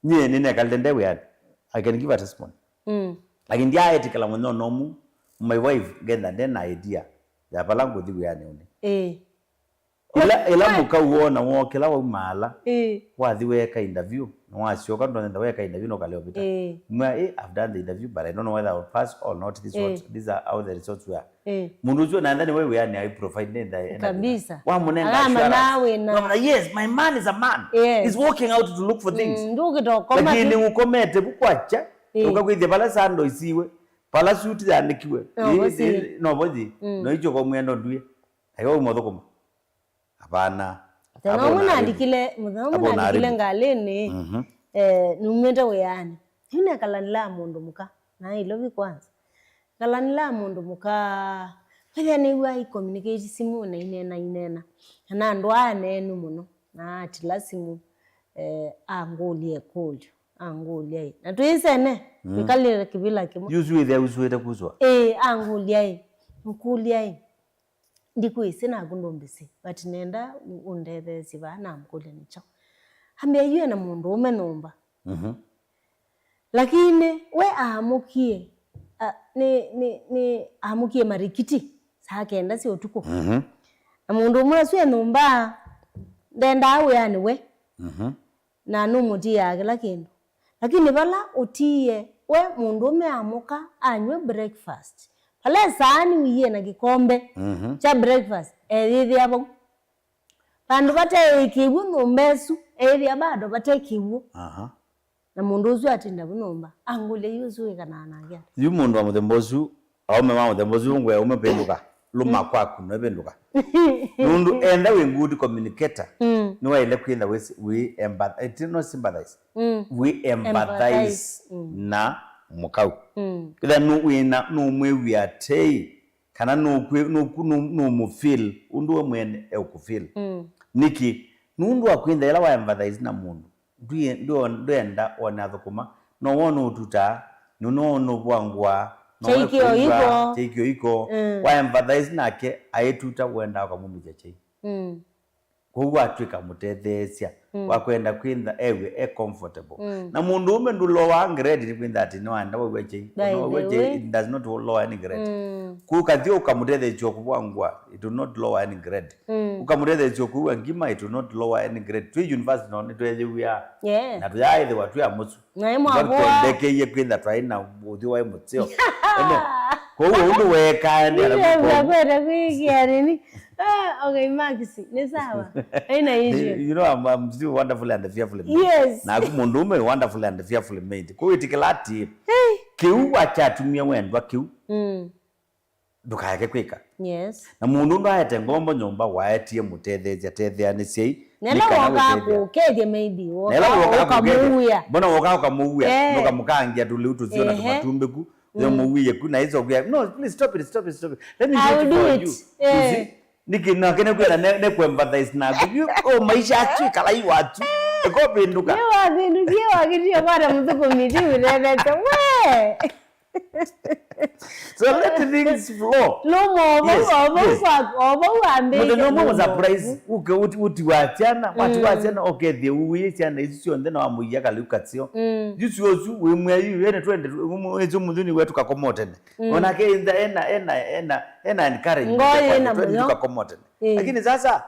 Nyie nĩnekalile nde wĩanĩ. I can give a testimony. Mm. Lakini ndyaetĩkĩla mũthenya ona ũmwe, my wife ngenda nde na idea ya vala ngũthi wĩanĩ ũnĩ. Eh. Ĩla, ĩla mũkau wona wokĩla waumaala, ĩĩ, wathi weeka interview, nĩwasyoka, ndonenda weeka interview, nũkalea ũvĩta. Ĩĩ. Mwa, "Eh, I've done the interview, but I don't know whether I'll pass or not. This what, ĩĩ, these are how the results were." Ĩĩ. Mũndũ ũcio nantha nĩwe wĩanĩ ai provide nĩ nda-, nda-, kabisa. Wamũnenga assurance. Akamanya wĩna. Wamwona, "Yes, my man is a man. Yes. He's walking out to look for things." Mm, ndũkĩta ũkoma. Lakini tu ũkomete vu kwakya, ĩĩ, ũkakwĩthya vala sando isiwe, vala suit yanĩkiwe. No, ĩĩ, vosi. Ĩĩ, no vosi. Mm. No icho kwa mwendo ndwie. Ayo ũmũthũkũma. Hapana. Mũthenya ũmwe naandĩkile, mũthenya ũmwe naandĩkile ngalĩnĩ, mhm, eh, numĩte wĩanĩ. Yu nekalanĩlaa mũndũ mũka, na Nairobi kwanza. Nekalanĩlaa mũndũ mũka, wethĩa nĩw'a i communicate simu na ineena, ineena. Na andũ aa aneenu mũno, na atila simu, eh, angũlya ĩkũlyo, angũlya ĩ. Na twĩsene, mm, twĩkalĩle kĩvĩla kĩmwe. Yu ũsu wĩthĩa ũsuĩte kuswa? Ĩĩ, angũlya ĩ, ngũlya ĩ. Ndikwĩsĩ naku ndũmbĩsĩ, but nenda ũndetheesye vaa namũkũlya nĩ kyaũ. Ambĩa yu ena mũndũũme nyũmba. Mhm. Lakini we aamũkie, a, nĩ, nĩ, nĩ, aamũkie marikiti saa kenda sya ũtukũ. Mhm. Na mũndũũme ũsu e nyũmba ndendaa wĩanĩ we. Mhm. Na nũmũtiĩaa kĩla kĩndũ. Lakini vala ũtiie, we mũndũũme amũka anyw'a breakfast. Vala ĩsaani ũiĩe na kĩkombe, mhm, kya breakfast, eyĩthĩa vau. Vandũ vate kĩw'ũ nyũmba ĩsu, eyĩthĩa bado vate kĩw'ũ. Aha. Na mũndũ ũsu atinda vu nyũmba. Angũlya yu ũsu wĩkanaa nake ata? Yu mũndũ wa mũthemba ũsu, aũme ma mũthemba ũsu, ngwĩa ũme pĩndũka. Lũma, mm, kwaku, no pĩndũka. Nũndũ enda wĩ good communicator, mm, nĩwaĩle kwĩtha wĩ, wĩ empath-, eh, ti, no sympathize. Mm. Wĩ empathize, empathize, mm, na mũkau. Mm. Ĩtha nũ-, wĩna, nũmwĩw'ĩa tei, kana nũkwĩ-, nũku-, nũ-, nũmũfeel, ũndũ we mwene eũkũfeel. Mm. Nĩkĩ? Nũndũ wa kwĩtha ĩla wa empathize na mũndũ, ndwĩ-, ndwĩ-, ndwenda one athũkũma, no wona ũtutaa, no wona ũvwangũaa, no kyaikĩo ĩko. Kyaikĩo ĩko. Mm. Wa empathize nake, aĩtuta, wendaa ũkamumĩthya kyai. Mm. Kwoou watw'ĩka mũtetheesya, mm, wa kwenda kwĩtha ew'e e comfortable. Mm. Na mũndũũme ndũlowaa grade nĩ kwĩtha atĩ nĩwaenda wew'a kyai. By the way, it does not lower any grade. Mm. Kwoou kathi ũkamũtetheesya kũvwangũa, it will not lower any grade. Mm. Ũkamũtetheesya kũua ngima, it will not lower any grade. Twĩ university no nĩtweethĩw'aa. Yeah. Na tũyaaĩthĩwa twĩ amũsu. Naĩ mwavũa. Twendekeie kwĩtha twaĩ na ũthyũ waĩ mũseo. Ene. Kwoou ũndũ weekaa nĩ ala. Nĩwenda kwenda kwĩkĩa nini? Ah, okay, Max, nĩ sawa. Haina issue. You know, I'm, I'm still wonderfully and fearfully made. Yes. Naku mũndũũme wonderfully and fearfully made. Kwoou ĩtĩkĩla atĩ, hey, kĩu wakyatumie wendwa kĩu. Mm. Ndũkaeke kwĩka. Yes. Na mũndũ ũndũ aete ngombo nyũmba, waetie mũtetheesya, tetheanĩsyai, nĩ kana wokaa kũkethya, maybe, na ĩla wokaa wokaa kũkethya, ũkamũuĩa. Mbona wokaa ũkamũuĩa? Eh. Ũkamũkangia tũlĩu tũseo na, ehe, tũmatumbĩku, mm, ũmũuĩe ku, na ĩsokwĩa, "No, please stop it, stop it, stop it. Let me do it for you." I will do it. You see? Eh. Nĩkĩ nake nĩkwĩna ne, ne kũempathize naku. You, oh, maisha asu ĩkala yu watu. Ĩko pĩndũka. Nĩ wathĩnũkie wakĩtie bwana mũthũkũmi ti ũtethete. We! So let things flow. Lũma o vau, yes, o vau, yes, kwaku, o vau wambĩĩe. Mũthenya ũmwe surprise, ũke ũti, ũti wa syana, wati wa, mm, syana, ũkethie ũĩ syana isu syonthe na wamũia kaliu kaseo. Mm. Yu sio ũsu, wĩmwĩa yu, ene twende, ĩsu mũthuni wetu kakomo tene. Mm. Onake enda, ena, ena, ena, ena encourage. Ngoo yĩna mũyo. Twende tukakomo tene. Eh. Lakini sasa,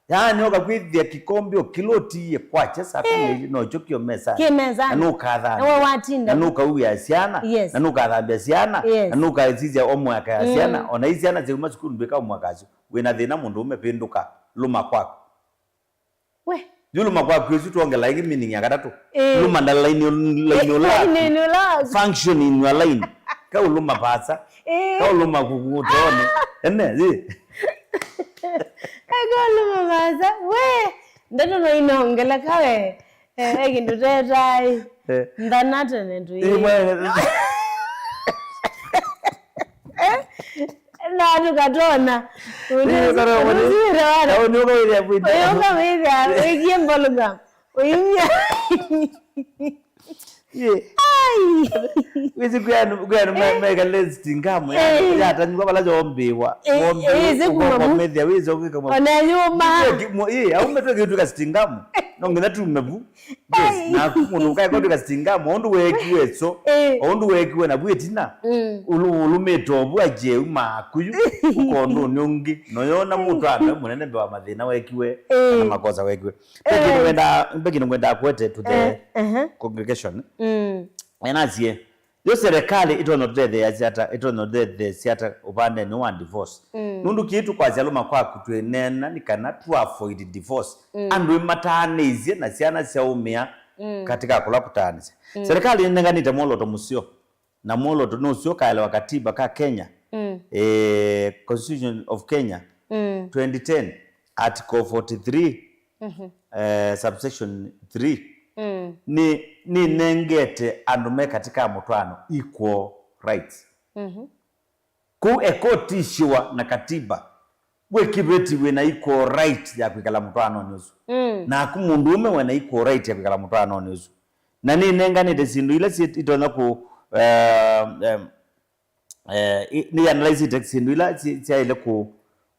yaani, ũkakwĩthĩa kĩkombe ũkĩlũtiie kwakya saa kũmi na ilĩ, eh, nokyo kĩo mesanĩ. Kĩ mesanĩ. Na nũkathambya. Na we watinda. Na nũkauĩa syana. Yes. Na nũkathambya syana. Yes. Na nũkasisya o mwaka ya, mm, syana. Ona i syana syauma sukulu ndwĩka o mwaka asu. Wĩna thĩna mũndũũme pĩndũka, lũma kwaku. We. Yu lũma kwaku ĩsu twongela ĩngĩ meaning ya katatũ. Eh. Lũma nda line, line, eh, ũla. Line ũla. Function in your line. Kaũlũma vaasa. Eh. Kaũlũma kũkũtoonĩ. Ah. Ene, ĩ. Ekaũlũma vaasa. We, ndeto no inongela kawe. Eh, eh, kĩndũ tetai. Eh. Nthana tene tũi. Ĩ, mwe. Eh, na tũkatona. Ĩ, ũndũ ũkatona, ũndũ ũsire wale. Kaũnĩ ũkawĩthĩa kwĩthĩa. Ũyũka wĩthĩa, wĩkie mbolga. Ũyumya. Ye. Ai. Wĩsĩ kwĩ andũ, kwĩ andũ me-, eh, mekale stingamu, ya, eh, yatanywa vala yombĩwa. Eh, wombi-, eh, wĩsĩ kuma mu-, ũkomethĩa, wĩsĩ ũkĩkamwa. Ona yuma. Ye, ki-, mo-, ye, aume tu kĩtu ka stingamu. No nginya tume vu. Yes, naku mũndũ ũkae kwatwĩka stingamo, ũndũ weekiwe so, eh, o ũndũ weekiwe navu ĩtina, mm, ũlũmĩte ovu ajeuma akuyu, ũkondũnĩ ũngĩ, noyona mũtano mũnene mbee wa mathĩna weekiwe, eh, na makosa weekiwe. Mbeki, eh, nĩngwendaa, mbeki nĩngwendaa kuete to the, eh, uh-huh, congregation. Mm. Enasie, yo serikali ĩtonya ũtũtetheeasya ata, ĩtonya ũtũtetheesya ata ũvandenĩ wa divorce? Mm. Nũndũ kĩĩ tũkwasya lũma kwaku twĩneena nĩ kana tu avoid divorce. Mm. Andũ ĩmataanĩisye na syana syaũmĩa, mm, katika kũla kũtaanĩsya. Mm. Serikali nĩnenganĩte mwoloto mũseo, na mwoloto nũseo kaelewa katiba ka Kenya, mm, eh, Constitution of Kenya, mm, twenty ten, Article forty-three, mhm, eh, subsection three, mm, nĩ, nĩnengete andũ me katika mũtwaano equal rights. Mhm. Kũu ekotishiwa na katiba, we kĩveti wĩ na equal right ya kwĩkala mũtwaanonĩ ũsu. Mm. Naku mũndũũme wĩ na equal right ya kwĩkala mũtwaanonĩ ũsu. Na nĩnenganĩte syĩndũ ila syĩ-, itonya kũ, eh, em, eh, i-, nĩ analyzĩte syĩndũ ila sya-, syaĩle kũ-,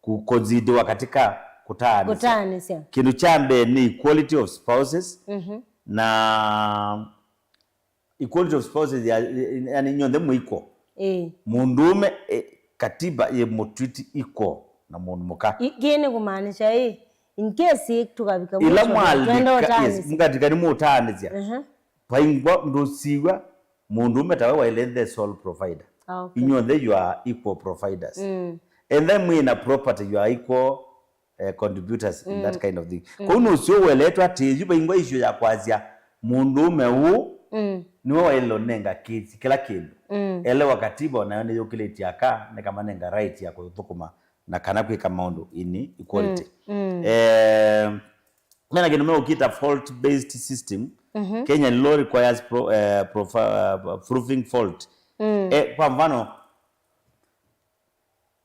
kũ-, considerwa katika kũtaanĩsya. Kũtaanĩsya. Kĩndũ kya mbee nĩ equality of spouses, mhm, na equality of spouses ya, yani nyonthe mwĩ equal. Ĩĩ. Mũndũũme, eh, katiba yĩ mũtwiti equal na mũndũ mũka. I-, kĩĩ nĩ kũmaanisha ĩ, in case tũkavika ĩla mwisho, mwalika, twenda yes, ũtaanĩsya. Mũkatika nĩ mũtaanĩsya. Mhm. Vaingwa ndũsiw'a mũndũũme tawe waĩle the sole provider. Ah, okay. Inyuothe you are equal providers. Mm. And then mwĩ na property, you are equal, eh, contributors in that, mm, kind of thing. Mm. Kwoou nũseo ũeleetwe atĩ yu vaingwa issue ya kwasya mũndũũme ũũ, mm, nĩwe waĩle ũnenga kĩsi kĩla kĩndũ. Mm. Elewa katiba onayo nĩyũkĩlĩtye aka nĩkamanenga right ya kũthũkũma na kana kwĩka maũndũ in equality. Mm, mm. Eh, mena kĩndũ meũkĩta fault based system. Mhm. Kenyan law requires pro-, eh, profi-, eh, proving fault. Mm. Eh, kwa mfano,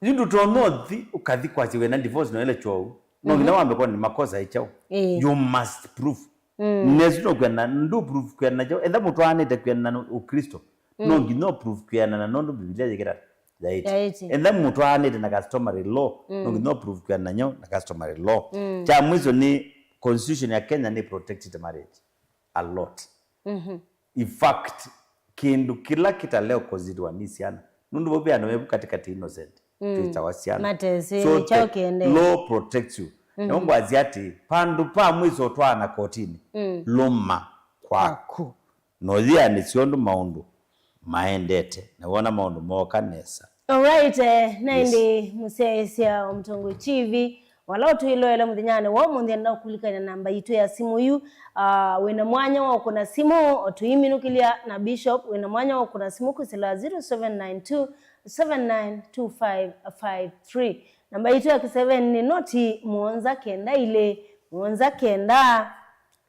yu ndũtonya ũthi ũkathi kwasya wĩna divorce noele kyoou. No nginya, mhm, wambe kwona nĩ makosa ĩ kyaũ. Ĩĩ. You must prove. Mm. Nesu no kwĩana, ndũ prove kwĩana kyaũ. Etha mũtwaanĩte kwĩana na Ũkristo, no, mm, nginya prove kwĩana na nũndũ Biblia yĩkĩta yaĩtye. Yaĩtye. Etha mũtwaanĩte na customary law, mm, no nginya prove kwĩana nyo na customary law. Mm. Kya mwiso nĩ constitution ya Kenya nĩ protected marriage a lot. Mhm. In fact, kĩndũ kĩla kĩtaleo considerwa nĩ syana. Nũndũ vau ve andũ mevu katĩkatĩ innocent, mm, twĩtawa syana. Matesĩ, so nĩ kyaũ the kĩendee? Law protects you. Mhm. Na ngwasya atĩ, vandũ va mwiso ũtwaana kotinĩ, mm, lũma kwaku. Kwaku. Na ũyĩanĩsya ũndũ maũndũ maendete, na wona maũndũ mooka nesa. Alright, eh, na, yes, ĩndĩ mũsyaĩĩsya wa Mũtongoi T V, wala ũtwĩloele mũthenyanĩ wa ũmũnthĩ, enda ũkũlikany'a namba yitũ ya simũ yu. Ah, wĩna mwanya wa ũkũna simũ, o tũiminũkĩlya na Bishop, wĩna mwanya wa ũkũna simũ kwĩsĩla zero seven nine two, seven nine two five five three. Namba yitũ ya kĩseveni nĩ noti mũonza kenda ilĩ, mũonza kenda,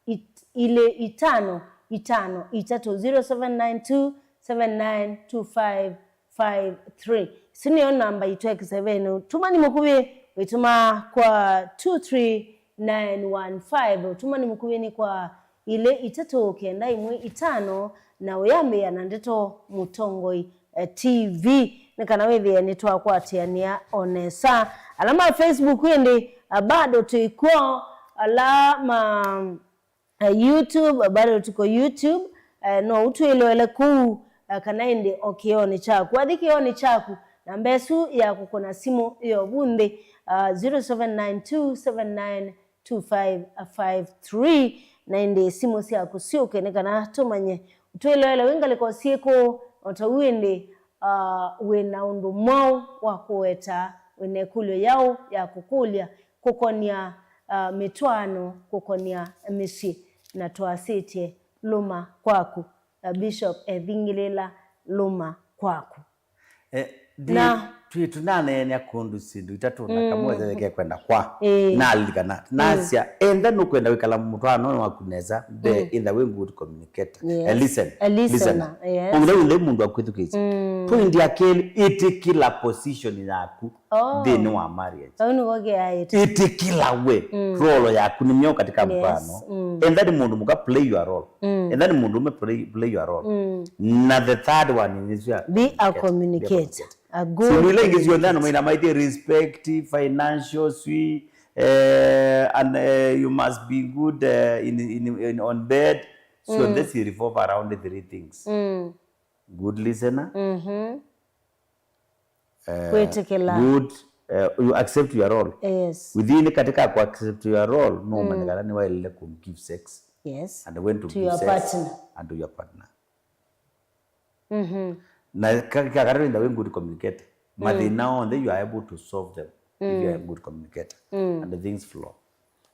it-, ilĩ itano itano itatũ, zero seven nine two, seven nine two five five three. Isu nĩyo namba yitũ ya kĩseveni. Ũtũmani mũkuvĩ wĩtũma kwa two three nine one five. Ũtũmani mũkuvĩ nĩ kwa ilĩ itatũ kenda ĩmwe itano, na ũyambĩĩa na ndeto Mũtongoi, eh, T V, nĩ kana wĩthĩe nĩtwakwatĩanĩa o nesa. Ala ma Facebook ĩndĩ, ah, bado twĩ kw'o, ala ma eh, YouTube, bado tuko YouTube, eh, no ũtwĩloele kũu, eh, kana ĩndĩ o kĩoonĩ kyaku. Wathi kĩoonĩ kyaku, namba ĩsu ya kũkũna simũ yo vu nthĩ, ah, zero seven nine two seven nine two five five three, na ĩndĩ simũ syaku syũke nĩ kana tũmanye ũtwĩloele wĩ ngalĩko syĩkũ, o ta ũu ĩndĩ, ah, wĩ na ũndũ mwaũ wa kũweta, wĩ na ĩkũlyo yaũ ya kũkũlya, kũkonia, ah, mĩtwaano, kũkonia mĩsyĩ, na twasĩtye lũma kwaku. Ah, Bishop ethingĩlĩla lũma kwaku. Eh, ndi-, na twĩ tũnaneenea kũndũ syĩndũ itatũ na, mm, kamwe yake kwenda kwa. Ĩĩ. Nalilikana. Mm. Nasya, enda nũkwenda wĩkala mũtwaano waku nesa, be, mm, in the way good communicator. Yes. A listen. A listener, listener. Yes. Ũngĩla wĩle mũndũ akwĩthukĩĩsya. Mm. Point ya kelĩ, ĩtĩkĩla position yaku. Oh. Nthĩnĩ wa marriage. Vau nĩvo kĩaĩte. Ĩtĩkĩla we, mm, role yaku nĩ myaũ katika, yes, mũtwaano. Mm. Enda nĩ mũndũ mũka, play your role. Mm. Enda nĩ mũndũ ũme, play, play your role. Mm. Na the third one is your be a communicator. Be a communicator. A good communicator. Syĩndũ ila ingĩ syonthe andũ maina maĩtye respect, financial, swi, Eh, and eh, you must be good eh, in, in, in, on bed. So mm. This revolve around three things. Mm. Good listener. Mm-hmm. Eh, kwĩtĩkĩla. Good, eh, you accept your role. Yes. Within katika ku accept your role, no mm. Ũmanye kana nĩ waĩlile ku give sex. Yes. And when to, to give your sex partner. And to your partner. Mm-hmm. Na ka- ka- kata in the way good communicator. Mm. Mathĩna onthe you are able to solve them if you are a good communicator. Mm. And the things flow.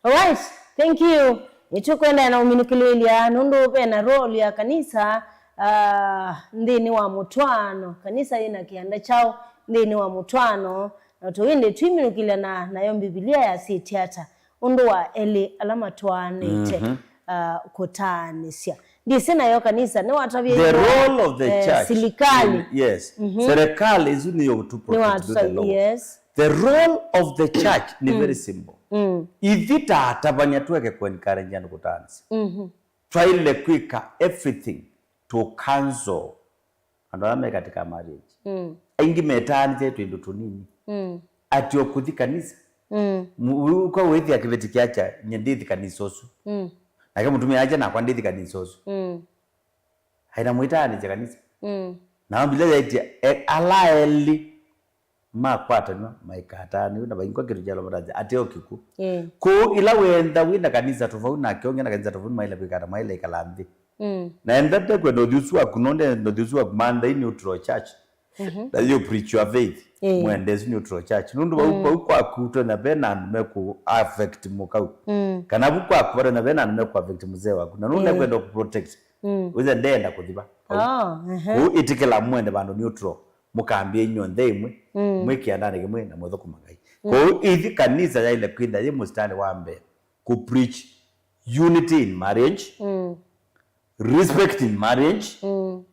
Alright, thank you. Nĩtũkwendea na ũminũkĩlĩlya nũndũ ve na role ya kanisa ah, nthĩnĩ wa mũtwaano. Kanisa yĩna kĩanda kyaũ nthĩnĩ wa mũtwaano, na tũĩndĩ tũiminũkĩlya na nayo Mbivilia yasĩtye ata ũndũ wa elĩ ala matwaanĩte mm-hmm. Ah, kũtaanĩsya. Ndĩsĩ nayo kanisa nĩwatavya the role of the eh, church silikalĩ. Yes. Mm-hmm. Serikali isu nĩyo to protect the law. Yes. The role of the church ni mm. Very simple. Mm. Ithi ta atavany'a tweke ku encourage andũ kũtaanĩsya. Mm-hmm. Twaile kwĩka everything to cancel andũ ala me katika marriage. Mm. Aingĩ metaanĩsya twĩndũ tũnini. Mm. Ati o kũthi kanisa. Mm. Mu- kwa wĩthĩa kĩveti kyacha nye ndĩthi kanisa ũsu. Mm. Nake mũtumĩa acha nakwa ndĩthi kanisa ũsu. Mm. Aina mwĩtaanĩsya kanisa. Mm. Na Mbivilia yaĩtye e- ala elĩ makwatanw'a maikatanĩw'e na vaingwa kĩndũ kyalo matanzya ateo kĩkw'ũ. Ĩĩ. Kũu ila wenda wĩ na kanisa tofauti nake ũngĩ na kanisa tofauti maĩle kwĩkata maĩle ikala nthĩ. Mm. Na enda ndekwenda ũthyũsu waku no ndenda ũthyũsu waku mantha in neutral church. Mhm. Na you preach your faith. Ĩĩ. Mwende isu neutral church nũndũ vau vau kwaku ũtonya ve na andũ meku affect mũkau. Mm. Kana vu kwaku vatonya ve na andũ meku affect mzee waku na nũndũ nekwenda ku protect. Mm. Wĩthe ndenda kũthiva. Oh, ehe. Kũu ĩtĩkĩla mwende vandũ neutral. Mũkambie inyw'onthe ĩmwe, mm. Mwĩ kĩandanĩ kĩmwe na mũthũkũma Ngai. Mm. Kwoou ithi kanisa yaĩle kwĩtha yĩ mũsitalĩ wa mbee ku preach unity in marriage, mm. Respect in marriage, mm.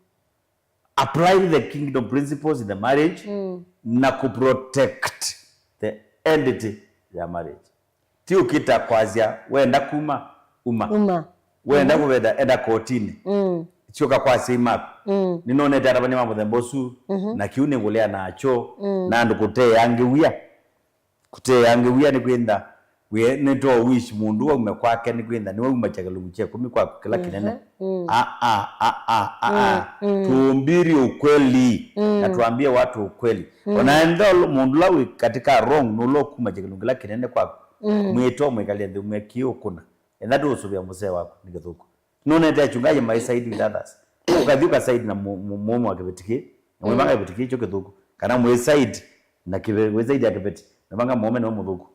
Applying the kingdom principles in the marriage, mm. Na ku protect the entity ya marriage. Ti ũkĩta kwasya wenda kuma, uma. Uma. Wenda kũvetha, enda kotinĩ. Mm. Syoka kwa asyai maku. Mm. Nĩnonete atavany'a ma mũthemba ũsu, mhm. Na kĩu nĩngũlea nakyo, mm. Na andũ kũteange wia. Kũteange wia nĩ kwĩntha, we, nĩ to wish mũndũ waume kwake nĩ kwĩntha, nĩwaumakya kĩlungu kya ĩkũmi kwaku kĩla kĩnene. Mhm. Mm. Ah, ah, ah, ah, ah, ah. Mm, mm. Tuhubiri ukweli, mm. Na tuambie watu ukweli. Mm. Ona enda mũndũ ũla wĩ katika wrong, nũla ũkumakya kĩlungu kĩla kĩnene kwaku. Mm. Mwĩto mwĩkalya nthĩ, ũmwĩkie ũkũna. Enda ndũũsũvĩa mũsee waku nĩ kĩthũku. Nũnete achungaji mai side with others. Ũkathi ũka side na mu- mu- mũũme wa kĩveti kĩĩ, na mwĩvanga kĩveti kĩĩ kyo kĩthũku. Kana mwĩ side na kĩve- mwĩ side ya kĩveti, na vanga mũũme nĩwe mũthũku.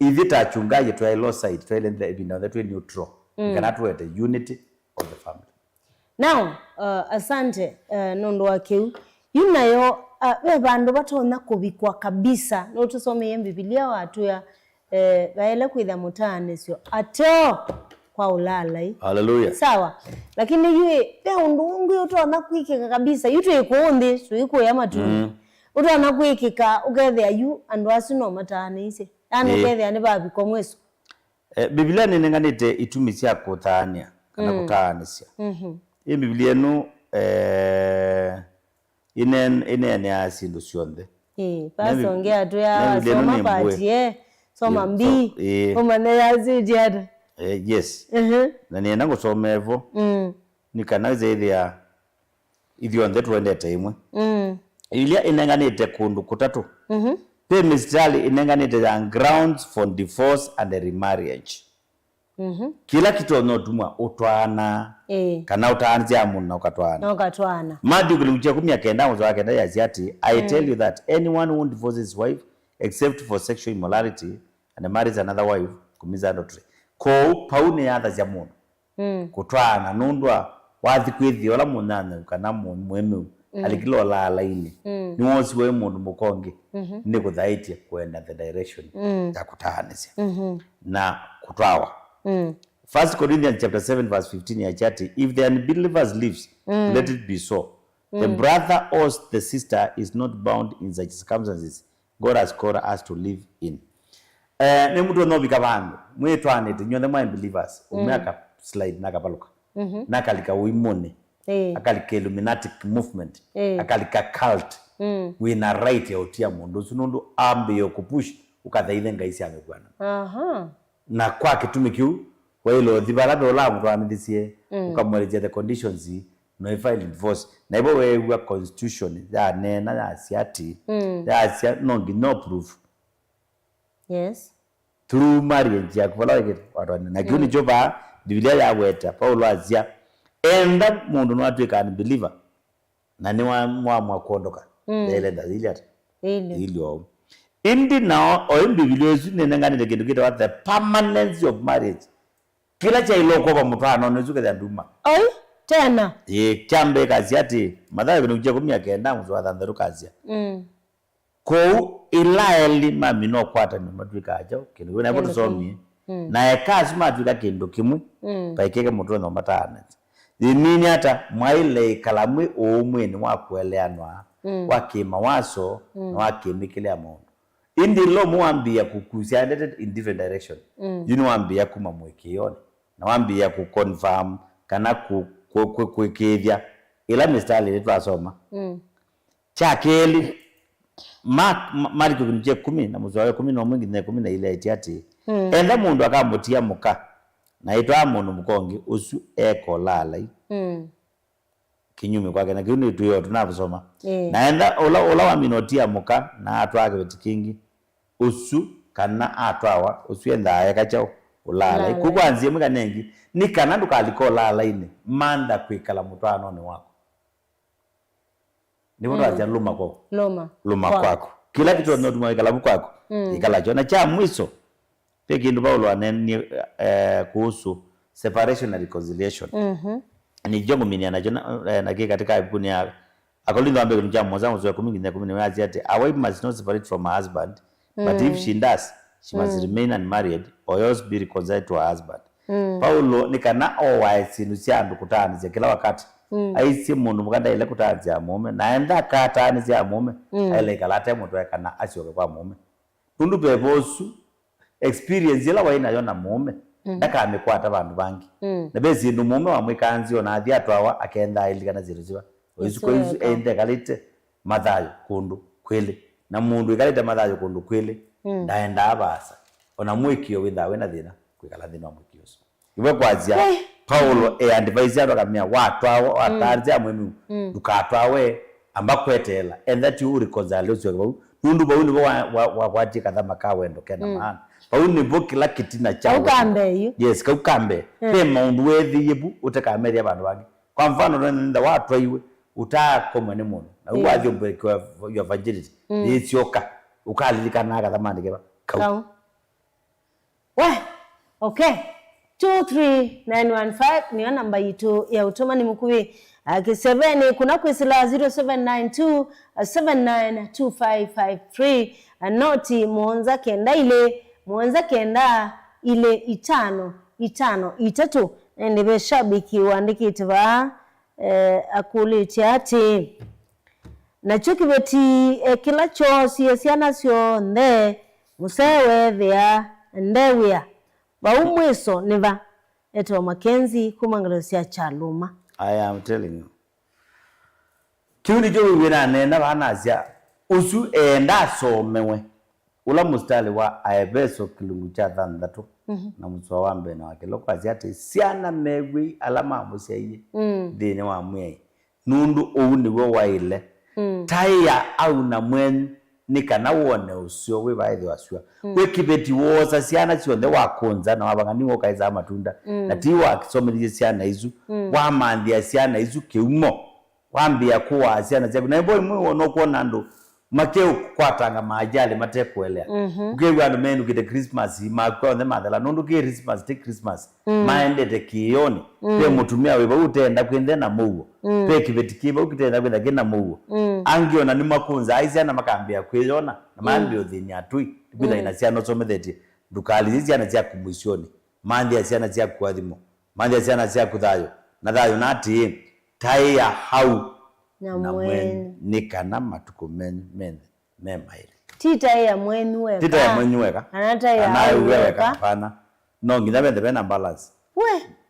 Ithyĩ ta achungaji twaĩlo side, twaĩle ĩvinda yonthe twĩ neutral. Mm. Kana tũete unity of the family. Now, uh, asante uh, nũndũ wa kĩu. Yu nayo uh, ve vandũ vatonya kũvikwa kabisa. Nũtũsomeie Mbivilia watwĩa eh, vaĩle kwĩthĩa mũtaanĩsyo ateo kwa ũlaalai. Hallelujah. Sawa. Lakini yu ĩ, ve ũndũ ũngĩ ũtonya kwĩkĩka kabisa. Yu twĩ kũũ nthĩ, tũikũya matũnĩ. Mm. Ũtonya kwĩkĩka ũkethĩa yu andũ asu no mataanĩisye. Yani ĩĩ. Ũkethĩa nĩvavikwa mwĩso. Eh, Biblia nĩnenganĩte itumi sya kũthaanĩa kana mm. Kũtaanĩsya. Mhm. Ĩ Biblia ĩno eh, ĩneen- ĩneeneaa syĩndũ syonthe. Ĩĩ, pastor ũngĩ atwĩa soma part A, soma B, ũmanye yasĩtye ata. Eh, yes. Mhm. Na nĩenda ngũsomee vo. Mm. Nĩ kana wĩsĩthĩa ithyonthe tũendete ĩmwe. Mm. Biblia ĩnenganĩte kũndũ kũtatũ. Mhm. Ve mĩsitalĩ ĩnenganĩte ya grounds for divorce and remarriage. Mhm. Kĩla kĩtonya ũtumwa ũtwaana, ĩĩ. Kana ũtaanĩsya mũndũ na ũkatwaana. Na ũkatwaana. Matthew kĩlungu kya ĩkũmi na kenda mũsoa wa kenda yasya atĩ, "I tell you that anyone who divorces his wife except for sexual immorality and marries another wife commits adultery." Kwoou pau nĩyathasya mũndũ. Mm. Kũtwaana nũndũ wa wathi kwĩthĩa ũla mũnyanyau kana mũ- mũemeu mm. Alikile ũlaalainĩ. Mm. Nĩwosiwe nĩ mũndũ mũka ũngĩ. Mhm. Nĩkũthaĩtye kwenda the direction mm. Ya kũtaanĩsya. Mhm. Na kũtwawa. Mm. First Corinthians chapter seven verse fifteen yasya atĩ, "If the unbelievers lives, mm. Let it be so. The mm. Brother or the sister is not bound in such circumstances. God has called us to live in." Eh, nĩ mũndũ ũnovika vandũ, mwĩtwaanĩte, inyuothe mwa believers, ũmwe mm. Aka slide na akavalũka, mhm. Na akalika ũimũnĩ, ĩĩ. Akalika Illuminatic movement, ĩĩ. Akalika cult, mm. Wĩna right ya ũtia mũndũ ũsu, nũndũ ambĩĩe kũpush ũkathaithe ngai sya mĩvw'ano. Aha. Na kwa kĩtumi kĩu, waĩle ũthi vala ve ũla amũtwaanĩthisye, mm, ũkamwelesya the conditions, no ĩfile divorce. Na ĩvo weew'a constitution yaneena, yasya ati, mm, yasya no nginya proof. Yes. Through marriage yaku vala wĩkĩte watwanĩte. Na kĩu, mm, nĩkyo vaa Biblia yaweta, Paulo asya, enda mũndũ nĩwatw'ĩka unbeliever, na nĩwamwa kwondoka. Mm. Yaĩle nda yĩilye ata? Yĩilye. Yĩilye oou. Ĩndĩ nao, oĩ Mbivilia ĩsu nĩnenganĩte kĩndũ kĩtawa the permanency of marriage. Kĩla kyaĩle ũkwova mũtwaanonĩ ũsu kethĩa nduma. Oi, tena. Ĩĩ, kyambĩĩkasya atĩ, Mathayo kĩlungu kya ĩkũmi na kenda mũsoa wa thanthatũ kasya. Mm. Kwoou ĩla elĩ mamina ũkwatanĩo matw'ĩkaa kyaũ? Kĩndũ kĩmwe. Na ĩvo tũsomie. Mm. Na eka asu matw'ĩka kĩndũ kĩmwe, mm, vaikeke mũtwe no mataanĩsye. Yĩmini ata mwaĩle ĩkala mwĩ ũũmwĩnĩ wa kũeleanwa, mm, wa kĩmawaso, mm, na wa kĩmĩkĩle ya maũndũ. Ĩndĩ ĩla ũmwe wambĩĩa kũkusya endete in different direction, mm, yu nĩwambĩĩa kuma mũĩkĩĩonĩ, na wambĩĩa kũconfirm kana kũ-, kũ-, kũ-, kũĩkĩĩthya ĩla mĩsitalĩ ĩla twasoma. Mm. Kya kelĩ, Mark, Ma-, Mariko kĩlungu kya ĩkũmi na mũsoa wa ĩkũmi na ũmwe nginya ĩkũmi na ilĩ aĩtye atĩĩ, mm, enda mũndũ akamũtia mũka, na aitwaa mũndũ mũka ũngĩ, ũsu eka ũlaalai. Mm. Kĩnyume kwake, na kĩu nĩ twĩoo tũnavũsoma. Ĩĩ. Na enda ũla, ũla wamina ũtia mũka, na atwaa kĩveti kĩngĩ, ũsu, kana atwawa, ũsu endaa eka kyaũ? Ũlaalai. Ũlaalai. Kũu kwa nzĩa ĩmwe kana ĩngĩ, nĩ kana ndũkalika ũlaalainĩ, mantha kwĩkala mũtwaanonĩ waku. Nĩvo, mm, twasya lũma kwaku. Lũma. Lũma kwaku. Kwaku. Kĩla kĩtonya ũtuma wĩkala vu kwaku, mm, ĩkala kyo. Na kya mwiso, ve kĩndũ Paulo aneenie, eh, kuhusu separation na reconciliation. Mhm. Nĩkyo ngũminia nakyo na, eh, na kĩ katika ĩvukunĩ ya Akolintho wa mbee kĩlungu kya mũonza mũsoa wa ĩkũmi nginya ĩkũmi na ĩmwe asya atĩ, a wife must not separate from her husband, but if, mm, she does, she must, mm, remain unmarried or else be reconciled to her husband. Mm. Paulo nĩ kana oae syĩndũ sya andũ kũtaanĩsya kĩla wakati. Mm. Aisye mũndũ mũka ndaĩle kũtaanĩsya mũũme, na enda akataanĩsya mũũme, mm, aĩle ĩkala ate mũtwae kana asyoke kwa mũũme. Nũndũ veva ũsu, experience ĩla waĩ nayo na mũũme, mm, ndakamĩkwata vandũ vangĩ. Mm. Na ve syĩndũ mũũme wamwĩkaa nzeo na athi atwawa akenthaa ailikana syĩndũ syĩva. Kwa isu, kwa isu, eka, enda ekalĩte mathayũ kũndũ kwĩlĩ. Na mũndũ wĩkalĩte mathayũ kũndũ kwĩlĩ, mm, ndaendaa vaasa. Ona mũĩkĩĩo wĩthaa wĩna thĩna kwĩkala nthĩnĩ wa mũĩkĩĩo ũsu. Iwe kwasya, eh, Paulo e advise andũ akamea, watwawa, mm, wataanĩsya mũũme, mm, ndũkatwawe, amba kweteela. Enda ti ũreconcile ũsyoke vau. Nũndũ vau nĩvo wa, wa, wakwatie kathama ka wendo kena, mm, maana. Vau nĩvo kĩla kĩtina kya, kau wendo. Kambe yu. Yes, kau kambe. Mm. Ve maũndũ weethĩie vu ũtekamethĩa vandũ vangĩ. Kwa mfano, nenda watwaiwe, ũtaakomwe nĩ mũndũ. Na, mm, wathi ũmbĩkĩwa your virginity. Mm. Yĩsyoka, ũkalilikanaa kathamanĩ keva. Kau. Kau. We, okay. Two three nine one five nĩyo namba yitũ ya ũtũmani mũkuvĩ. Ah, kĩsevenĩ, kuna kwĩsĩla zero seven nine two seven nine two five five three, ah, noti mũonza kenda ilĩ, mũonza kenda ilĩ itano itano itatũ. Na ĩndĩ ve shabiki wandĩkĩte vaa, eh, akũlĩtye atĩĩ, nakyo kĩveti, e, kĩla kyoosie syana syonthe, mũsee weethĩa nde wĩa. Vau mwĩso nĩ va? Etawa Makenzi kuma ngalĩko sya Kyaluma. I am telling you. Kĩu nĩkyo wĩw'e naneena vaa nasya, ũsu eenda asomewe. Ũla mũsitalĩ wa Aeveso kĩlungu kya thanthatũ, mhm, na mũsoa wa mbee na wa kelĩ ũkwasya atĩ, syana mew'ei ala mamũsyaie, mm, nthĩnĩ wa Mwĩai, nũndũ ũu nĩw'o waĩle. Mm. Taĩa au na mwenyu, nĩ kana wone ũseo wĩ vaa ĩthĩwa syũa. Mm. Kwĩ kĩveti woosa syana syonthe wakũnza na wavanga nĩw'o ũkaĩsaa matunda. Mm. Na ti wakĩsomethisye syana isu, mm, wamanthĩa syana isu kĩumo. Wambĩĩa kũaa syana syaku. Na ĩmbo ĩmwe wona ũkwona andũ makeũkwatanga maajali matekũelea. Mhm. Ũkew'a andũ menũkĩte Christmas, makw'a onthe mathela, nũndũ kĩ Christmas, ti Christmas. Mm. Maendete kĩĩonĩ. Mm. Ve mũtumĩa wĩ vau ũteenda kwĩnthe na mũuo. Mm. Ve kĩveti kĩ vau kĩteenda kwĩtha kĩ na mũuo. Mm. Angĩ ona nĩmakũnzaa syana makambĩĩa kwĩyona, na, mm, mambĩĩa ũthĩny'a atũi, kwĩtha, mm, ina syana ũsomethetye. Ndũkalilye syana syaku mũisyonĩ. Manthĩa syana syaku kũathimo. Manthĩa syana syaku thayũ, na thayũ na atĩĩ, taĩa hau na, na mwenyu, mwenyu, nĩ kana matukũ menyu menthe me maĩlĩ. Ti taĩa mwenyu weka. Ti taĩa mwenyu weka. Kana taĩa, kana au weka, weka, hapana. No nginya venthe vena balance. We,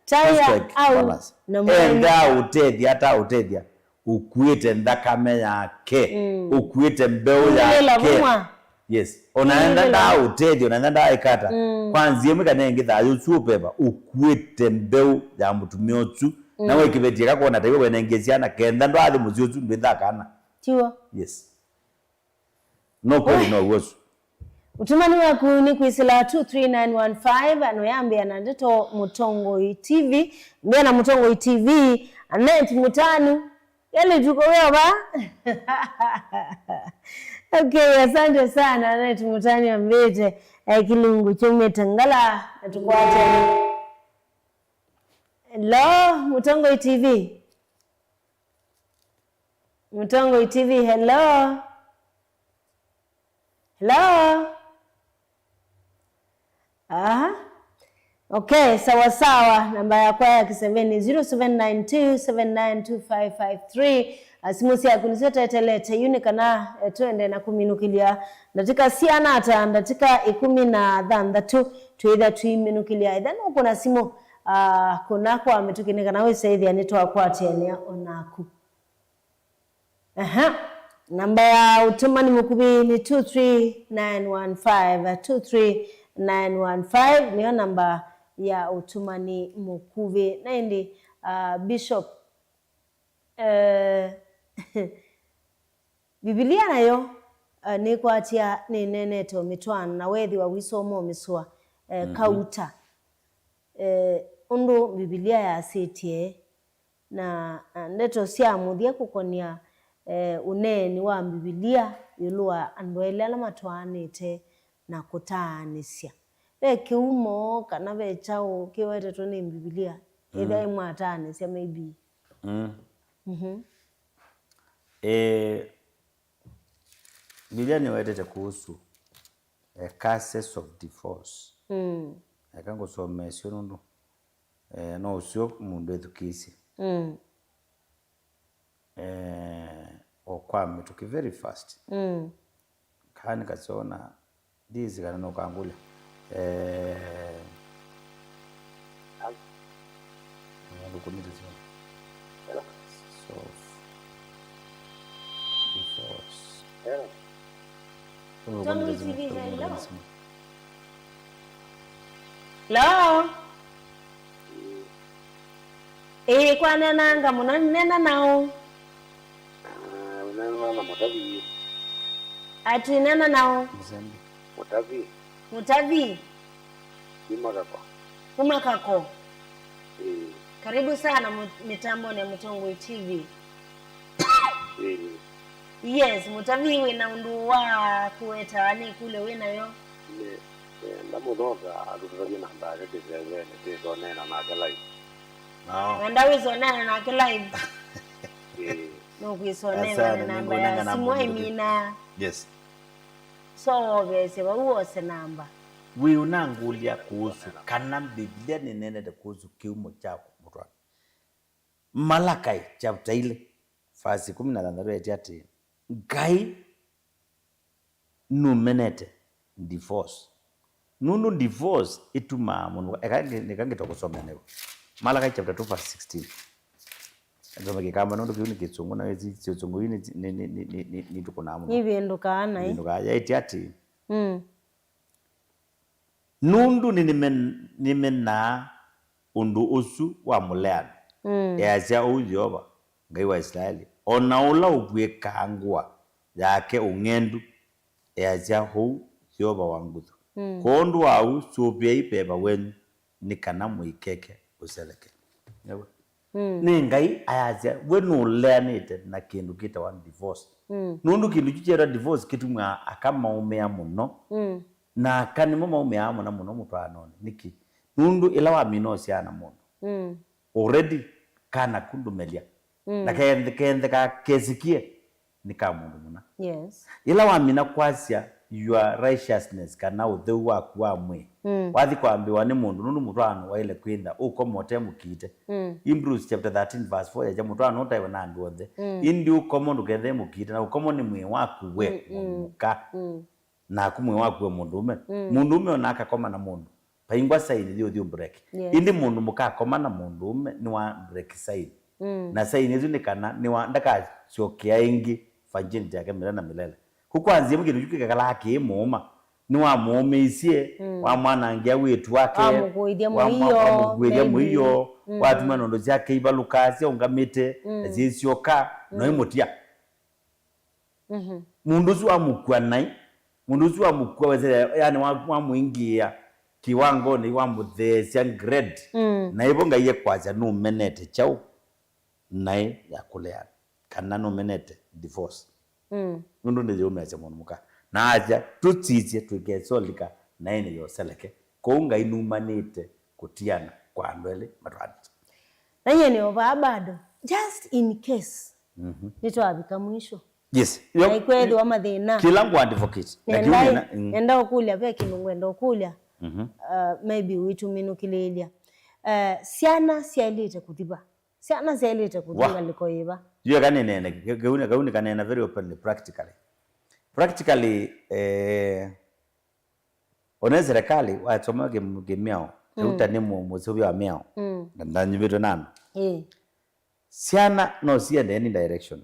taĩa, respect, au, balance, na mwenyu. Enda ũtethya, ata ũtethya, ũkuĩte nthakame yake, mm, ũkuĩte mbeũ yake. Vumwa. Yes. Ona enda ndaa ũtethyo, ona enda ndaa ĩkata. Mm. Kwa nzĩa ĩmwe kana ĩngĩ, thayũ ũsu ũpeva, ũkuĩte mbeũ ya mũtumĩa ũsu. Na mm, we kĩveti eka kwona ta iwe wenengie syana, kenda ndwathi mũsyĩ ũsu, ndwĩthaa kana. Tiwa. Yes. No kweli, no ũsu. Ũtũmani waku nĩ kwĩsĩla two three nine one five, ano yambĩa na ndeto Mũtongoi T V. Mbĩa na Mũtongoi T V, Annet Mũtanu. Yaani tuko wewe ba? Okay, asante sana, Annet Mũtanu ambĩte, eh, kĩlungu kyumĩte Ngala, na tũkwate. Hello, Mũtongoi T V. Mũtongoi T V, hello. Hello. Aha. Okay, sawa sawa. Namba yakwa ya kĩseve nĩ zero seven nine two seven nine two five five three. Ah, simũ syaku nĩsyo twetelete yu nĩ kana, eh, twende na kũminũkĩlya ndatĩka siana ata, ndatĩka ĩkũmi na thanthatũ twĩtha tũiminũkĩlya. Ĩtha nũkũna simũ, ah, kũna kwa mĩtũkĩ nĩ kana wĩse ĩthĩa nĩtwakwatĩanĩa onaku. Aha. Namba ya ũtũmani mũkuvĩ nĩ two three nine one five, two three nine one five nĩyo namba ya ũtũmani mũkuvĩ. Na ĩndĩ, ah, Bishop, eh, Mbivilia nayo, ah, nĩkwatya nĩneenete o mĩtwaano na weethĩwa ũisoma o mĩsoa, eh, mhm, kauta, eh, ũndũ Mbivilia yasĩtye. Na, ah, ndeto sya mũthya kũkonĩa, eh, ũneeni wa Mbivilia ĩũlũ wa andũ elĩ ala matwaanĩte na kũtaanĩsya. Ve kĩumo kana ve kyaũ kĩwetetwe nĩ Mbivilia, mm, ĩthĩa ĩmwataanĩsya maybe? Mm. Mhm. Eh, Mbivilia nĩwetete kuhusu, eh, curses of divorce. Mm. Eka ngũsomesyo nũndũ, eh, no ũseo mũndũ ethukĩĩsye. Mm. Eh, o kwa mĩtũkĩ very fast. Mm. Kaa nĩkasyona ndisi kana nũkangũlya. Eh, Hello. Nũndũ kũnĩte syona. Hello. So, divorce. Hello. Nũndũ kũnĩte syona, nũndũ kũnĩte syona. Hello? Ĩĩ, kwanenanga mũno, nĩnena naũ? Ah, ũnena na Mũtavi. Ati nena naũ? Mũsembi. Mũtavi. Mũtavi? Kuma Kako. Kuma Kako. Ĩĩ. Karibu sana mu-, mitamboni ya Mũtongoi T V. Ĩĩ. Yes, Mũtavi wĩna ũndũ wa kũweta nĩ kule wĩnayo? Nĩ, nĩenda mũthoka atũtavye namba yake kĩseveni, twĩsonena nake live. No. Wenda wĩsonena nake live? Ĩĩ. Nũkwĩsonena namba ya simũ, I mean, uh, yes. So, wovesye vau wose namba. Wĩ ũnangũlya kuhusu kana Mbivilia nĩneenete kuhusu kĩumo kya mũtwaano. Malakai chapter ilĩ, verse kũmi na thanthatũ etye atĩĩ, Ngai nũmenete divorce. Nũndũ divorce ĩtumaa mũndũ, eka, eka ngĩtwa kũsomea nĩvo. Malakai chapter two verse sixteen. Eka ngĩkamba nũndũ kĩu nĩ kĩsũngũ, na ĩsi kĩsũngũ yu nĩ, nĩ, nĩ tũkũnaa mũno. Nĩvĩndũkaa naĩ. Nĩvĩndũkaa. Yaĩtye atĩĩ, mm. Nũndũ nĩnĩmen-, nĩmenaa ũndũ ũsu wa mũleano, mm, easya ũu Yeova, Ngai wa Isilaeli, o na ũla ũvw'ĩkaa ngũa yake ũng'endu, easya ũu Yeova wa nguthu. Mm. Kwondũ wa ũu, sũvĩai veva wenyu, nĩ kana mũikeke ũseleke. Nĩw'o? Mm. Nĩ Ngai ayasya, we nũleanĩte na kĩndũ kĩtawa divorce. Mm. Nũndũ kĩndũ kyu kyetwa divorce kĩtumaa aka maũmĩa mũno. Mm. Na aka nĩmo maũmĩaa mũno mũno mũtwaanonĩ. Nĩkĩ? Nũndũ ĩla wamina ũsyaa na mũndũ, mm, already kana ku ndũmelya. Mm. Na kenthe-, kentheka kesikie nĩ ka mũndũ mũna. Yes. Yĩla wamina kwasya, your righteousness, kana ũtheu waku wa mwĩĩ, mm, wathi kwambĩwa nĩ mũndũ, nũndũ mũtwaano waĩle kwĩtha ũkoma ũte mũkiite. Mm. Hebrews chapter thirteen verse four yasya, mũtwaano ũtaĩwe na andũ onthe. Mm. Ĩndĩ ũkomo ndũkethe mũkiite, na ũkomo nĩ mwĩĩ waku we, mm, mm, mũka. Mm. Naku mwĩĩ waku we mũndũũme. Mm. Mũndũũme ona akakoma na mũndũ, vaingwa saini yĩ ũthyũ break. Yes. Ĩndĩ mũndũ mũka akoma na mũndũũme nĩwa break saini. Mm. Na saini ĩsu nĩ kana nĩwa ndakasyokea ĩngĩ virginity yake milele na milele. Ũkwanzĩa kĩndũ kĩu kĩkekalaa kĩ mũũma. Nĩwamũũmĩisye, mm, wamwanangĩa wĩĩtu wake, wamũkũĩthya mũio, wamũkũĩthya mũio, mm, watuma ndondo syake ivalũka syaũngamĩte, mm, na syĩsyoka, mm, noimũtia. Mhm. Mũndũ ũsu wamũkua naĩ, mũndũ ũsu wamũkua wesele, yani wa- wamũingĩĩa kĩwangonĩ, wamũtheesya grade. Mm. Na ĩvo Ngai ekwasya nũmenete kyaũ? Naĩ ya kũleana, kana nũmenete divorce. Mm. Nũndũ nĩyĩũmĩasya mũndũ mũka. Na asya, tũsisye tũikesolika naĩ nĩyoseleke. Kwoou Ngai numanĩte kũtiana kwa andũ elĩ matwaanĩte. Na nyie nĩ o vaa bado, just in case, mhm, nĩtwavika mwisho. Yes. Na ikwethĩwa mathĩna. Kĩla ngũ advocate. Na nenda, kiumina, mm, nenda ũkũlya, ve kĩndũ ngwenda ũkũlya. Mhm. Uh, maybe wĩtũminũkĩlĩĩlya. Uh, syana syaĩlĩte kũthi va? Syana syaĩlĩte kũthi ngalĩko yĩva? Yue kanenene, ke- keuni, keuni kanena very openly, practically. Practically, eh, ona serikali wasoma kĩ- kĩmĩao, mm, kĩuta nĩ mũ- mũseũvya wa mĩao. Mm. Na ndanyuvĩtwe nano. Eh. Syana no siende any direction.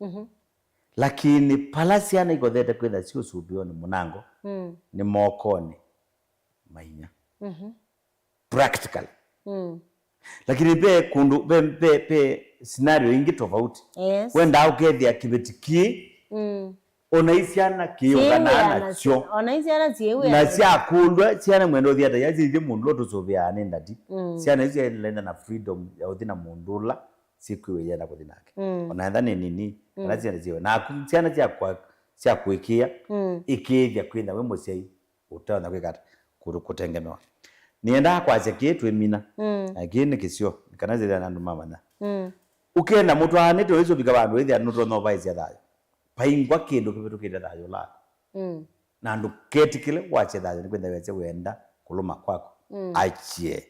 Mhm. Lakini pala syana ikothete kwĩtha syĩ ũsũvĩonĩ mũnango, mm, nĩ mokonĩ ma inya. Mhm. Practically. Mm. Lakini ve kũndũ, ve, ve, ve scenario ingĩ tofauti. Yes. Wendaa ũkethĩa kĩveti kĩĩ, mm, ona isyana kĩũnganaa nakyo. Ona isyana syĩwĩa na syakũlw'a, syana mwenda ũthi ata yasithye mũndũ ũla tũsũvĩaa nĩ ndati. Mm. Syana isu syaĩlenda na freedom ya ũthi na mũndũ ũla syĩkwĩw'a yenda kũthi nake. Mm. Ona etha nĩ nini, kana, mm, syana syĩwe. Naku syana syakwa sya kũĩkĩĩa, mm, ĩkĩĩthya kwĩtha wĩ mũsyai ũtonya kwĩka ata? Kũ- kũtengemewa. Nĩendaa kwasya kĩĩ twĩmina. Mm. Na kĩĩ nĩ kĩsio, kana syĩthĩa na andũ mamanya. Mm. Ũkenda mũtwaanĩte ũisũvika vandũ wĩthĩa nũtonya ũvaĩsya thayũ. Vaingwa kĩndũ kĩvĩtũkĩte thayũ ũla. Mm. Na ndũketĩkĩle wasye thayũ nĩkwĩtha wesye wenda kũlũma kwaku. Mm. Achie.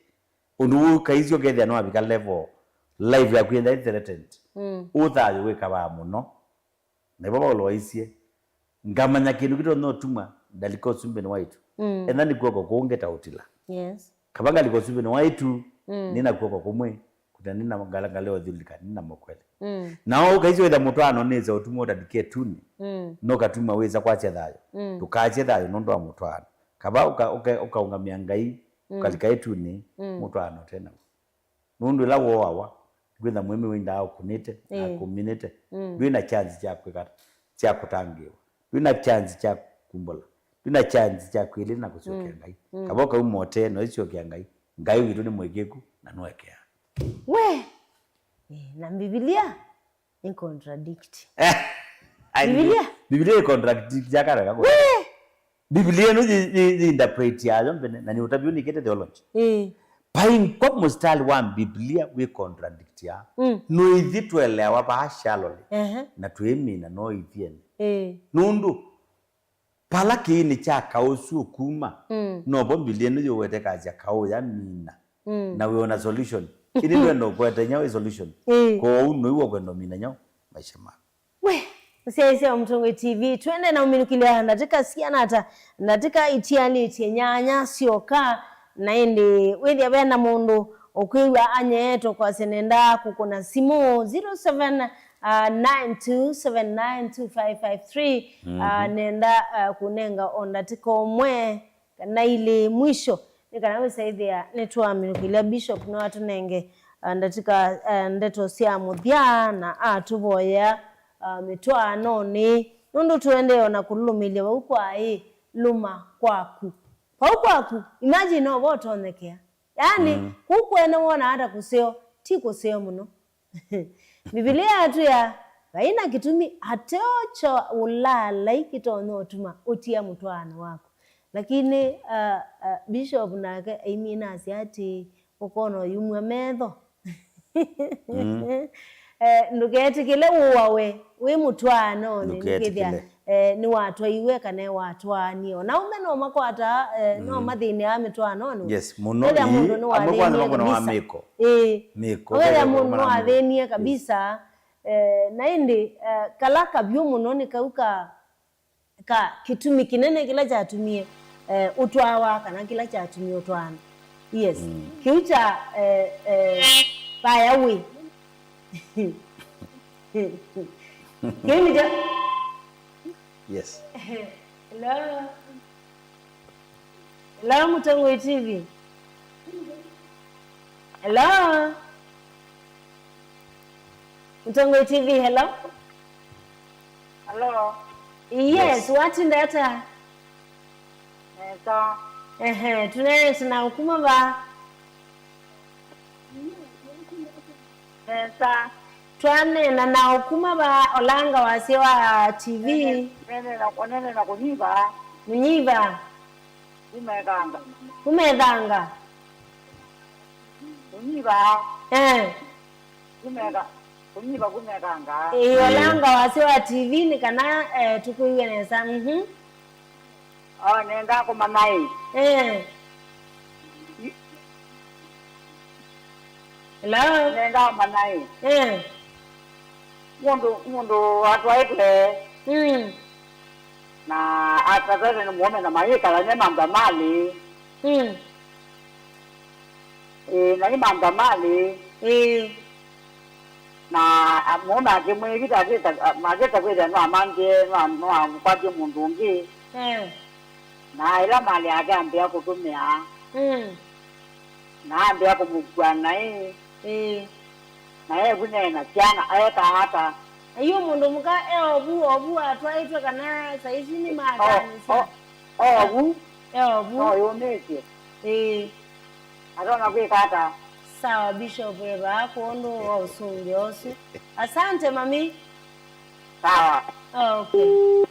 Ũndũ ũũ kaisyo kethĩa nĩwavika level, life yaku yenda ĩ threatened. Mm. Ũũ thayũ wĩkavaa mũno. Na ĩvo Vaulo waisye, ngamanya kĩndũ kĩtonya ũtuma ndalika ũsumbĩnĩ wa ĩtu. Mm. Ethĩwa nĩ kw'oko kũũ ngĩtaũtila. Yes. Kava ngalika ũsumbĩnĩ wa ĩtu, mm, nĩ na kw'oko kũmwe, kũta nĩ na ngala- ngalĩ ũthyũlũlĩka, nĩ na mokwele. Mm. Na ũkaisye wĩtha mũtwaano nĩsa ũtuma ũtalika ĩtunĩ, mm, no katuma wĩsa kwasya thayũ. Mm. Ndũkasye thayũ nũndũ wa mũtwaano. Kava ũka- ũka- ũkaũngamĩa Ngai, mm, ũkalika ĩtunĩ, mm, mũtwaano ũte naw'o. Nũndũ ĩla wooawa, ndwĩna mũĩmĩ wĩndaa ũkũnĩte na, ĩĩ, akũminĩte. Mm. Ndwĩna chance kya kwĩka, kya kũtangĩĩwa. Ndwĩna chance kya kumbũla. Ndwĩna chance kya kwĩlĩla na kũsyokea, mm, Ngai. Mm. Kava ũkauma ũtee na ũisyokea Ngai, Ngai witũ nĩ mũĩkĩĩku na nũekeaa. We! Eh, na Mbivilia nĩ contradict. Ai, Mbivilia? Mbivilia ĩ contradict ya kareka. We! Biblia ĩno yĩ, yĩ, yĩ interpret yayo mbene, na nĩ ũtavyo nĩkĩte theology. Ĩĩ. Paingwa mũstari wa Biblia wĩ contradict ya. Mm. No ithyĩ tweleawa vaa shallow. Ehe. Na twĩmina no ithyĩ ene. Ĩĩ. Nũndũ, pala kĩĩnĩ kya kaũ ũsu ũkuma, mm, novo Biblia ĩno yĩwete kasya kaũ yamina. Mm. Na wĩ ona solution. Ĩndĩ ndwenda ũkwete nyau ĩ solution. Ĩĩ. Kwoou noiwe ũkwenda ũmina nyau maisha maku. We, mũsyaĩĩsya wa Mũtongoi T V, twende na ũminũkĩlya ndatĩka siana ata, ndatĩka itianĩtye nyanya syoka, na ĩndĩ wĩthĩa ve na mũndũ ũkwĩw'a anyeetwe kwasya nenda kũkũna simũ, zero seven nine two seven nine two five five three, ah, mhm, nenda, ah, kũnenga o ndatĩka ũmwe kana ilĩ mwisho, nĩ kana wĩsa ĩthĩa nĩtwaminũkĩlya Bishop no atũnenge, ah, ndatĩka, ah, ndeto sya mũthya na atũvoyea, ah, mĩtwaanonĩ, nũndũ tũendee ona kũlũlũmĩlya vau kwa ĩ lũma kwaku. Vau kwaku, imagine no vo ũtonyekea. Yaani, mm, kũu kwene wonaa ta kũseo, ti kũseo mũno. Mbivilia yatwĩa, vai na kĩtumi ateo kya ũlaalai kĩtonya ũtuma ũtia mũtwaano waku. Lakini, uh, uh, Bishop nake aimina asya atĩ, ũkona ũyumw'a metho. Mm. Eh, ndũketĩkĩle ũawe wĩ mũtwaanonĩ, ndũketĩkĩle. Nĩkwĩthĩa, eh, nĩwatwaiwe kana watwaanie. O na aume no makwataa, eh, no, mm, mathĩnĩaa mĩtwaanonĩ. Yes, mũno. Wĩthĩa ii, mũndũ amwe kwanza nĩwathĩnie makona wa kabisa. Mĩko. Ĩĩ. Mĩko, ũkethĩa mũndũ nĩwathĩnie kabisa. Eh, na ĩndĩ, eh, kala kavyũ mũno nĩ kau ka, ka kĩtumi kĩnene kĩla kyatumie, eh, ũtwawa kana kĩla kyatumie ũtwaana. Yes. Mm. Kĩu kya, eh, eh, vaya wĩ. Kĩu nĩ kya Yes. Hello. Hello, Mutongoi T V. Hello. Mutongoi T V, hello. Hello. Yes, watinda ata? Nesa. Ehe, tunaendeea na ukuma va. Nesa. Twaneena na ukuma va olanga wasya wa T V. Nene na nene na kunyiva. Munyiva. Kumekanga. Kumethanga. Kunyiva. Eh. Kumeka. Kunyiva kumekanga. Ĩĩ, olanga wasya wa T V nĩ kana eh, tukwĩw'e nesa. Mhm. Oh, nenda kumanya ĩ. Eh. Hello. Nenda kumanya ĩ. Eh. Mundu mundu atwaitwe Mm. na atwaitwe ni muome na mayikala ne mamba mali. Mm. Ĩĩ, na imamba mali. Ĩĩ. Na a- mume akimwĩvita akĩta kwĩthĩa no amangĩe no am- no amũkwatie mũndũ ũngĩ. Eh. Na ĩla mali yake ambĩa kũtũmĩa Mm. na ambĩa kũmũkua naĩ. Ĩĩ. Na evu neena syana aekaa ata? Ayu mũndũ mũka e ovu ovu atwaĩtwe kana saizi nĩ O- makanĩsya? o- ovu E ovu. No yũmĩtye. Ĩĩ. Atona kwĩka ata? Sawa, Bishop, e vaa kwondũ wa ũsũngĩo ũsu. Asante mami. Sawa. Oh, okay.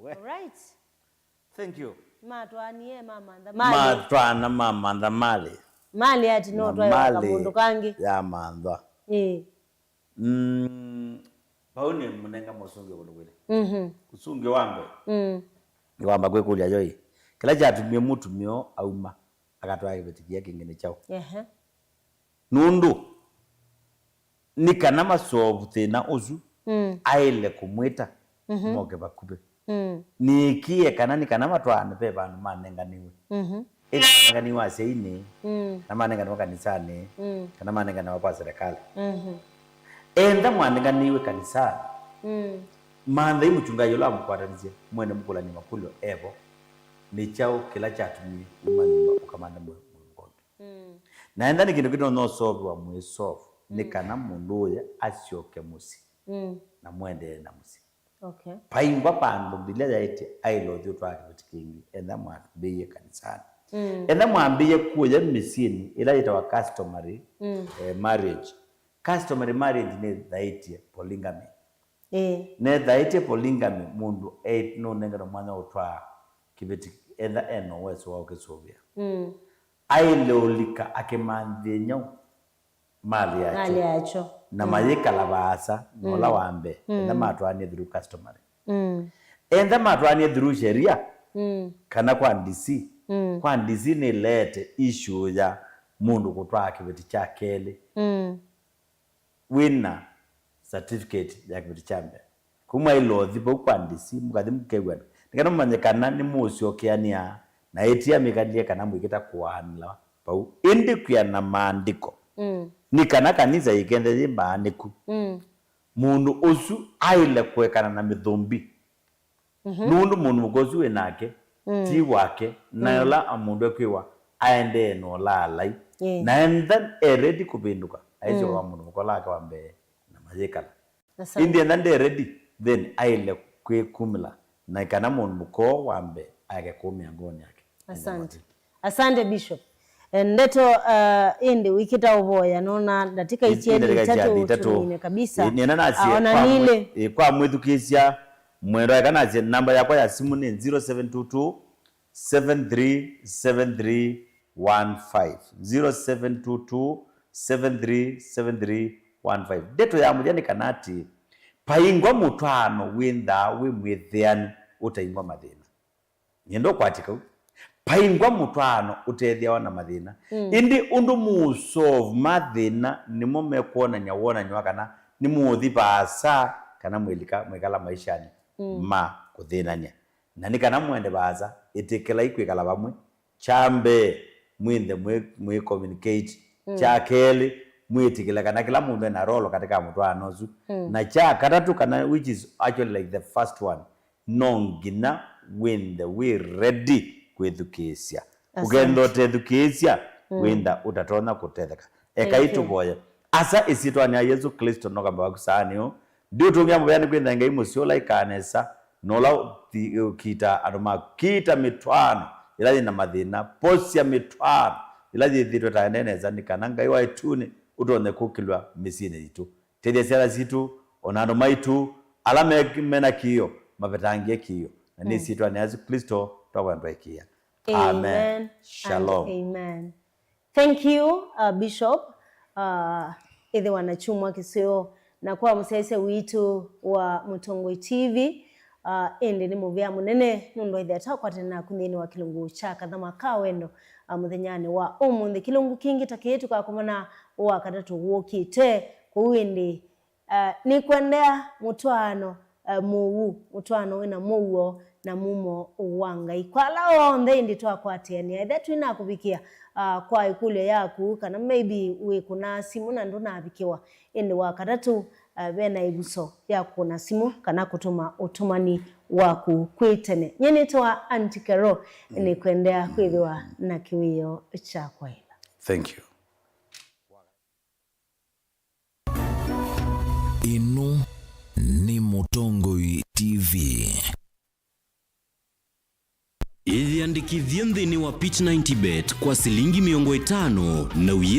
We. Alright. Thank you. Matwaanie mamantha mali. Matwana mamantha mali. Mali ati no Na twaĩwa mali kamũndũ kangĩ. Yamanthwa. Ĩĩ. Mm, vau nĩ mũnenga mũsũngĩo kũndũ kwĩlĩ. Mhm. Ũsũngĩo wa mbee. Mm. Nĩwamba kwĩkũlya yoi, kĩla kyatumie mũtumĩa auma akatwaa kĩveti kĩa kĩngĩ nĩ kyaũ? Ehe. Nũndũ nĩ kana masovu thĩna ũsu, Mm. aĩle kũmwĩta Mhm. moke vakuvĩ. Mm. Nĩĩkĩe kana nĩ kana matwaane ve vandũ manenganiwe. Mhm. Ĩla manenganiwe asyainĩ, Mm. na manenganiwe kanisanĩ, Mm. kana manenganiwe kwa serikali. Mhm. Enda mwanenganiwe kanisanĩ, Mm. manthai mũchungaji ũla wamũkwatanisye, mwene mũkũlani makũlyo evo, nĩ kyaũ kĩla kyatumie uma nyũmba ũkamanthe mũ- mũndũ mũkombi? Mm. Na enda nĩ kĩndũ kĩtonya ũsoviwa mwĩ sovu, nĩ kana mũndũ ũya asyoke mũsyĩ Mm. na mũendee na mũsyĩ. Okay. Paingwa vandũ Mbivilia yaĩtye aĩle ũthi ũtwaa kĩveti kĩngĩ, enda mwambĩĩe kanisanĩ. Mm. Enda mwambĩĩe kũya mĩsyĩnĩ ĩla yĩtawa customary Mm. eh, marriage. Customary marriage nĩthaĩtye polygamy. Ĩĩ. Nĩthaĩtye polygamy, mũndũ e- nũnenganwe mwanya ũtwaa kĩveti enda ena ũweso wa ũkĩsũvĩa. Mm. Aĩle ũlika akĩmanthĩe nyaũ? Mali yakyo. Mali yakyo. Na mayĩkala vaasa na ũla wa mbee, enda Mm. matwaanie through customary. Mm. Enda matwaanie through sheria, Mm. kana kwa D C. Mm. Kwa D C nĩleete issue ya mũndũ kũtwaa kĩveti kya kelĩ Mm. wĩna certificate ya kĩveti kya mbee. Kũu mwaĩle ũthi vau kwa D C, mũkathi mũkew'ana, nĩ kana mũmanye kana nĩmũũsyokeanĩa na ĩtia mĩkalĩle kana mwĩkĩta kũaanĩla vau. Ĩndĩ kwĩana maandĩko, Mm. nĩ kana kanisa yĩkenthe yĩ mbaanĩku, Mm. mũndũ ũsu aĩle kũekana na mĩthũmbi. Mhm. Nũndũ mũndũ mũka ũsu wĩ nake Mm. ti wake, na ũla a mũndũ ekwĩwa aendee na ũlaalai. Ĩĩ. Na enda e ready kũvĩndũka, aisyoka kwa mũndũ mũka ũla wake wa mbee na mayĩkala. Asante. Ĩndĩ enda nde ready, then aĩle kwĩkumĩla, na kana mũndũ mũka ũũ wa mbee aeke kũũmĩa ngoonĩ yake. Asante. Asante, Bishop. Eh, ndeto uh, ĩndĩ wĩkĩta ũvoya nona ndatika Ĩ- itia ĩ ndatĩka itatũ itatũ. tũmine kabisa. Ĩ, nĩna nasie Ah, ona kwa nile. Mwĩ- ĩ, kwa mwĩthukĩĩsya mwendwa eka nasie namba yakwa ya simũ nĩ zero seven two two seven three seven three one five, zero seven two two seven three seven three one five. Ndeto ya mũthya nĩ kana atĩ paingwa mũtwaano wĩnthaa wĩ mwĩthĩanu ũtaingwa mathĩna. Nyenda ũkwatye kau. Paingwa mũtwaano ũtethĩawa na mathĩna. Mm. Ĩndĩ ũndũ mũũsolve mathĩna nĩmo mekwonany'a wonany'o wa kana nĩmũũthi vaasa kana mwĩlika mwĩkala maishanĩ mm. ma kũthĩnany'a. Na nĩ kana mũende vaasa, ĩtĩkĩlai kwĩkala vamwe. Kya mbee, mwĩnthe mwĩ, mwĩ communicate. Mm. Kya kelĩ, mwĩtĩkĩle kana kĩla mũndũ ena role katika mũtwaano ũsu. Mm. Na kya katatũ, kana which is actually like the first one, no nginya wĩnthe wĩ ready kwĩthukĩĩsya. Asante. Ũkenda ũtethukĩĩsya, mm, wĩntha ũtatonya kũtetheka. Ekai, thank you, tũvoye. Asa ĩsyĩtwanĩ ya Yesũ Klĩsto, no kamba waku saanĩ ũũ. Ndiũtũngĩa mũvea nĩ kwĩtha Ngai mũseo ũla ĩkaa nesa, na ũla ũthi-, ũkiitaa andũ maku. Kiita mĩtwaano ĩla yĩ na mathĩna, posya mĩtwaano ĩla yĩthĩĩtwe ĩtaendee nesa, nĩ kana Ngai wa ĩtunĩ ũtonye kũkĩlw'a mĩsyĩnĩ yitũ. Tethya syana sitũ, o na andũ maitũ, ala me, me na kĩĩo, mavetangĩe kĩĩo. Na nĩ, mm, ĩsyĩtwanĩ ya Yesũ Klĩsto twakwenda twaĩkĩĩa. Amen. Amen. Shalom. And amen. Thank you, uh, Bishop. Uh, ĩthĩwa na kyumwa kĩseo na kwa mũsyaĩĩsya witũ wa Mũtongoi T V. Uh, ĩndĩ nĩ mũvea mũnene nũndũ wa ĩthĩa twakwatene naku nthĩnĩ wa kĩlungu kya Kathama ka Wendo, uh, mũthenyanĩ wa ũmũnthĩ. Kĩlungu kĩngĩ ta kĩĩ tũkakomana wa katatũ wũkĩte. Kwoou ĩndĩ, uh, nĩkwendea mũtwaano, uh, mũw'u, mũtwaano wĩna mũuo na mumo wa Ngai. Kwa ala onthe ĩndĩ twakwatĩanĩa, ethĩa twĩnakũvikĩa, uh, kwa ĩkũlyo yaku, kana maybe wĩkũnaa simũ na ndũnavikĩwa, ĩndĩ wa katatũ, uh, ve na ĩvuso ya kũkũna simũ kana kũtũma ũtũmani waku kwĩ tene. Nyie nĩtawa Auntie Carol, mm, nĩkwendea kwĩthĩwa na kĩwĩo kya kwaĩla. Thank you. Ĩno nĩ Mũtongoi T V. Ĩyĩandĩkĩthye nthĩnĩ wa Pitch ninety bet kwa silingi mĩongo ĩtano na ũyĩ